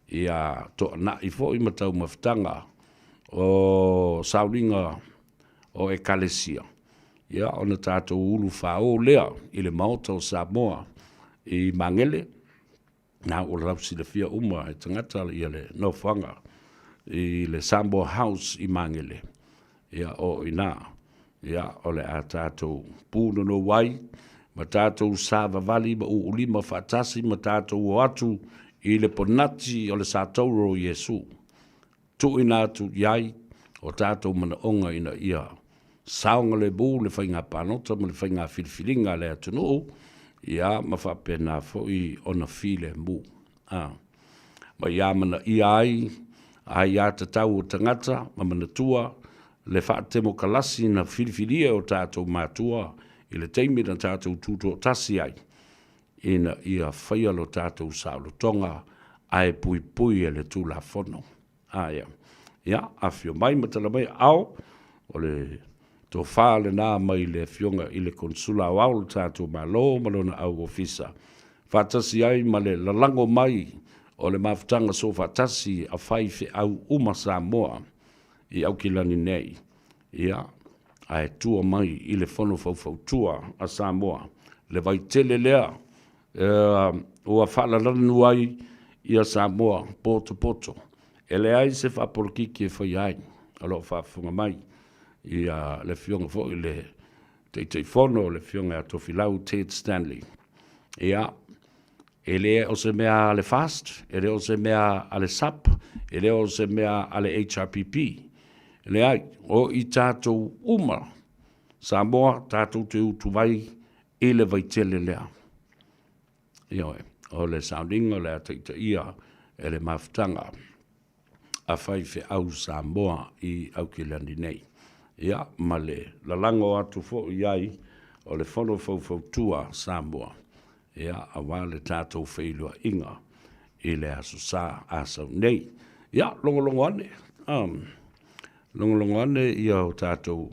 ia toanai foi ma taumafataga o sauniga o Ekalesia, ia ona tatou ulu faaoo lea i le Maota o Samoa i Magele, Na ua lausilafia uma e tagata ia le nofoaga i le Samoa House i Magele, ia o ina, ia o le a tatou pūnonou ai ma tatou savavali ma uulima faatasi ma tatou o atu i le ponati o le satauro o Iesu. Tuuina atu i ai o tatou manaoga ina ia saogalemu le faiga palota ma le faiga filifiliga a le atunuu, ia ma faapena foi ona filemu. A. Ma ia amanaia ai aiatatau o tagata ma manatua le faatemokalasi na filifilia e o tatou matua i le taimi na tatou tutoatasi ai, ina ia faia lo tatou saolotoga ae puipui e le Tulafono. Aia. Ia, afifio mai ma tala mai ao o le. Tofa lena mai le Afioga i le Konesula Aoao o le tatou Malo ma lona au ofisa, faatasi ai ma le lalago mai o le mafutaga soofaatasi a faifeau uma Samoa i Aukilani nei, ia, ae tua mai i le Fono Faufautua a Samoa, le vaitele lea ua faalalanu ai ia Samoa potopoto. E leai se faapolokiki e faia ai, o lo o faafofoga mai ia le Afioga foi i le Taitaifono, le Afioga ia Tofilau Ted Stanley. Ia, e le o se mea a le FAST, e le o se mea a le SUP, e le o se mea a le HRPP. Leai, o i tatou uma Samoa tatou te utuvai i le vaitele lea. Ioe, o le sauniga o le a taitaia e le mafutaga a faifeau Samoa i Aukilani nei. Ia, ma le lalago atu foi i ai o le Fono Faufautua Samoa, ia, aua le tatou feiloaiga i le Aso Sa Asau nei. Ia, logologo ane, logologo ane ia o tatou,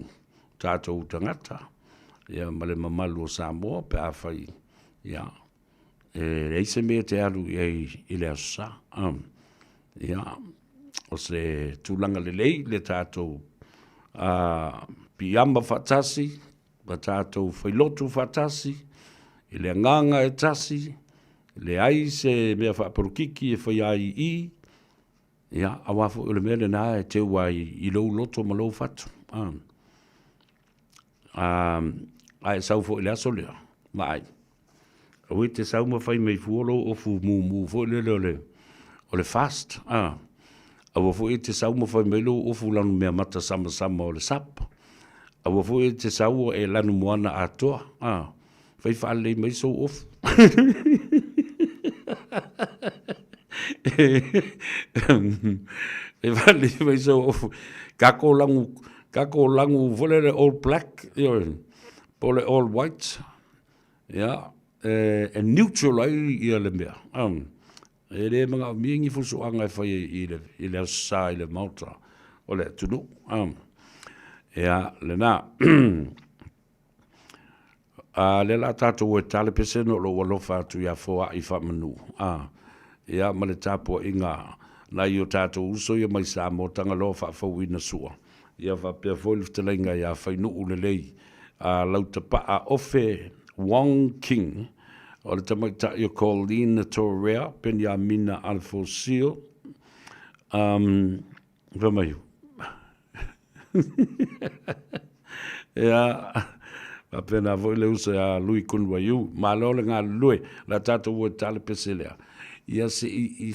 tatou tagata, ia, ma le mamalu o Samoa pe afai, ia, e leai se mea e te alu i ai i le Aso Sa. Ia, o se tulaga lelei le tatou piiama faatasi, ma tatou failotu faatasi, i le agaga e tasi, leai se mea faapolokiki e faia ai i i, ia, aua foi o le mea lena e teu ai i lou loto ma lou fatu. A e sau foi i le aso lea, vaai, aua e te sau ma fai mai fua lou ofu mumu foi lele o le, o le fast, a. Aua foi e te sau ma fai mai lou ofu lanumeamata samasama o le SUP. Aua foi e te sau o e lanumoana atoa, a. Fai faalelei mai sou ofu. Fai faalelei mai sou ofu. Kako lagu, kako lagu foi lele all black, ioe, po o le all white. Ia, e neutral ai ia le mea. E le manaomia ni fusuaga e fai i le, i le Aso Sa i le Maota o le atunuu. Ia, lena. A lea la tatou e tale pesene o lou alofa atu ia Foai Faamanu, a, ia ma le tapuaiga a nai o tatou uso ia mai Samoa Tagaloa Faafouina Sua, ia faapea foi le fetalaiga ia Fainuu Lelei a Lautapaa Ofe Wong King, o le tamaitai o Colleen Torea Peniamina Alfosio, um, Fai mai. Ia, faapena foi le uso ia Lui Kun Waiu. Malo le galulue, la tatou ua tale pese lea. Ia se i, i,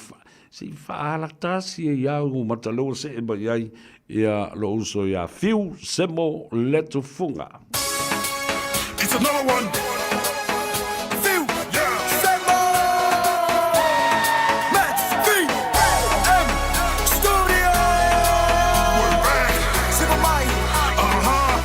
se i faalatasi ai au mataleua see mai ai ia lo uso ia Fiu Semo Letufuga. It's another one. Fiu Semo Max V M Studio. We're back. Siva mai. Uh-huh.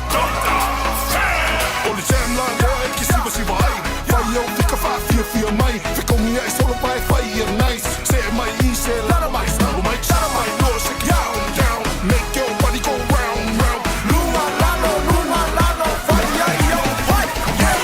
O le jam la loa e ke siva siva ai. Fai au fika whaafia mai. Fekongi ai solo pae fai ia nice. Se mai i se lana mai. Lalo mai chana mai. No shake it down down. Make your body go round round. Lunga lalo lunga lalo. Fai ai au fai. Yeah.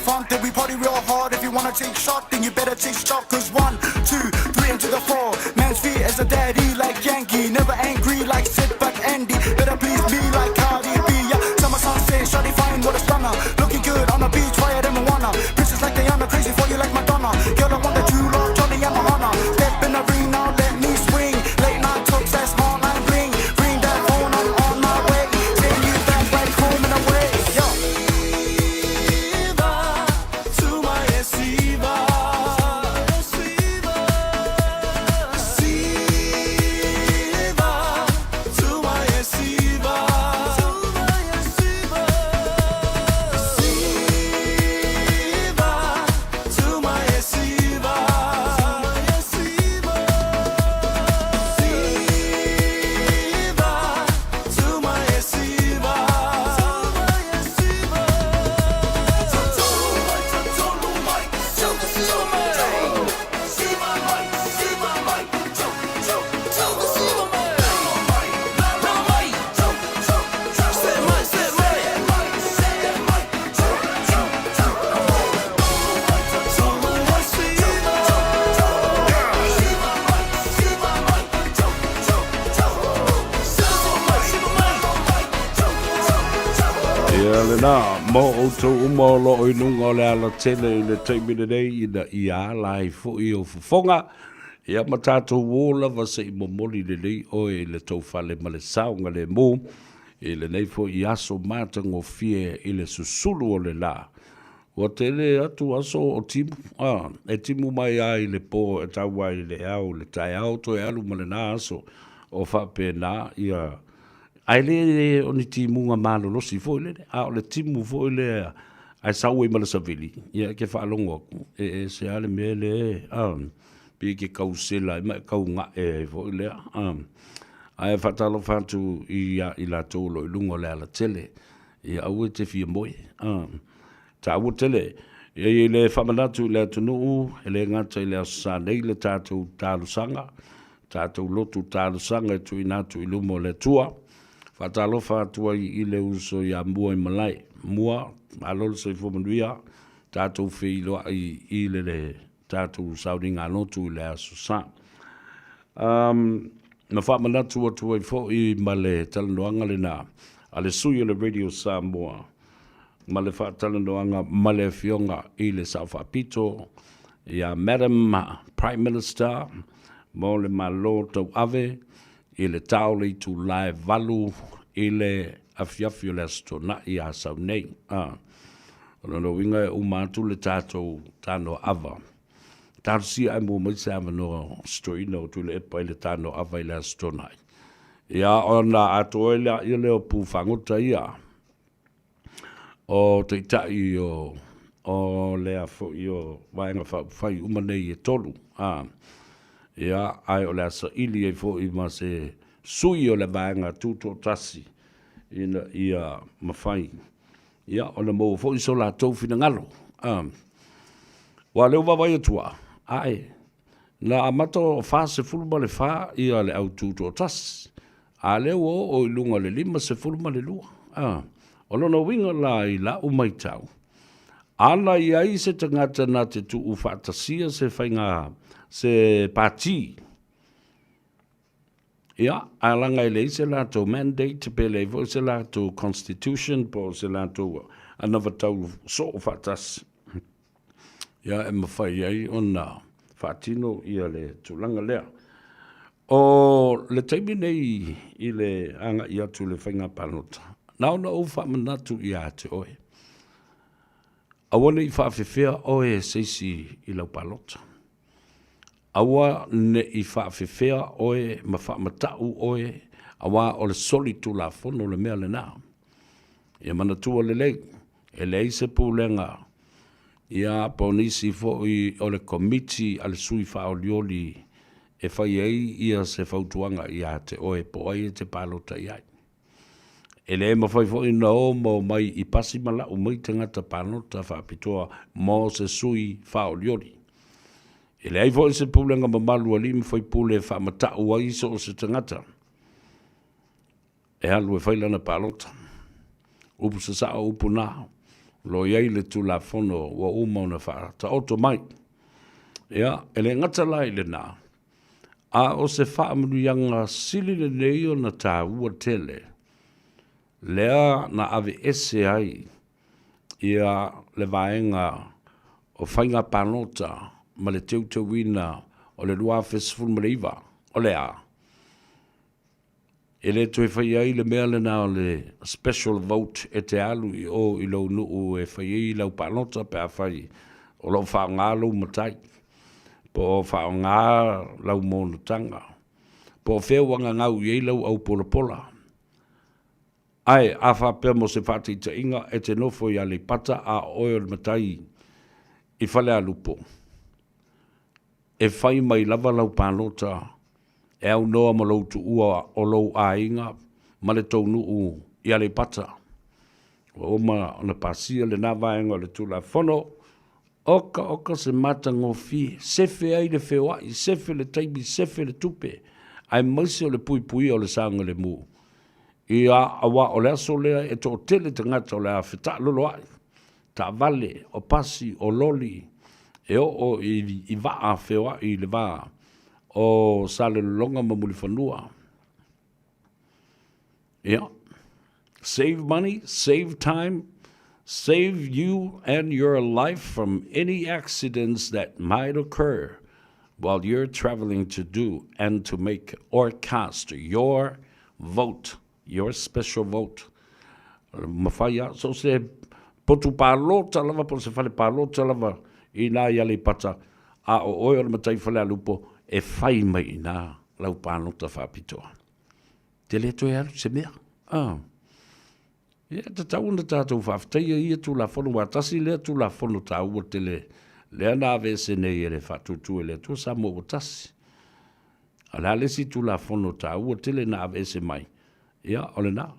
front, then we party real hard. If you wanna take shot, then you better take stock. Cause one, two, three, and to the four. Man's feet as a daddy like Yankee. Never angry like sit back Andy. Better please me like Cardi B. Yeah. Summer sunset, shawty fine, what a stunner. Looking good on the beach, fire them wanna. Princess like Diana, crazy for you like Madonna. Girl, I want that you love, Johnny, I'm a honor. Step in the ring now, let me swing. Late night talks, that's hotline bling. Ring that phone, I'm on my way. Send you back like home and away. Yo. Ia lena, mo outou uma o loo i luga o le alatele i le taimi lenei ina ia ala ai foi ou fofoga, ia ma tatou o lava se i momoli lelei oe i le tou fale ma le saogalemu i lenei foi aso matagofie i le susulu o le la. Ua tele atu aso o timu, a, e timu mai lava i le po e tau ai i le ao i le taeao toe alu ma lena aso o faapena ia Ae le o ni timuga malolosi foi lele, a o le timu foi lea ae sau ai ma le savili, ia e ke faalogo atu, e ese lava le mea lea, a, pei e ke kausela ai ma e kauga'e ai foi lea, a. Ae faatalofa atu ia i latou o lo o i luga o le alatele, ia aua e te fia moe, a. Taua tele. Ia i le faamanatu i le atunuu, e le gata i le Aso Sa nei le tatou talosaga, tatou lotu talosaga e tuuina atu i luma o le Atua. Faatalofa atu ai i le uso ia Mua i Malae. Mua, malo le soifua manuia, tatou feiloai i le le tatou sauniga lotu i le Aso Sa. Um, na faamanatu atu ai foi ma le talanoaga lena a le sui o le Radio Samoa ma le faatalanoaga ma le Afioga i le Sao Faapito ia Madam Prime Minister mo le Malo Tauave i le tao le itula e 8 i le afiafi o le Aso Toonai ia Asau nei. A, o lona uiga e uma atu le tatou tanoaava. Talosia ae maua mai se avanoa o se toeaina o Tuilaepa i le tanoaava i le Aso Toonai. Ia ona atoa ai lea o pu fagota ia. o Taitai o, o lea foi o Vaega Faaupufai uma nei e tolu, a, ia, ae o le a saili ai foi ma se sui o le Vaega Tutoatasi ina ia mafai, ia, ona maua foi so latou finagalo, a. Aua o lea ua vaavaai atu lava, ae, Na amata o 44 ia le au tutoatasi, a lea ua oo i luga o le 52. A, o lona uiga la i la'u maitau, ana i ai se tagata na te tuu faatasia se faiga se pati, ia, ae laga e leai se latou mandate pe leai foi se latou constitution po o se latou anavatau soo faatasi, ia e mafai ai ona faatino ia le tulaga lea. O le taimi nei i le agai atu i le faiga palota, na ona ou faamanatu ia te oe, aua ne i faafefea oe e se isi i lau palota. Aua ne i faafefea oe ma faamatau oe, aua o le soli tulafono le mea lena. Ia manatua lelei, E leai se pulega, ia, po o nisi foi o le komiti a le sui faaolioli e fai ai ia se fautuaga ia te oe po o ai e te palota i ai. E le mafai foi ona o ma omai i pasi ma lau mai tagata palota faapitoa mo se sui faaolioli. E leai foi se pulega mamalu a alii ma faipule e faamatau ai so o se tagata. E alu e fai lana palota. Upu sasao, upu na. O lo o i ai le Tulafono ua uma ona faataoto mai. Ia, e le gata la i lena, a o se faamanuiaga sili lenei ona taua tele, lea na aveese ai ia le vaega o faiga palota ma le teuteuina o le 2019, o le a? E le toe fai ai le mea lena o le special vote e te alu i o i lou nuu e fai ai lau palota pe afai o lo o faaaoga lou matai, po o faaaoga lau monotaga, po o fea ua gagau i ai lau aupolapola. Ae a faapea mo se faataitaiga e te nofo i Aleipata a o oe o le matai i Falealupo, e fai mai lava lau palota e aunoa ma lou tuua o lou aiga ma le tou nuu i Aleipata. Ua uma ona pasia lena vaega o le Tulafono. Oka oka se matagofie, sefe ai le feoai, sefe le taimi, sefe le tupe, aemaise o le puipuia o le saogalemu. Ia, aua o le aso lea e toatele tagata o le a fetaaloloai, taavale, o pasi, o loli, e oo i vaa feoai i le va o Salelologa ma Mulifanua. Ia, save money, save time, save you and your life from any accidents that might occur while you're traveling to do and to make or cast your vote, your special vote. Mawhai a, so se potu pālota lava, po se whare pālota lava i nā i Aleipata, a o oe o le matai Falealupo, e whai mai i nā lau pālota whapitoa. Te le toe alu se mea. Ah. Ia, e tatau ona tatou faafetaia ia Tulafono, aua tasi lea Tulafono taua tele lea na aveese nei e le Faatuatua i le Atua Samoa ua tasi. A o le a le isi Tulafono taua tele na aveese mai? Ia, o lena.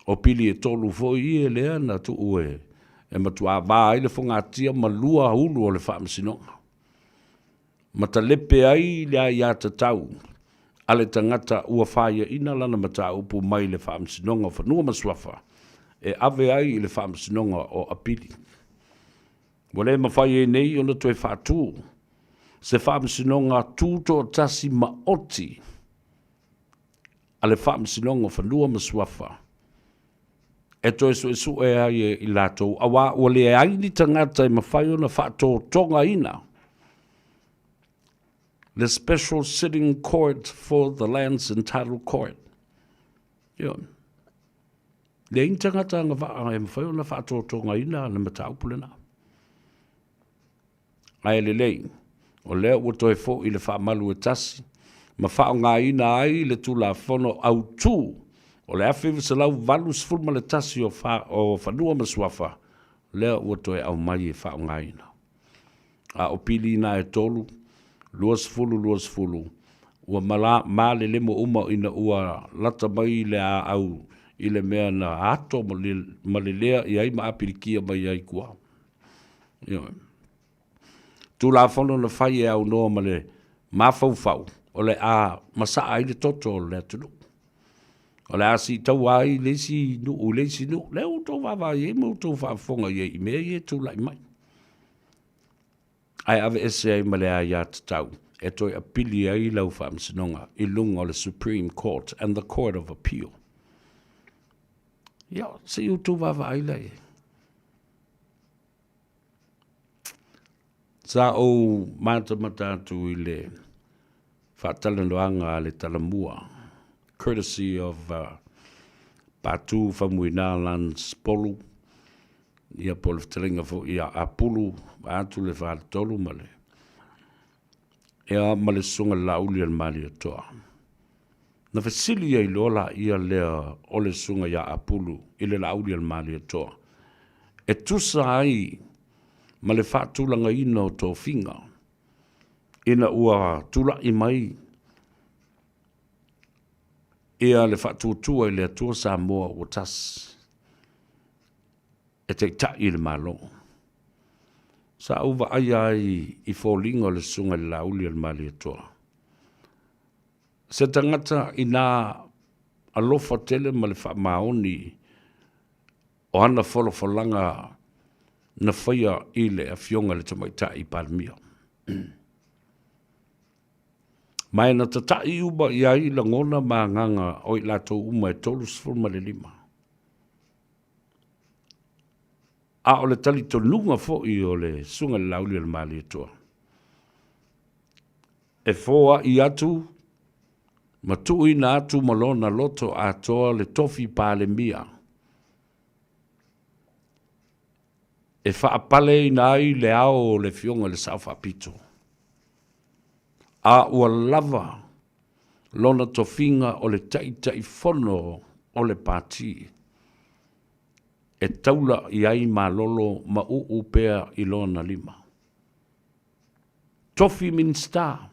O pili e tolu foi ia lea na tuu e, e matuā va ai le fogatia ma lua ulu o le Faamasinoga. Ma talepe ai le aiatatau a le tagata ua faiaina lana mataupu mai le Faamasinoga o Fanua ma Suafa e ave ai i le Faamasinoga o Apili. Ua le mafai ai nei ona toe faatu se Faamasinoga tutoatasi maoti a le Faamasinoga o Fanua ma Suafa e toe suesue ai e i latou, auā ua leai ni tagata e mafai ona faatotogaina le Special Sitting Court for the Lands and Title Court. Ioe. Leai ni tagata agavaa e mafai ona faatotogaina le mataupu lena. Ae lelei, o lea ua toe foi le faamalu e tasi ma faaaogaina ai le Tulafono Autu o le 1981 o Fanua ma Suafa, lea ua toe aumai e faaaogaina. A o pili na e tolu, 20, 20, ua malelemo uma ina ua lata mai le aau i le mea na ato ma lelea i ai ma apilikia mai ai tua. Ioe. Tulafono na fai e aunoa ma le mafaufau o le a masaa ai le toto o le atunuu. O le a siitaua ai le isi nuu i le isi nuu. Lea ua outou vaavaai ai ma outou faafofoga i ai i mea ia e tulai mai. Ae aveese ai ma le aiatatau e toe apili ai lau faamasinoga i luga o le Supreme Court and the Court of Appeal. Ia, se i outou vaavaai la i ai. Sa ou matamata atu i le faatalanoaga a le Talamua, courtesy of Patu Faumuina Lance Polu, ia po o le fetalaiga foi ia Apulu, vaeatu le Faletolu ma le, ia ma le Susuga i le Laauli a le Malietoa. Na fesili ai loa laia lea o le susuga ia Apulu i le Laauli a le Malietoa, e tusa ai ma le faatulagaina o tofiga, ina ua tulai mai ia le faatuatua i le Atua Samoa ua tasi e taitai i le Malo. Sa ou vaaia ai i foliga o le susuga i le Laauli a le Malietoa, Se tagata inā alofa tele ma le faamaoni O ana folafolaga na faia i le Afioga i le Tamaitai Palemia. Ma e na tataʻi uma i ai lagona ma agaga o i latou uma e 35. A o le talitonuga foi o le Susuga i le Laauli o le Malietoa, e foai atu ma tuuina atu ma lona loto atoa le tofi Palemia e faapaleina ai le ao o le Afioga i le Sao Faapito, a ua lava lona tofiga o le Taitaifono o le Pati e taula i ai malolo ma uu pea i lona lima. Tofi Minisita.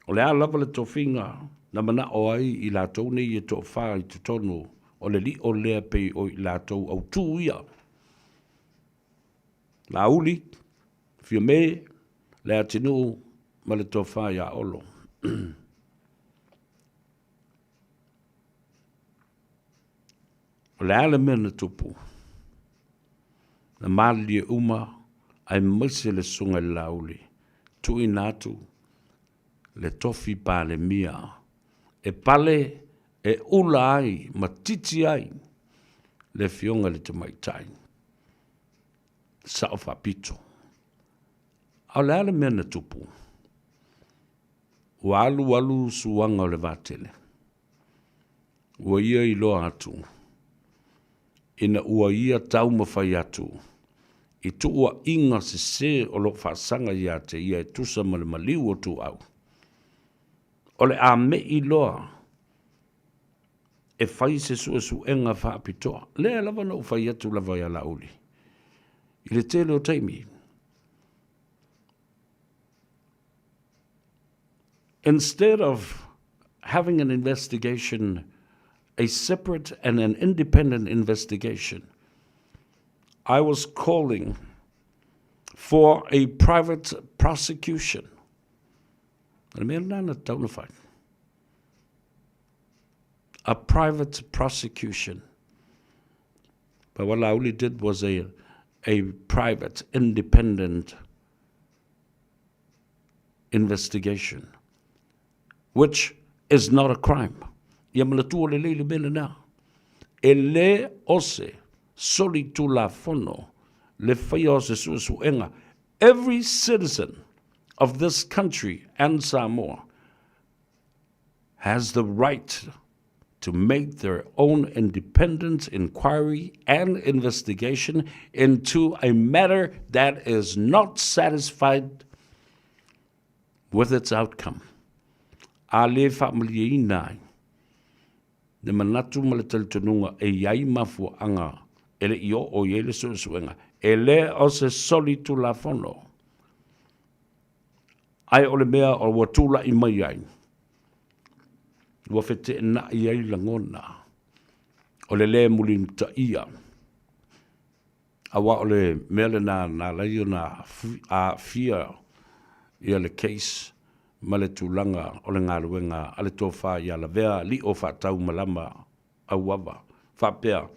O le a lava le tofiga na manao ai i latou nei e toafa i totonu o le lio lea pei o i latou autū ia, Laauli, Fiame, Leatinuu ma le Tofa ia Olo. O le a le mea na tupu? Na malilie uma aemaise le Susuga i le Laauli, tuuina atu le tofi Palemia e pale e ula ai ma titi ai le Afioga i le Tamaitai Sao Faapito. A o le a le mea na tupu? Ua alu alu suaga o le vatele. Ua ia iloa atu ina ua ia taumafai atu i tuuaiga sese o lo o faasaga ia te ia e tusa ma le maliu o Tuuau. O le a me'i loa e fai se suesuega faapitoa. Lea lava na ou fai atu lava ia Laauli i le tele o taimi. Instead of having an investigation, a separate and an independent investigation, I was calling for a private prosecution. O le mea lena na tatau ona fai. A private prosecution. But what Laauli did was a, a private, independent investigation, which is not a crime. Ia manatua lelei le mea lena. E le o se solitulafono le faia o se suesuega. Every citizen of this country and Samoa has the right to make their own independent inquiry and investigation into a matter that is not satisfied with its outcome. A le faamalieina ai le manatu ma le talitonuga e i ai mafuaaga e le i oo i ai le suesuega, e le o se solitulafono, ae o le mea ua tulai mai ai, ua feteenai ai lagona o le lē mulimataia, aua o le mea lena na ala ai ona aafia ia le case ma le tulaga o le galuega a le Tofa ia Lavea Lio Faataumalama Auava, faapea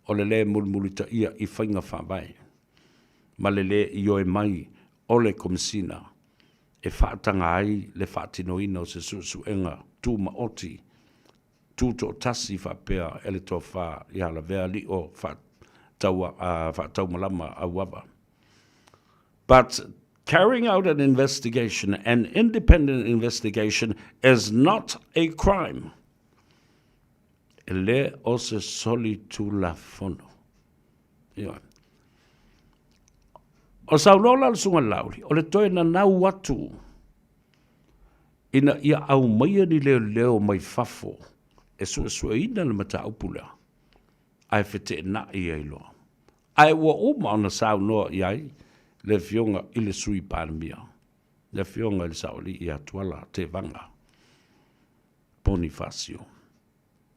o le lē mulimulitaia i faiga faavae ma le lē ioe mai o le Komesina e faataga ai le faatinoina o se suesuega tumaoti tutoatasi faapea e le Tofa ia Lavea Lio Faataumalama Auava. But carrying out an investigation, an independent investigation, is not a crime. E le o se solitulafono. Ioe. O saunoa la le Susuga i le Laauli, o le toe nanau atu ina ia aumaia ni leoleo mai fafo e suesueina le mataupu lea, ae feteenai ai loa. Ae ua uma ona saunoa i ai le Afioga i le Sui Palemia, le Afioga i le Saoalii ia Tuala Tevaga Ponifasio.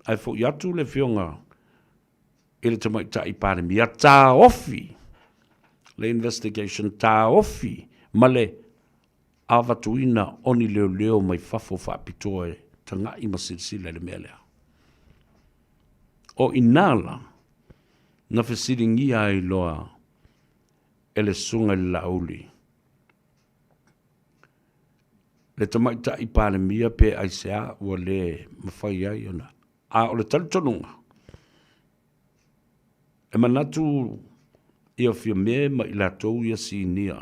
Ae foi atu le Afioga i le Tamaitai Palemia, taofi le investigation, taofi ma le avatuina o ni leoleo mai fafo faapitoa e tagai ma silasila i le mea lea. O i ina la, na fesiligia ai loa e le Susuga i le Laauli, le Tamaitai Palemia pe aisea ua le mafai ai ona. A o le talitonuga, e manatu ia Fiame ma i latou ia sinia,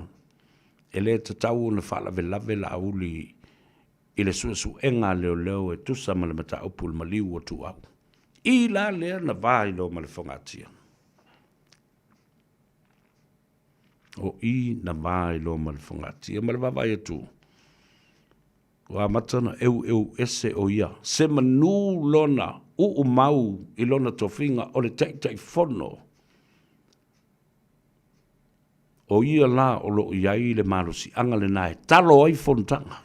e le tatau ona faalavelave Laauli i le suesuega a leoleo e tusa ma le mataupu i le maliu o Tuuau. I la lea na va ai loa ma le fogatia. O i na va ai loa ma le fogatia ma le vaavaai atu, ua amata ona eueu ese o ia, se manu lona uu mau i lona tofiga o le Taitaifono. O ia la o lo o i ai le malosiaga lena e talo ai fonotaga.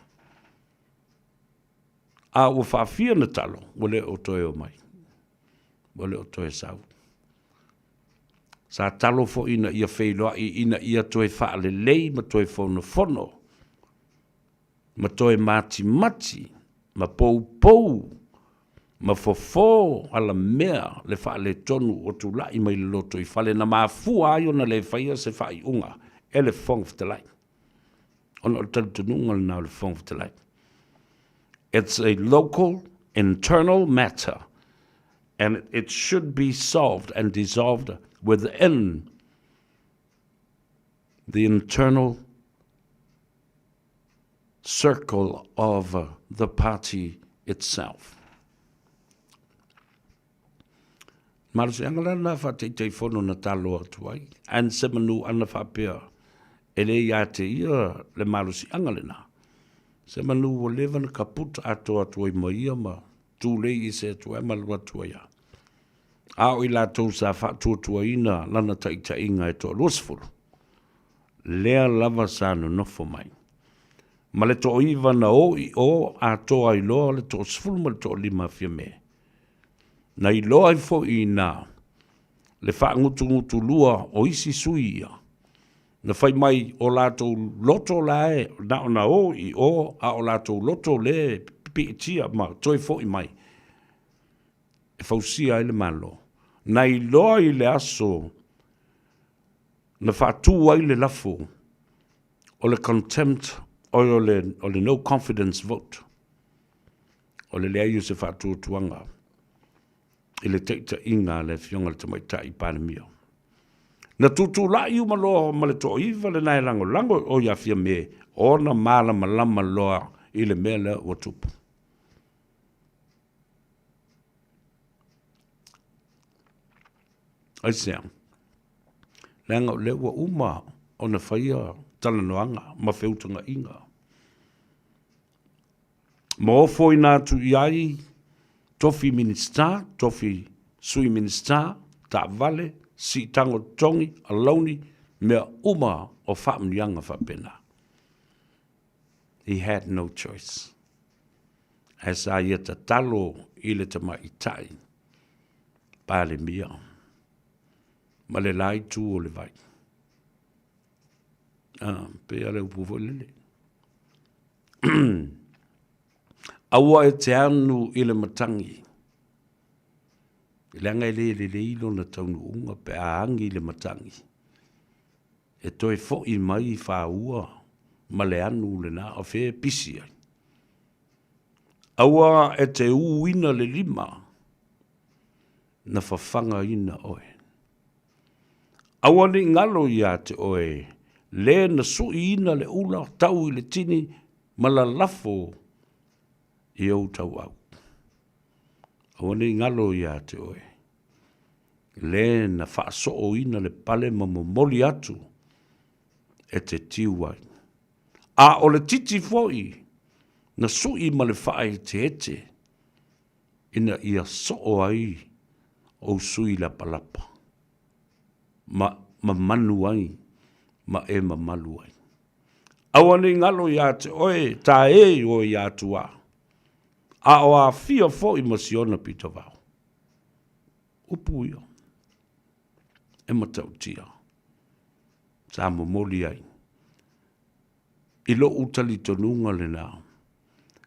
A ua faafia na talo, ua le o toe o mai, ua le o toe sau. Sa talo foi ina ia feiloai ina ia toe faalelei ma toe fonofono ma toe matimati ma poupou ma fofo alamea le faaletonu ua tulai mai le lotoifale na mafua ai ona le faia se faaiuga e le Fofoga Fetalai. Ona o le talitonuga lena o le Fofoga Fetalai. It's a local internal matter and it should be solved and dissolved within the internal circle of the party itself. Malosiaga la lena faataitaifono na talo atu ai, and se manu ana faapea e le ia te ia le malosiaga lena. Se manu ua leva na kaput atoa atu ai ma ia ma tulei ese atu ai ma alu atu ai a. A o i latou sa faatuatuaina lana taitaiga e toa 20, lea lava sa nonofo mai. Ma le toaiva na o i o atoa ai loa le toasefulu ma le toalima a Fiame. Na iloa ai foi i ina le faagutugutulua o isi sui ia, na fai mai o latou loto la e na ona o i o, a o latou loto le pipiitia ma toe foi mai e fausia ai le Malo. Na iloa i le aso na faatu ai le lafo o le contempt oi o le, o le no confidence vote, o le leai o se faatuatuaga i le taitaiga a le Afioga i le Tamaitai Palemia. Na tutulai uma loa ma le toaiva lena e lagolago o ia Fiame ona malamalama loa i le mea lea ua tupu. Aisea? Leaga o lea ua uma ona faia talanoaga ma feutagaiga ma ofoina atu i ai tofi Minisita, tofi Sui Minisita, taavale, siitaga o totogi, alauni, mea uma o faamanuiaga faapena. He had no choice. Ae sa ia tatalo i le tamaitai Palemia ma le la itu o le vai. Ah, pei a le upu foi lele. Aua e te anu i le matangi. Leaga e le lelei lona taunuuga pe a agi i le matangi. E toe foi mai i fāua ma le anu lena o fea e pisi ai. Aua e te ūina le lima na fafagaina oe. Aua ne i galo ia te oe le na suiina le ula tau i le tini ma lalafo i ou tauau. Aua ne i galo ia te oe le na faasooina le pale ma momoli atu e te tiu ai. A o le titi foi na sui ma le faaeteete ina ia soo ai ou sui lapalapa, ma mamanu ai ma e mamalu ai. Aua ne i galo ia te oe ta e oe ia Atuā, a o aafia foi ma Siona pitovao. Upu ia e matautia sa momoli ai i lou talitonuga lena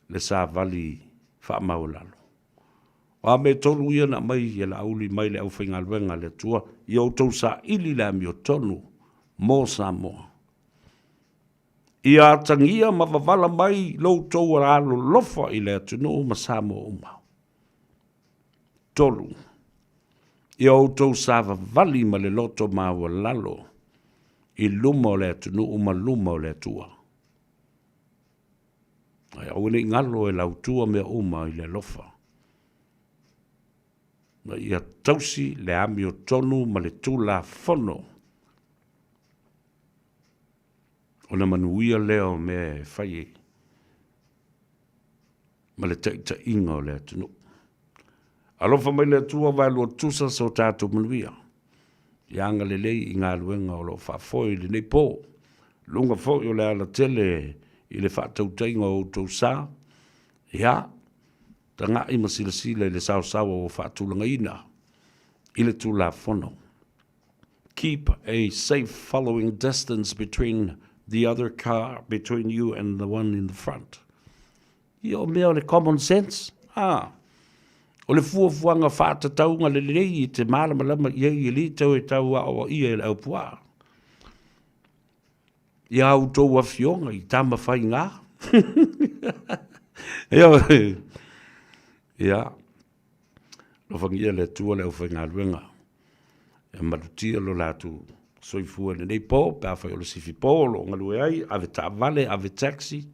le savali faamaualalo. O a mea e tolu ia na aumai e Laauli mai le aufaigaluega a le Atua, ia outou saili le amiotonu mo Samoa. Ia atagia ma wavala mai lo outou alolofa i le atunuu ma Samoa uma. Tolu, ia outou savavali ma le loto maualalo i luma o le atunuu ma luma o le Atua. Ae aua ne i galo e lautua mea uma i le alofa. Ma ia tausi le amiotonu ma le Tulafono ona manuia lea o mea e fai ma le taitaiga o le atunuu. Alofa mai le Atua vaelua tusa so tatou manuia. Ia agalelei i galuega o lo o faafoe i lenei po. Luga foi o le alatele i le faatautaiga o outou sa, ia, taga'i ma silasila i le saosaoa ua faatulagaina i le Tulafono. Keep a safe following distance between the other car between you and the one in the front. Ia o mea o le common sense, a. O le fuafuaga faatatauga lelei e te malamalama i ai e le tau e tau aoaia e le aupuaa. Ia outou afioga i tama faiga. Ia, ia, alofagia le Atua le aufaigaluega e malutia lo latou soifua i lenei po, pe afai o le sifi po o lo o galue ai, ave taavale, ave taxi,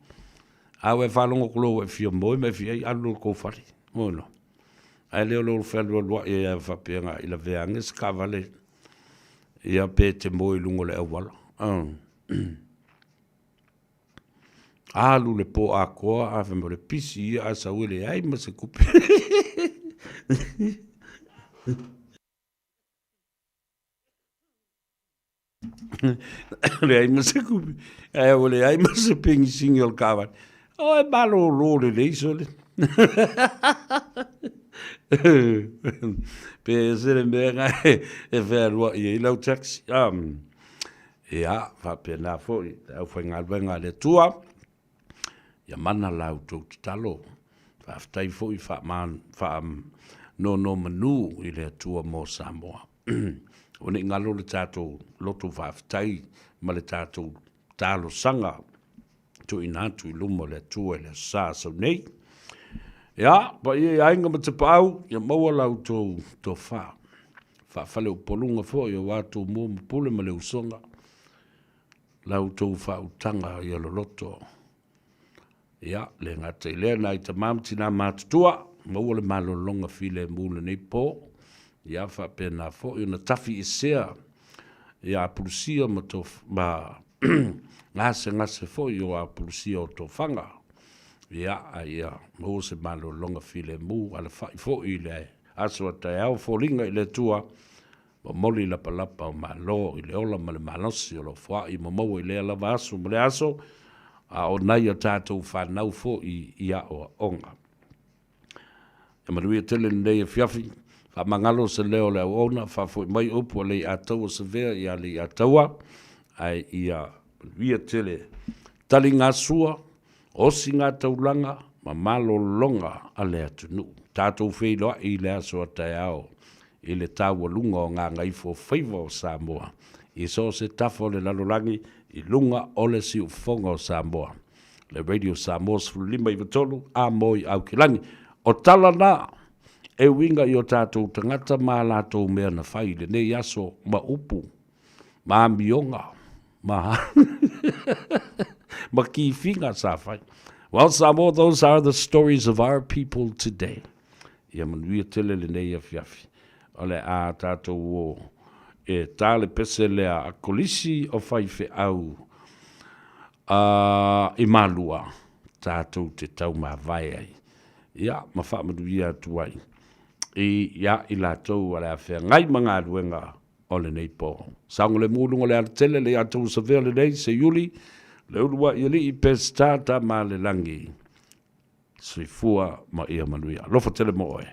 a ua e faalogo atu loa ua e fia moe ma e fia ai, alu loa i le tou fale. Oi Ae le o lou fealualuai ai lava faapea na i lavea ane se taavale, ia pe e te moe i luga o le auala. Alu le po atoa, a fai mai o le pisi ia ae sau e leai ma se tupe. leai ma se kupi, ae ua leai ma se pegisini o le taavale. O e malolo lelei sole. Pe ese le mea na e fealuai ai lau taxi. Ia, faapena foi le aufaigaluega a le Atua, ia mana la outou tatalo. Faafetai foi faanonomanu i le Atua mo Samoa. Aua ne i galo le tatou loto faafetai ma le tatou talosaga tuuina atu i luma o le Atua i le Aso Sa sau nei. Ia, paia i aiga ma tapaau, ia maua la outou tofa. Faafaleupoluga foi aua Tumua ma Pule ma le Usoga, la outou faautaga ia loloto. Ia, le gata i lea, nai tama ma tina matutua, maua le malologa filemu i lenei po, ia faapena foi ona tafiesea ia apulusia ma, tof, ma gasegase foi o apulusia o tofaga. Ia, a ia maua se malologa filemu, alafai foi i le aso a taeao, foliga i le Atua, Momoli lapalapa o Malo i le ola ma le malosi o lo o foai ma maua i lea lava aso ma lea aso, a o nai a tatou fanau foi i aoaoga. Ia manuia tele lenei afiafi, faamagalo se leo o le auauna, faafoi mai upu a Leiataua Savea ia Leiataua, ae ia manuia tele taligasua, Osigataulaga ma malologa a le atunuu. Tatou feiloai i le aso a taeao i le taualuga o gagaifo faiva o Samoa i so o se tafa o le lalolagi i luga o le siufofoga o Samoa. Le Radio Samoa 15 93 a mo i Aukilagi. O tala na e uiga i o tatou tagata ma a latou mea na fai i lenei aso ma upu ma amioga ma ma kifiga sa fai. Well, Samoa, those are the stories of our people today. Ia manuia tele lenei afiafi. O le a tātou o e tā le pese lea a Kolisi o Faifeau a, i Malua, tātou te taumāvae ai. Ia, ma faamanuia atu ai i, ia i latou a le a feagai ma galuega o lenei po. Saogalemu i luga o le alatele le ia outou savea lenei, Seiuli, Leuluaialii, Peseta, Tamaalelagi. Soifua ma ia manuia. Alofa tele mo oe.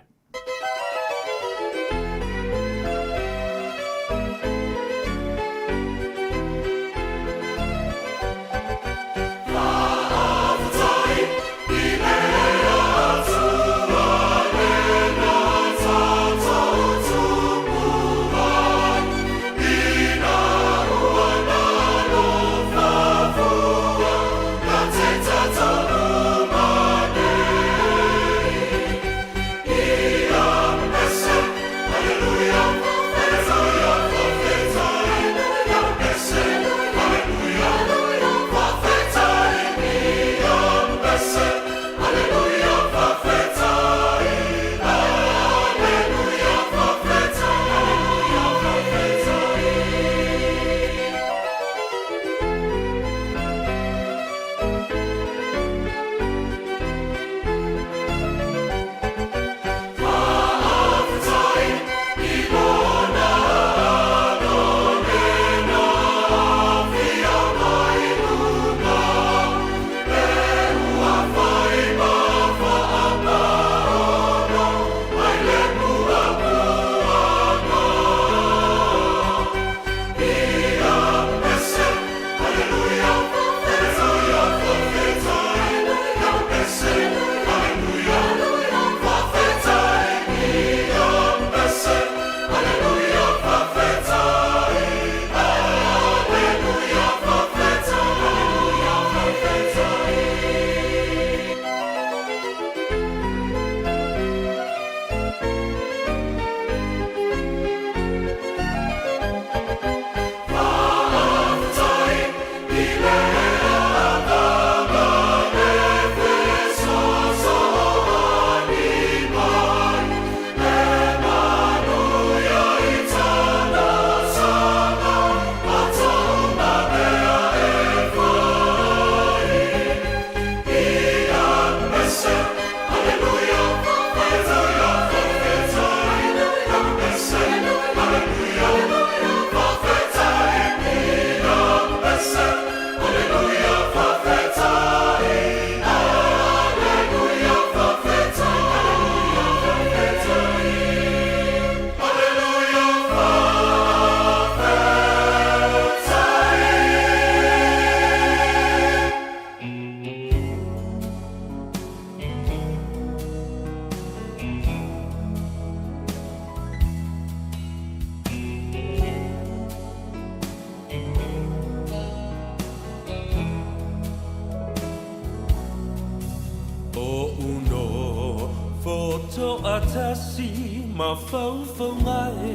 Toʻatasi mafaufauga e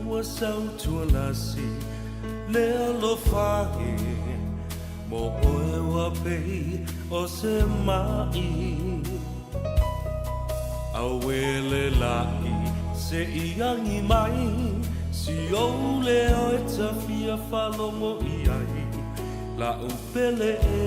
ua sautualasi le alofa e mo oe ua pei o se maʻi Auē le laʻi seʻi agi mai si ou leo e ta fia faalogo i ai laʻu pele e.